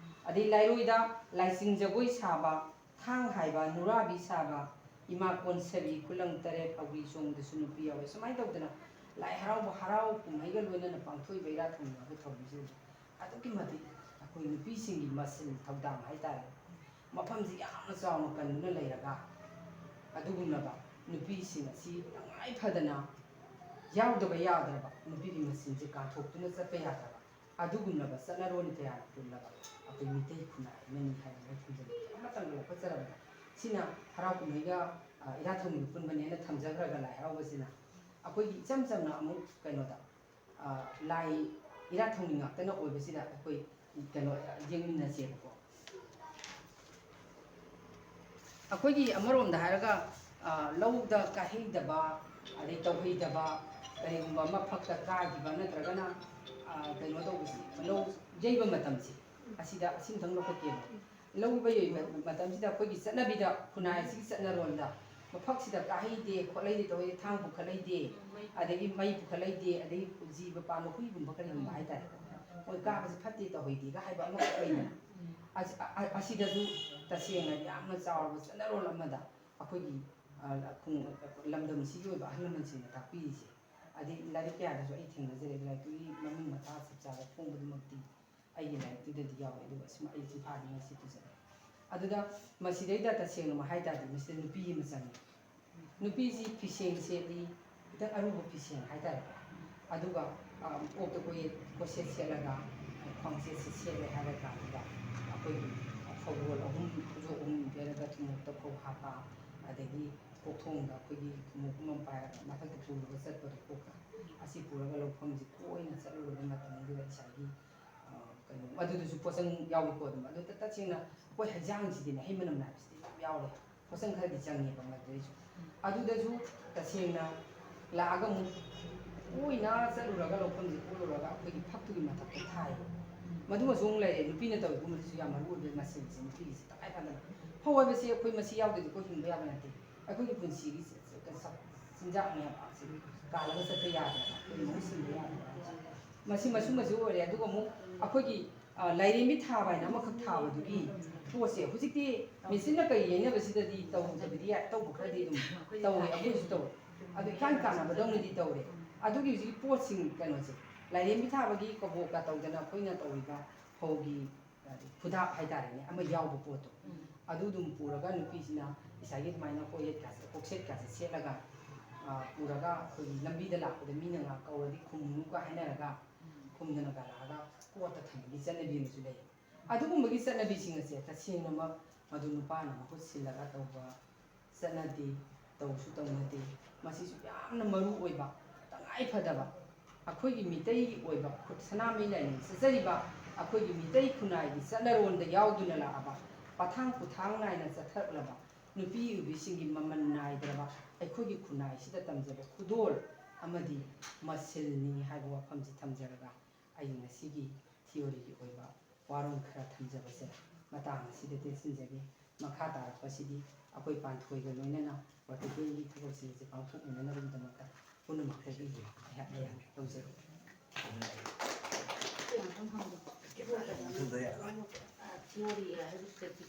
ꯑꯗꯩ ꯂꯥꯏꯔꯣꯏꯗ ꯂꯥꯏꯆꯤꯡ ꯖꯒꯣꯏ ꯁꯥꯕ, ꯊꯥꯡ ꯍꯥꯏꯕ, ꯅꯨꯔꯥꯕꯤ ꯁꯥꯕ, ꯏꯃꯥ ꯀꯣꯟꯁꯦꯕꯤ, ꯈꯨꯂꯪ ꯇꯔꯦꯠ, ꯍꯧꯔꯤ ꯆꯣꯡꯕꯗꯁꯨ ꯅꯨꯄꯤ ꯌꯥꯎꯋꯦ꯫ ꯁꯨꯃꯥꯏꯅ ꯇꯧꯗꯅ ꯂꯥꯏ ꯍꯔꯥꯎꯕ, ꯍꯔꯥꯎ ꯀꯨꯝꯍꯩꯒ ꯂꯣꯏꯅꯅ ꯄꯥꯡꯊꯣꯛꯏꯕ ꯏꯔꯥꯠ ꯊꯧꯅꯤꯒꯤ ꯊꯧꯔꯝꯁꯤꯡꯁꯦ ꯑꯗꯨꯛꯀꯤ ꯃꯇꯤꯛ ꯑꯩꯈꯣꯏ ꯅꯨꯄꯤꯁꯤꯡꯒꯤ ꯃꯁꯤꯟ ꯊꯧꯗꯥꯡ ꯍꯥꯏꯇꯥꯔꯦ, ꯃꯐꯝꯁꯤ ꯌꯥꯝꯅ ꯆꯥꯎꯅ ꯀꯟꯗꯨꯅ ꯂꯩꯔꯒ, ꯑꯗꯨꯒꯨꯝꯂꯕ ꯅꯨꯄꯤꯁꯤꯡ ꯑꯁꯤ ꯇꯉꯥꯏ ꯐꯗꯅ ꯌꯥꯎꯗꯕ ꯌꯥꯗ꯭ꯔꯕ, ꯅꯨꯄꯤꯒꯤ ꯃꯁꯤꯟꯁꯦ ꯀꯥꯟꯊꯣꯛꯇꯨꯅ ꯆꯠꯄ ꯌꯥꯗ꯭ꯔꯕ, ꯑꯗꯨꯒꯨꯝꯂꯕ ꯆꯠꯅꯔꯣꯟ ꯀꯌꯥꯅ ꯄꯨꯜꯂꯕ ꯑꯩꯈꯣꯏ ꯃꯤꯇꯩ ꯈꯨꯟꯅꯥꯏ ꯑꯃꯅꯤ ꯍꯥꯏꯗꯅ ꯊꯝꯖꯅꯤꯡꯉꯤ꯫ ꯑꯃꯇꯪ ꯂꯧꯈꯠꯆꯔꯕꯗ, ꯁꯤꯅ ꯍꯔꯥꯎ ꯀꯨꯝꯍꯩꯒ ꯏꯔꯥꯠ ꯊꯧꯅꯤꯒ ꯄꯨꯟꯕꯅꯦꯅ ꯊꯝꯖꯈ꯭ꯔꯒ ꯂꯥꯏ ꯍꯔꯥꯎꯕꯁꯤꯅ ꯑꯩꯈꯣꯏꯒꯤ ꯏꯆꯝ ꯆꯝꯅ ꯑꯃꯨꯛ ꯀꯩꯅꯣꯗ, ꯑ, ꯂꯥꯏ ꯏꯔꯥꯠ ꯊꯧꯅꯤ ꯉꯥꯛꯇꯅ ꯑꯣꯏꯕꯁꯤꯗ ꯑꯩꯈꯣꯏ ꯀꯩꯅꯣ ꯌꯦꯡꯃꯤꯟꯅꯁꯦꯕꯀꯣ꯫ ꯑꯩꯈꯣꯏꯒꯤ ꯑꯃꯔꯣꯝꯗ ꯍꯥꯏꯔꯒ, ꯑ, ꯂꯧꯗ ꯀꯥꯍꯩꯗꯕ, ꯑꯗꯩ ꯇꯧꯍꯩꯗꯕ, ꯀꯔꯤꯒꯨꯝꯕ ꯑꯃ ꯐꯛꯇ ꯀꯥꯈꯤꯕ ꯅꯠꯇ꯭ꯔꯒꯅ, ꯑ, ꯀꯩꯅꯣ ꯇꯧꯕꯁꯤ, ꯂꯧ ꯌꯩꯕ ꯃꯇꯝꯁꯤ, ꯑꯁꯤꯗ ꯑꯁꯤꯝꯇꯪ ꯂꯧꯈꯠꯀꯦꯕ꯫ ꯂꯧ ꯌꯩꯕ ꯃꯇꯝꯁꯤꯗ ꯑꯩꯈꯣꯏꯒꯤ ꯆꯠꯅꯕꯤꯗ, ꯈꯨꯟꯅꯥꯏ ꯑꯁꯤꯒꯤ ꯆꯠꯅꯔꯣꯟꯗ ꯃꯐꯛꯁꯤꯗ ꯀꯥꯍꯩꯗꯦ ꯈꯣꯠꯍꯩꯗꯦ ꯇꯧꯍꯩꯗꯦ, ꯊꯥꯡ ꯄꯨꯈꯠꯍꯩꯗꯦ, ꯑꯗꯒꯤ ꯃꯩ ꯄꯨꯈꯠꯍꯩꯗꯦ, ꯑꯗꯒꯤ ꯖꯤꯕ ꯄꯥꯟꯕ ꯍꯨꯏꯒꯨꯝꯕ ꯀꯔꯤꯒꯨꯝꯕ ꯍꯥꯏꯇꯥꯔꯦ, ꯃꯣꯏ ꯀꯥꯕꯁꯤ ꯐꯠꯇꯦ ꯇꯧꯍꯩꯗꯦꯒ ꯍꯥꯏꯕ ꯑꯃꯈꯛ ꯂꯩꯗꯅ꯫ ꯑꯁ-, ꯑ-, ꯑ-, ꯑꯁꯤꯗꯁꯨ ꯇꯁꯦꯡꯅ ꯌꯥꯝꯅ ꯆꯥꯎꯔꯕ ꯆꯠꯅꯔꯣꯜ ꯑꯃꯗ ꯑꯩꯈꯣꯏꯒꯤ, ꯑ, ꯈꯨꯡ-, ꯂꯝꯗꯝꯁꯤꯒꯤ ꯑꯣꯏꯕ ꯑꯍꯜ ꯂꯃꯟꯁꯤꯡꯅ ꯇꯥꯛꯄꯤꯔꯤꯁꯦ꯫ ꯑꯗꯩ ꯂꯥꯏꯔꯤꯛ ꯀꯌꯥꯗꯁꯨ ꯑꯩ ꯊꯦꯡꯅꯖꯔꯦ, ꯂꯥꯏꯔꯤꯛꯇꯨꯒꯤ ꯃꯃꯤꯡ ꯃꯊꯥ ꯆꯞ ꯆꯥꯕ ꯐꯣꯡꯕꯗꯨꯃꯛꯇꯤ ꯑꯩꯒꯤ ꯂꯥꯏꯔꯤꯛꯇꯨꯗꯗꯤ ꯌꯥꯎꯋꯦ, ꯑꯗꯨꯒ ꯁꯨꯝ ꯑꯩ ꯆꯤꯟꯐꯥꯗꯤ ꯉꯁꯤ ꯄꯨꯖꯔꯦ꯫ ꯑꯗꯨꯗ ꯃꯁꯤꯗꯩꯗ ꯇꯁꯦꯡꯅꯃꯛ ꯍꯥꯏ ꯇꯥꯔꯗꯤ ꯃꯁꯤꯗ ꯅꯨꯄꯤ ꯑꯃ ꯆꯪꯉꯤ꯫ ꯅꯨꯄꯤꯁꯤ ꯐꯤꯁꯦꯡ ꯁꯦꯠꯂꯤ, ꯈꯤꯇꯪ ꯑꯔꯨꯕ ꯐꯤꯁꯦꯡ ꯍꯥꯏ ꯇꯥꯔꯦꯀꯣ꯫ ꯑꯗꯨꯒ, ꯑ, ꯀꯣꯛꯇ ꯀꯣꯌꯦꯠ, ꯀꯣꯠꯁꯦꯠ ꯁꯦꯠꯂꯒ, ꯈ꯭ꯋꯥꯡꯁꯦꯠꯁꯤ ꯁꯦꯠꯂꯦ ꯍꯥꯏꯔ ꯀꯥꯟꯁꯤꯗ ꯑꯩꯈꯣꯏꯒꯤ ꯐꯧꯔꯣꯜ ꯑꯍꯨꯝ, ꯈꯨꯖꯣꯞ ꯑꯍꯨꯝ ꯄꯦꯜꯂꯒ ꯊꯨꯝꯃꯣꯛꯇ ꯐꯧ ꯍꯥꯞꯄ, ꯑꯗꯒꯤ ꯀꯣꯛꯊꯣꯡꯗ ꯑꯩꯈꯣꯏꯒꯤ ꯊꯨꯝꯃꯣꯛ ꯑꯃ ꯄꯥꯏꯔꯒ ꯃꯊꯛꯇ ꯄꯨꯔꯒ ꯆꯠꯄꯗꯣ ꯀꯣꯛꯇ, ꯑꯁꯤ ꯄꯨꯔꯒ ꯂꯧꯐꯝꯁꯤ ꯀꯣꯏꯅ ꯆꯠꯂꯨꯔꯕ ꯃꯇꯝꯗꯨꯗ ꯉꯁꯥꯏꯒꯤ, ꯑ, ꯀꯩꯅꯣ, ꯑꯗꯨꯗꯁꯨ ꯄꯣꯠꯆꯪ ꯌꯥꯎꯏꯀꯣ꯫ ꯑꯗꯨꯝ ꯑꯗꯨ ꯇ-, ꯇꯁꯦꯡꯅ ꯑꯩꯈꯣꯏ ꯍꯩꯖꯥꯡꯁꯤꯗꯤ ꯃꯍꯩ ꯃꯅꯝ ꯅꯥꯏꯕꯁꯤꯗꯤ ꯌꯥꯝ ꯌꯥꯎꯔꯦ꯫ ꯄꯣꯠꯆꯪ ꯈꯔꯗꯤ ꯆꯪꯉꯦꯕ ꯃꯗꯨꯗꯩꯁꯨ꯫ ꯑꯗꯨꯗꯁꯨ ꯇꯁꯦꯡꯅ ꯂꯥꯛꯑꯒ ꯑꯃꯨꯛ ꯀꯣꯏꯅ ꯆꯠꯂꯨꯔꯒ ꯂꯧꯐꯝꯁꯦ ꯀꯣꯠꯂꯨꯔꯒ ꯑꯩꯈꯣꯏꯒꯤ ꯐꯛꯇꯨꯒꯤ ꯃꯊꯛꯇ ꯊꯥꯏꯌꯦꯕ꯫ ꯃꯗꯨꯃꯁꯨ ꯑꯃꯨꯛ ꯂꯩꯔꯦ, ꯅꯨꯄꯤꯅ ꯇꯧꯔꯤꯕ ꯃꯗꯨꯁꯨ ꯌꯥꯝ ꯃꯔꯨ ꯑꯣꯏꯕ ꯃꯁꯤꯡꯁꯦ, ꯅꯨꯄꯤꯒꯤꯁꯦ ꯇꯉꯥꯏ ꯐꯗꯅ꯫ ꯐꯧ ꯍꯥꯏꯕꯁꯤ ꯑꯩꯈꯣꯏ ꯃꯁꯤ ꯌꯥꯎꯗ꯭ꯔꯗꯤ ꯑꯩꯈꯣꯏ ꯍꯤꯡꯕ ꯌꯥꯕ ꯅꯠꯇꯦ꯫ ꯑꯩꯈꯣꯏꯒꯤ ꯄꯨꯟꯁꯤꯒꯤ ꯆ-, ꯆ-, ꯆ-, ꯆꯤꯟꯖꯥꯛꯅꯦꯕ꯫ ꯑꯁꯤ ꯀꯥꯜꯂꯒ ꯆꯠꯄ ꯌꯥꯗ꯭ꯔꯕ, ꯑꯩꯈꯣꯏ ꯃꯍꯨꯠ ꯁꯤꯟꯕ ꯌꯥꯗ꯭ꯔꯕ꯫ ꯃꯁꯤ ꯃꯁꯨꯝꯕꯁꯨ ꯑꯣꯏꯔꯦ꯫ ꯑꯗꯨꯒ ꯑꯃꯨꯛ ꯑꯩꯈꯣꯏꯒꯤ, ꯑ, ꯂꯥꯏꯔꯦꯝꯕꯤ ꯊꯥꯕ ꯍꯥꯏꯅ ꯑꯃꯈꯛ ꯊꯥꯕꯗꯨꯒꯤ ꯄꯣꯠꯁꯦ ꯍꯧꯖꯤꯛꯇꯤ ꯃꯦꯆꯤꯟꯅ ꯀꯔꯤ ꯌꯩꯅꯕꯁꯤꯗꯗꯤ ꯇꯧꯗꯕꯗꯤ ꯌꯥꯏ, ꯇꯧꯕ ꯈꯔꯗꯤ ꯑꯗꯨꯝ ꯇꯧꯋꯦ, ꯑꯩꯈꯣꯏꯁꯨ ꯇꯧꯋꯦ꯫ ꯑꯗꯨ ꯏꯀꯥꯟ ꯀꯥꯟꯅꯕꯗꯧꯅꯗꯤ ꯇꯧꯔꯦ꯫ ꯑꯗꯨꯒꯤ ꯍꯧꯖꯤꯛꯀꯤ ꯄꯣꯠꯁꯤꯡ ꯀꯩꯅꯣꯁꯦ, ꯂꯥꯏꯔꯦꯝꯕꯤ ꯊꯥꯕꯒꯤ ꯀꯕꯣꯛꯀ ꯇꯧꯗꯅ ꯑꯩꯈꯣꯏꯅ ꯇꯧꯔꯤꯕ ꯐꯧꯒꯤ ꯈꯨꯗꯥꯞ ꯍꯥꯏꯇꯥꯔꯦꯅꯦ, ꯑꯃ ꯌꯥꯎꯕ ꯄꯣꯠꯇꯣ, ꯑꯗꯨ ꯑꯗꯨꯝ ꯄꯨꯔꯒ ꯅꯨꯄꯤꯁꯤꯅ ꯉꯁꯥꯏꯒꯤ ꯑꯗꯨꯃꯥꯏꯅ ꯀꯣꯛꯌꯦꯠꯀꯥꯁꯦ, ꯀꯣꯛꯁꯦꯠꯀꯥꯁꯦ ꯁꯦꯠꯂꯒ, ꯑ, ꯄꯨꯔꯒ ꯑꯩꯈꯣꯏꯒꯤ ꯂꯝꯕꯤꯗ ꯂꯥꯛꯄꯗ ꯃꯤꯅ ꯉꯥ ꯀꯧꯔꯗꯤ ꯈꯨꯝꯃꯨꯒ ꯍꯥꯏꯅꯔꯒ ꯈꯨꯝꯗꯅꯒ ꯂꯥꯛꯑꯒ ꯀꯣꯠꯇ ꯊꯝꯕꯒꯤ ꯆꯠꯅꯕꯤ ꯑꯃꯁꯨ ꯂꯩ꯫ ꯑꯗꯨꯒꯨꯝꯕꯒꯤ ꯆꯠꯅꯕꯤꯁꯤꯡ ꯑꯁꯦ ꯇꯁꯦꯡꯅꯃꯛ ꯃꯗꯨ ꯅꯨꯄꯥꯅ ꯃꯍꯨꯠ ꯁꯤꯜꯂꯒ ꯇꯧꯕ ꯆꯠꯅꯗꯦ, ꯇꯧꯁꯨ ꯇꯧꯅꯗꯦ꯫ ꯃꯁꯤꯁꯨ ꯌꯥꯝꯅ ꯃꯔꯨ ꯑꯣꯏꯕ, ꯇꯉꯥꯏ ꯐꯗꯕ, ꯑꯩꯈꯣꯏꯒꯤ ꯃꯤꯇꯩꯒꯤ ꯑꯣꯏꯕ ꯈꯨ-, ꯁꯅꯥꯃꯍꯤ ꯂꯥꯏꯅꯤꯡ ꯆꯠꯆꯔꯤꯕ ꯑꯩꯈꯣꯏꯒꯤ ꯃꯤꯇꯩ ꯈꯨꯟꯅꯥꯏꯒꯤ ꯆꯠꯅꯔꯣꯟꯗ ꯌꯥꯎꯗꯨꯅ ꯂꯥꯛꯑꯕ, ꯄꯊꯥꯡ ꯄꯨꯊꯥꯡ ꯅꯥꯏꯅ ꯆꯠꯊꯔꯛꯂꯕ ꯅꯨꯄꯤ ꯑꯣꯏꯕꯤꯁꯤꯡꯒꯤ ꯃꯃꯜ ꯅꯥꯏꯗ꯭ꯔꯕ ꯑꯩꯈꯣꯏꯒꯤ ꯈꯨꯟꯅꯥꯏꯁꯤꯗ ꯇꯝꯖꯕ ꯈꯨꯗꯣꯜ ꯑꯃꯗꯤ ꯃꯁꯤꯜꯅꯤ ꯍꯥꯏꯕ ꯋꯥꯐꯝꯁꯤ ꯊꯝꯖꯔꯒ, ꯑꯩ ꯉꯁꯤꯒꯤ ꯊꯤꯑꯣꯔꯤꯒꯤ ꯑꯣꯏꯕ ꯋꯥꯔꯣꯜ ꯈꯔ ꯊꯝꯖꯕꯁꯦ ꯃꯇꯥꯡ ꯑꯁꯤꯗ ꯇꯦꯟꯁꯤꯟꯖꯒꯦ꯫ ꯃꯈꯥ ꯇꯥꯔꯛꯄꯁꯤꯗꯤ ꯑꯩꯈꯣꯏ ꯄꯥꯟꯊꯣꯏꯒ ꯂꯣꯏꯅꯅ ꯄ꯭ꯔꯣꯇꯣꯀꯣꯜꯒꯤ ꯊꯕꯛꯁꯤꯡ ꯑꯁꯤ ꯄꯥꯡꯊꯣꯛꯃꯤꯟꯅꯅꯕꯒꯤꯗꯃꯛꯇ ꯄꯨꯝꯅꯃꯛꯇꯒꯤ ꯑꯩꯍꯥꯛ ꯑꯩꯍꯥꯛ ꯂꯧꯖꯔꯤ꯫ ꯊꯤꯑꯣꯔꯤ ꯍꯥꯏꯕꯁꯤꯗ